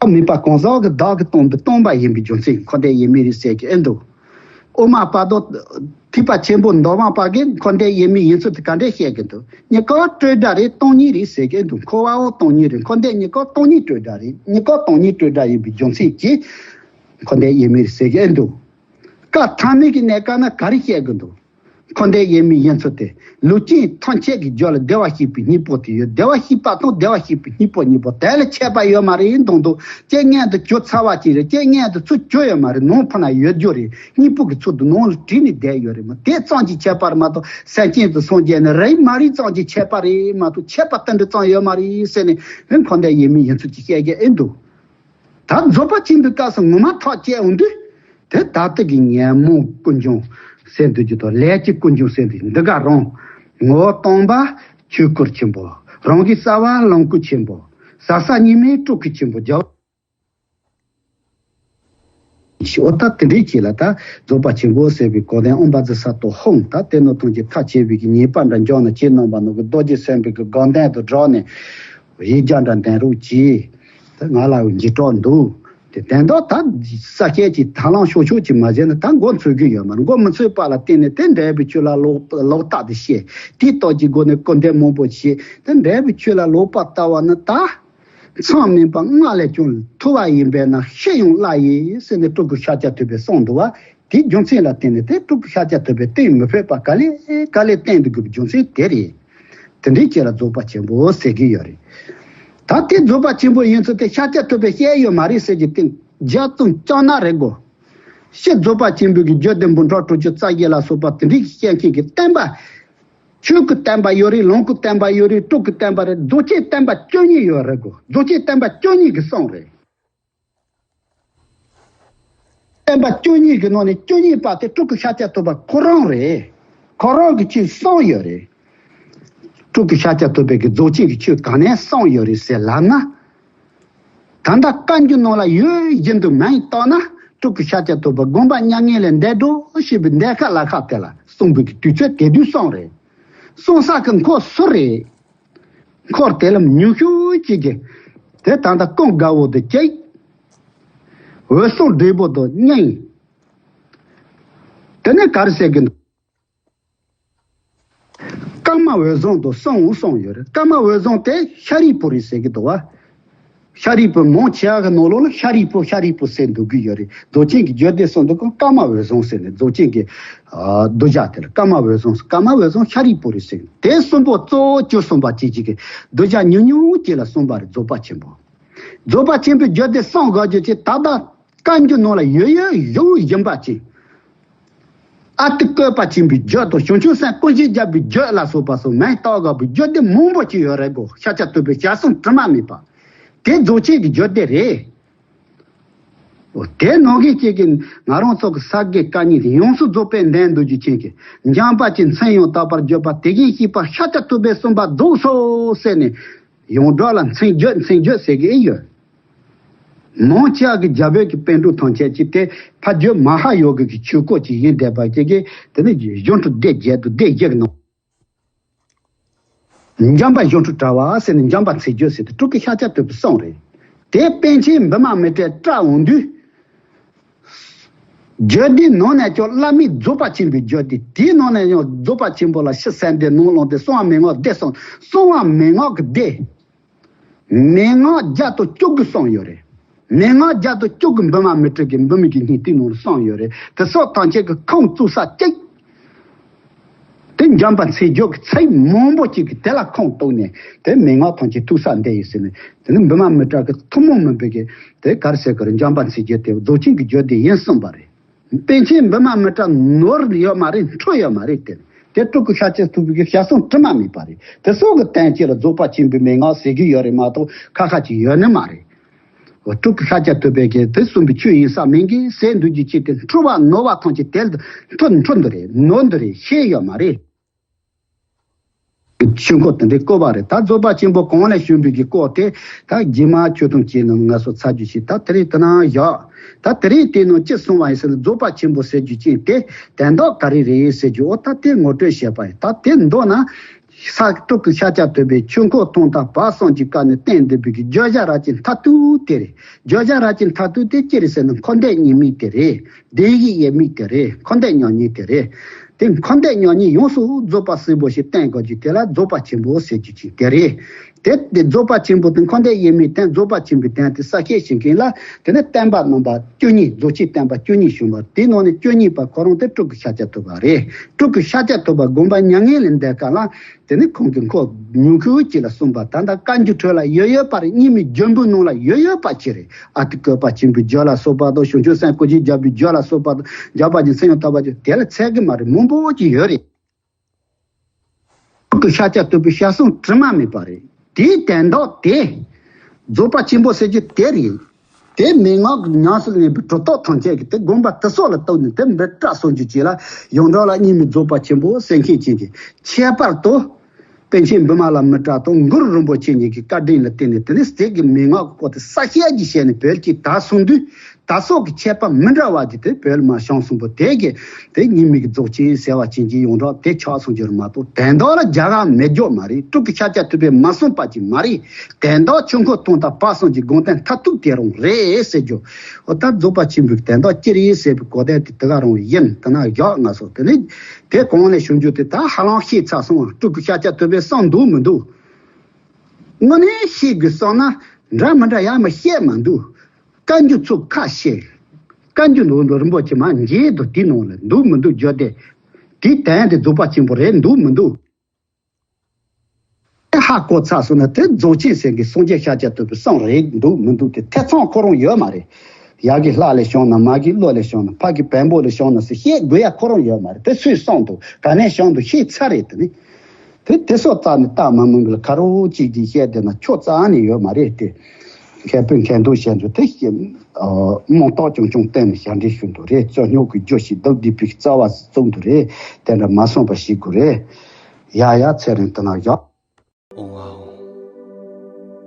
བདག་མེད་པ་གང་ཟག་གི་བདག་གིས་སྟོང་པའི་སྟོང་པ་ཡིན་པའི་རྒྱུ་མཚན་འཁོར་འདས་དབྱེར་མེད་རེད་ཟེར་གི་ཨེ་འདུག་འོག་མ་བར་དོ། ཐེག་པ་ཆེན་པོ་མདོ་སྡོམ་པ་གིས་འཁོར་འདས་དབྱེར་མེད་ཡིན་ཚུལ་དེ་ག་འདྲས་བཤད་གི་འདུག་གཉིས་ཀ་སྤྲོས་བྲལ་རེད། སྟོང་ཉིད་རེད་ཟེར་གི་འདུག་འཁོར་བའང་སྟོང་ཉིད་རེད། འཁོར་འདས་གཉིས་ཀ་སྟོང་ཉིད་སྤྲོས་བྲལ་རེད། གཉིས་ཀ་སྟོང་ཉིད་སྤྲོས་བྲལ་ཡིན་པའི་རྒྱུ་མཚན་གྱིས་འཁོར་འདས་དབྱེར་མེད་རེད་ཟེར་གི་འདུག་བཀའ་ཐ་མའི་གི་གནས་སྐབས་ན་ག་རེ་བཤད་གི་འདུག་འཁོར་འདས་དབྱེར་མེད་ཡིན་ཚུལ་དེ། ལུས་ཅན་ཐམས་ཅད་ཀྱི་རྒྱུད་ལ་བདེ་བར་གཤེགས་པའི་སྙིང་པོ་དེ་ཡོད། བདེ་བར་གཤེགས་པ་དང་བདེ་བར་གཤེགས་པའི་སྙིང་པོ་གཉིས་པོ་དེ་ལ་ཁྱད་པར་ཡོད་མ་རེད་མདོག་མདོག་སྐྱེ་མངོན་དུ་གྱུར་ཚར་བ་ཅིག་རེད། སྐྱེ་མངོན་དུ་ཚུར་གྱུར་ཡོད་མ་རེད། ནང་ཕར་ན་ཡོད་རྒྱུ་རེད། སྙིང་པོ་གི་ཚུལ་དུ་ནང་ལ་བྲིས་ནས་བསྡད་ཡོད་རེད་མ། དེ་ཙམ་གྱི་ཁྱད་པར་མ་གཏོགས་སེམས་ཅན་དུ་སངས་རྒྱས་ནི་རེད་མ་རེད་ཙམ་གྱི་ཁྱད་པར་རེད་མ་གཏོགས་ཁྱད་པར་དེ་འདྲ་ཙམ་ཡོད་མ་རེད་ཟེར་ནས་འཁོར་འདས་དབྱེར་མེད་ཡིན་ཚུལ་གྱི་བཤད་རྒྱུ་ཨེ་འདུག་ད་རྫོགས་པ་ཆེན་པོའི་སྐབས་སུ་ངོ་མ་ཐག་བཅད་འོང་དུས། དེ་ད་ལྟ་གི་ཉོན་མོངས་ཀུན་འབྱུང་ཟེར་འདུག་རྒྱུ་དང་ལས་ཀྱི་ཀུན་འབྱུང་ཟེར་འདུག་འདི་ག་རང་། ངོ་བོ་སྟོང་པ་ཆོས་སྐུ་ཆེན་པོ། རང་གི་རྩ་བ་ལོངས་སྐུ་ཆེན་པོ། ཟག་ས་གཉིས་མེད་སྤྲུལ་སྐུ་ཆེན་པོ་རྒྱལ། ཨོ་ད་དེ་འདྲའི་ཅིག་ལ་ད་རྫོགས་པ་ཆེན་པོ་ཟེར་བའི་གོ་དོན་ཨོཾ་བཛྲ་ས་ཏྭ་ཧཱུྃ། ད་དེ་ནི་ཐམས་ཅད་མཐའ་ཡས་པའི་གི་ཉེས་པ་འདྲ་འཇོམས་ན་ཅི་ནང་པ་ནོ་གི་རྡོ་རྗེ་སེམས་དཔའི་གི་དགའ་ལྡན་དུ་བསྒྲགས་ནས། ཡིག་བརྒྱ་འདྲ་འདོན་རོགས་གྱིས། ད་ང་ལ་འཇིགས་སྐྲག་འདུག་དེ་དོན་དག་ད་ས་སྐྱེས་ཀྱི་ཐར་ལམ་ཤོག་ཤོག་ཅིག་མ་བྱས་ན་ད་མགོ་འཚོས་ཀྱི་ཡོད་མ་རེད། མགོ་མི་ཚོས་པ་ལ་བརྟེན་ནས་དེ་འདྲ་བའི་ཆོས་ལ་ལོག་ལོག་ལྟ་དེ་བཤད། དེའི་སྟོབས་ཀྱི་སྒོ་ནས་སྐུར་འདེབས་མང་པོ་བྱས། དེ་འདྲ་བའི་ཆོས་ལ་ལོག་པར་ལྟ་བ་ནི་ད། མཚམས་མིན་པ་སྔགས་ལས་ཀྱང་ཐུ་བ་ཡིན་པས་ན་ཤི་ཡང་སླ་ཡི་ཟེར་ནས་སྤྲུལ་སྐུ་ཤཱཀྱ་ཐུབ་པས་གསུངས་འདུག་བ། དེའི་རྒྱུ་མཚན་ལ་བརྟེན་ནས་དེ་སྤྲུལ་སྐུ་ཤཱཀྱ་ཐུབ་པས་བསྟན་མི་ཕོད་པ་ག་ལེ་ག་ལེ་བསྟན་འདུག་གི་རྒྱུ་མཚན་དེ་རེད། དེ་འདྲའི་ཅིག་ལ་རྫོགས་པ་ཆེན་པོ་ཟེར་གྱི་ཡོད་རེད། ད་དེ་རྫོགས་པ་ཆེན་པོ་ཡིན་ཚུལ་དེ་ཤཱཀྱ་ཐུབ་པས་བཤད་ཡོད་མ་རེད་ཟེར་གྱི་སྟེང་བརྒྱ་ཙམ་བཅག་ན་རེད་གོ། ཤེས་རྫོགས་པ་ཆེན་པོའི་གི་རྒྱུད་སྡེ་འབུམ་ཕྲག་དྲུག་ཅུ་རྩ་བརྒྱད་ལ་སོགས་པ་དེ་འདྲའི་བཤད་མཁན་གྱི་བསྟན་པ། ཆོས་ཀྱི་བསྟན་པ་ཡོད་རེད། ལོངས་སྐུའི་བསྟན་པ་ཡོད་རེད། སྤྲུལ་སྐུའི་བསྟན་པ་རེད། རྫོགས་ཆེན་བསྟན་པ་བཅུ་གཉིས་ཡོད་རེད་གོ། རྫོགས་ཆེན་བསྟན་པ་བཅུ་གཉིས་ཀྱི་གསུང་རེད། བསྟན་པ་བཅུ་གཉིས་ཀྱི་ནང་ནས་བཅུ་གཉིས་པ་དེ་སྤྲུལ་སྐུ་ཤཱཀྱ་ཐུབ་པ་ཁོ་རང་རེད། ཁོ་རང་གི་ཆོས་གསུངས་ཡོད་རེད། སྤྲུལ་སྐུ་ཤཱཀྱ་ཐུབ་པའི་གི་རྫོགས་ཆེན་གྱི་ཆོས་ག་ནས་གསུངས་ཡོད་རེད་ཟེར་ལབ་ན། ད་ལྟ་བཀའ་འགྱུར་ནང་ལ་ཡོད་བཞིན་དུ་མིང་བཏགས་ན་སྤྲུལ་སྐུ་ཤཱཀྱ་ཐུབ་པ་དགོངས་པ་མྱ་ངན་ལས་འདས་འགྲོ་ཞེས་པའི་འདས་ཁ་ལ་ཁ་དེ་ལ་གསུངས་པའི་གི་དུས་ཚོད་དེ་དུས་གསུངས་རེད། གསུངས་ས་གི་འཁོར་སུ་རེད། འཁོར་དེ་ལ་ཉུང་ཤོས་གཅིག་གིས་དེ་ད་ལྟ་ཀུན་དགའ་བོ་དེ་གཅིག་འོད་སྲུང་བགྲེས་པོ་དེ་གཉིས། དེ་ནས་ག་རེ་ཟེར་གི་འདུག་ཀརྨ་འོད་བཟང་དང་གསུམ་གསུམ་ཡོད་རེད། ཀརྨ་འོད་བཟང་དེ་ཤཱ་རིའི་བུ་རེད་ཟེར་གི་འདུག་བ། ཤཱ་རིའི་བུ་མང་ཆེ་བ་གི་ནང་ལོགས་ལ་ཤཱ་རིའི་བུ་ཤཱ་རིའི་བུ་ཟེར་འདུག་གི་ཡོད་རེད། རྫོགས་ཆེན་གྱི་རྒྱུད་སྡེ་གསུམ་དུ་ཀརྨ་འོད་བཟང་ཟེར་ནས་རྫོགས་ཆེན་གྱི་ཨ་གདུལ་བྱ་དེ་ལ་ཀརྨ་འོད་བཟང་ཟེར། ཀརྨ་འོད་བཟང་ཤཱ་རིའི་བུ་རེད་ཟེར། དེ་གསུམ་པོ་གཙོ་བོ་བཅུ་གསུམ་པ་གཅིག་གཅིག་གི་གདུལ་བྱ་ཉུང་ཉུང་གཅིག་ལ་གསུངས་པ་རེད། རྫོགས་པ་ཆེན་པོ། རྫོགས་པ་ཆེན་པོའི་རྒྱུད་སྡེ་གསུམ་དགོས་རྒྱུ་ཅིག་ད་ལྟ་བཀའ་འགྱུར་ནང་ལ་ཡོད་ཡོད་ཡོད་ཡིན་པ་ཅིག་ཨ་ཏི་བཀོད་པ་ཆེན་པོའི་རྒྱུད་དང་བྱང་ཆུབ་སེམས་དཀོན་ཤེས་རྒྱལ་པོའི་རྒྱུད་ལ་སོགས་པ་སོགས་མིང་བཏགས་དགོས་པའི་རྒྱུད་སྡེ་མང་པོ་ཅིག་ཡོད་རེད་གོ། ཤཱཀྱ་ཐུབ་པའི་ཞལ་གསུང་དྲི་མ་མེད་པ། དེ་རྫོགས་ཆེན་གྱི་རྒྱུད་སྡེ་རེད། འོ་དེ་ནང་གི་གཅིག་གིས་ང་རང་ཚོ་གི་ས་དགེ་བཀའ་རྙིང་དེ་ཡོངས་སུ་རྫོགས་པའི་འདོན་འདོད་རྒྱུ་ཅན་གྱི་འཇམ་དཔལ་གྱི་མཚན་ཡང་དག་པར་བརྗོད་པ་དེ་བཞིན་གཤེགས་པ་ཤཱཀྱ་ཐུབ་པས་གསུངས་པ་རྫོགས་སོ་ཟེར་ནས་ཡོངས་གྲགས་ལ་མཚན་བརྗོད་མཚན་བརྗོད་ཟེར་གི་ཨེ་ཡོད། མང་ཆེ་བ་གི་རྒྱ་བོད་ཀྱི་པཎ་གྲུབ་ཐམས་ཅད་ཀྱིས་དེ་ཕ་རྒྱུད་མ་ཧཱ་ཡོ་གི་གི་ཆོས་སྐོར་ཅིག་ཡིན་བསྡད་པ་ཅིག་གིས་དེ་ནི་གཞུང་དྲུག་སྡེ་བརྒྱད་དུ་སྡེ་བཞི་གི་ནང་། འཇམ་དཔལ་གཞུང་དྲུག་དྲ་བ་ཟེར་ནས་འཇམ་དཔལ་མཚན་བརྗོད་ཟེར་ཏེ་སྤྲུལ་སྐུ་ཤཱཀྱ་ཐུབ་པའི་གསུང་རེད། དེ་པཎ་ཆེན་བི་མ་མི་ཏྲས་བཀྲལ་འོང་དུས། རྒྱུད་སྡེའི་ནང་ནས་ཀྱང་བླ་མེད་རྫོགས་པ་ཆེན་པོའི་རྒྱུད་སྡེ། དེའི་ནང་ནས་ཡང་རྫོགས་པ་ཆེན་པོ་ལ་ཕྱི་གསལ་འདེབས་ནང་ལོག་འདེབས་གསང་བ་མན་ངག་སྡེ་གསུམ། གསང་བ་མན་ངག་གི་སྡེ། མན་ངག་བརྒྱ་དང་བཅུ་དགུ་གསུངས་ཡོད་རེད། མན་ངག་བརྒྱ་དང་བཅུ་དགུ་བི་མ་མི་ཏྲ་གི་འབུམ་གྱི་སྙིང་ཐིག་ནང་ལ་གསུངས་ཡོད་རེད། དེ་སོགས་ཐམས་ཅད་ཀྱི་ཁུངས་བཙུགས་ས་གཅིག་དེ་འཇམ་དཔལ་མཚན་བརྗོད་ཀྱི་ཚིག་མང་པོ་གཅིག་གིས་དེ་ལ་ཁུངས་གཏུགས་ནས་དེ་མན་ངག་ཐམས་ཅད་ཐུག་ས་འདི་ཡིན་ཟེར་ནས། དེ་ནི་བི་མ་མི་ཏྲ་གི་ཐུན་མོང་མིན་པའི་གི་དེ་ག་རེ་ཟེར་གི་རེད། འཇམ་དཔལ་མཚན་བརྗོད་དེ་རྫོགས་ཆེན་གྱི་རྒྱུད་སྡེ་ཡིན་གསུངས་པ་རེད། པཎ་ཆེན་བི་མ་མི་ཏྲ་ནོར་ཡོད་མ་རེད། འཁྲུལ་ཡོད་མ་རེད། དེ་དེ་སྤྲུལ་སྐུ་ཤཱཀྱ་ཐུབ་པའི་གི་ཞལ་གསུང་དྲི་མ་མེད་པ་རེད། དེ་སོགས་ཀྱི་བསྟན་བཅོས་ལ་རྫོགས་པ་ཆེན་པོའི་མན་ངག་ཟེར་གྱི་ཡོད་རེད་མ་གཏོགས་ཁ་ཁ་ཅིག་ཡོད་ནི་མ་རེད། འོ་སྤྲུལ་སྐུ་ཤཱཀྱ་ཐུབ་པའི་གི་དེ་གསུངས་པའི་ཆོས་ཡིན་ས་མིན་གྱི་ཟེར་འདུག་རྒྱུ་ཅིག་དེ་འཁྲུལ་བ་ནོར་བ་ཐམས་ཅད་དེ་ལ་འཁྲུལ་འཁྲུལ་འདི་རེད། ནོར་འདི་རེད། ཤེས་ཡོད་མ་རེད། ཆོས་འཁོར་དེ་འདྲའི་བསྐོར་བ་རེད། ད་རྫོགས་པ་ཆེན་པོ་གང་ལས་བྱུང་བའི་གི་སྐོར་དེ་ད་རྗེས་མ་ཆོས་དུང་ཅན་ནང་ང་ཚོ་ཚར་རྒྱུ་ཞིག་ད་དེ་རིང་དེ་ནང་བཞག་ད་དེ་རིང་དེ་ནང་ཅི་གསུངས་པ་ཡིན་ཟེར་ན། རྫོགས་པ་ཆེན་པོ་ཟེར་རྒྱུ་ཅན་དེ་དོན་དག་ག་རེ་རེད་ཟེར་རྒྱུ། འོ་ད་དེ་ངོ་སྤྲོད་བྱས་པ་ཡིན། ད་དེ་མདོར་ན་ས་སྤྲུལ་སྐུ་ཤཱཀྱ་ཐུབ་པས་ཆོས་འཁོར་ཐོག་མཐའ་བར་གསུམ་གྱི་བཀའ་ནི་བསྟན་འདུག་པའི་གི་བརྗོད་བྱ་རབ་ཀྱི་མཐར་ཐུག་དེ་རེད། བརྗོད་བྱ་རབ་ཀྱི་མཐར་ཐུག་དེ་ཅི་རེད་ཟེར་ན། འཁོར་འདས་གཉིས་མེད་དེ་རེད། བདེན་བཞིའི་དབྱེར་མེད་དེ་རེད། འཁོར་འདས་མྱ་ངན་དེ་རེད། དེ་འཁོར་འདས་མྱ་ངན་ཡོངས་སུ་རྫོགས་པ་གསལ་པོ་ཞིག་བསྟན་དགོས་རྒྱུ་དེ་ལ་རྫོགས་པ་ཆེན་པོ་ཟེར་རྒྱུ་ཅིག་དེ་རེད། དེ་དེ་རྫོགས་པ་ཆེན་པོ་དེ་འཁོར་འདས་དབྱེར་མེད་དོན། རྫོགས་པ་ཆེན་པོའི་དོན་དེ་གསལ་བཤད་བྱེད་མཁན་ལ་དེ་ནི་བསྟན་པ་རྣམ་པ་བཅུ་གཉིས། རྫོགས་ཆེན་བསྟན་པ་བཅུ་གཉིས་བྱུང་བ་དེའི་ནང་ནས་བཅུ་གཉིས་པ་ཁོ་རང་དེ་སྤྲུལ་སྐུ་ཤཱཀྱ་ཐུབ་པ་རེད། སྤྲུལ་སྐུ་ཤཱཀྱ་ཐུབ་པ་དགོངས་པ་མྱ་ངན་ལས་འདས་སྐབས་ལ། དེ་ནི་ཁོང་གི་འཁོར་ཉུང་ཤོས་ཅིག་ལ་གསུངས་པ། ད་ལྟ་བཀའ་འགྱུར་ཁྲོད་ལ་ཡོད་ཡོད་པ་རེད། རྙིང་མའི་རྒྱུད་འབུམ་ནང་ལ་ཡོད་ཡོད་པ་ཅིག་རེད། ཨ་ཏི་བཀོད་པ་ཆེན་པོའི་རྒྱུད་ལ་སོགས་པ་དང་། བྱང་ཆུབ་སེམས་དཀོན་མཆོག་རྒྱལ་པོའི་རྒྱུད་ལ་སོགས་པ་དང་། འཇམ་དཔལ་གྱི་མཚན་ཡང་དག་པར་བརྗོད། དེ་ལ་ཚད་ཀྱི་མ་རེད། མང་པོ་ཅིག་ཡོད་རེད། སྤྲུལ་སྐུ་ཤཱཀྱ་ཐུབ་པའི་ཞལ་གསུང་དྲི་མ་མེད་པ་རེད། དེའི་དོན་དག་དེ་རྫོགས་པ་ཆེན་པོ་ཟེར་རྒྱུ་དེ་རེད། དེ་མན་ངག་གི་ཉམས་སུ་ལེན་པའི་གྲུབ་རྟགས་ཐམས་ཅད་ཀྱི་དེ་དགོངས་པ་དེ་སོགས་ལ་བསྟོད་ནས་དེ་འབྲེལ་སྒྲ་གསུང་རྒྱུ་བཅས་ལ་ཡོངས་གྲགས་ལ་སྙིང་མི་རྫོགས་པ་ཆེན་པོ་གསན་མཁན་ཅན་གྱི་ཁྱད་པར་དུ། པཎ་ཆེན་བི་མ་ལ་མི་ཏྲ་དང་གུ་རུ་རིན་པོ་ཆེ་གཉིས་ཀྱི་བཀའ་དྲིན་ལ་བརྟེན་ནས་དེ་ནས་ཟས་ཀྱི་མན་ངག་གི་སྐོར་དེ་གསལ་བཤད་ཀྱི་ཞལ་ནས་བོད་ཀྱི་དར་གསུང་དུས་དར་སོགས་ཀྱི་ཁྱད་པར་མི་འདྲ་བ་ཅིག་དེ་བོད་ལ་མ་བྱུང་གསུང་པོ་དེ་གི་དེ་སྙིང་མི་གི་རྫོགས་ཆེན་ཟེར་བ་ཅན་གྱི་ཡོངས་གྲགས་དེ་ཆགས་སོང་རྒྱུ་རེད་མ་གཏོགས། དོན་དག་ལ་རྒྱ་གར་མི་རྒྱུད་མ་རེད། སྤྲུལ་སྐུ་ཤཱཀྱ་ཐུབ་པས་མ་གསུངས་པ་ཅིག་མ་རེད། དོན་དག་ཆོས་འཁོར་སྟོང་དང་བར་གསུམ་གྱི་དགོངས་དོན་མཐར་ཐུག་དེ་རང་རེད་ཟེར་རྒྱུ། འོ་ད་རྫོགས་པ་ཆེན་པོའི་དོན་དག་ཅི་རེད་ཟེར་བའི་གོ་དོན་དེ་དེ་ག་རང་ཡིན། དེ་ན་བཞག་ང་ཚོ་དེ་ནི་དེ་གོང་ནས་ཞུ་རྒྱུ་དེ་ད་ཧ་ལམ་ཤེས་ཚར་སོང་བ། སྤྲུལ་སྐུ་ཤཱཀྱ་ཐུབ་པས་གསུངས་འདུག་མི་འདུག་དངོས་གནས་ཤེས་དགོས་བསམ་ན་འདྲ་མི་འདྲ་ཡང་མི་བཤད་མ་འདུག་བཀའ་འགྱུར་ཚོ་ཁ་ཤས། བཀའ་འགྱུར་ནོར་བུ་རིན་པོ་ཆེ་མ་མཇལ་འདུག་དེའི་ནང་ལ་འདུག་མི་འདུག་བརྗོད་དེ། དེའི་དོན་དེ་རྫོགས་པ་ཆེན་པོ་རེད་འདུག་མི་འདུག་ཧ་གོ་ཚར་སོང་ན་དེ་རྫོགས་ཆེན་ཟེར་མཁན་སངས་རྒྱས་ཤཱཀྱ་ཐུབ་པའི་གསུང་རེད་འདུག་མི་འདུག་དེ་ཐེ་ཚོམ་ཁོ་རང་ཡོད་མ་རེད། ཡ་གི་ལྷ་ལས་བྱུང་ན་མ་གི་ཀླུ་ལས་བྱུང་ན་ཕ་གི་བེམ་པོ་ལས་བྱུང་ན་ཟེར་བཤད་དགོས་ཡ་ཁོ་རང་ཡོད་མ་རེད། དེ་སུས་གསུངས་འདུག་ག་ནས་བྱུང་འདུག་ཤེས་ཚར་རེད། དེ་ནི་དེ་དེ་སོགས་རྩ་ནས་བལྟ་མ་མིན་པ་ལ་ཁ་རོག་གཅིག་གིས་བཤད་བསྡད་ན་ཆོ་རྩ་ནས་ཡོད་མ་རེད་དེ། མཁས་པོས་མཁས་འདོན་བྱས་འདུག་དེ་རྨོངས་རྟོག་ཆུང་ཆུང་བསྟན་ནས་ཞབས་འདྲེན་ཞུ་འདུག་རེད། རྩོད་རྙོག་གི་རྒྱུ་ཞིག་སྡུག་བསྡུས་པའི་རྩ་བ་བཙུགས་འདུག་རེད། དེ་འདྲ་མ་གསུངས་པ་ཞིག་དགོས་རེད། ཡ་ཡ་ཚེ་རིང་དེ་ན་བཞག་ཨོ་ཨོ།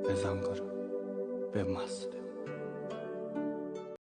དཔེ་བཟང་གི་རེད། དཔེ་མ་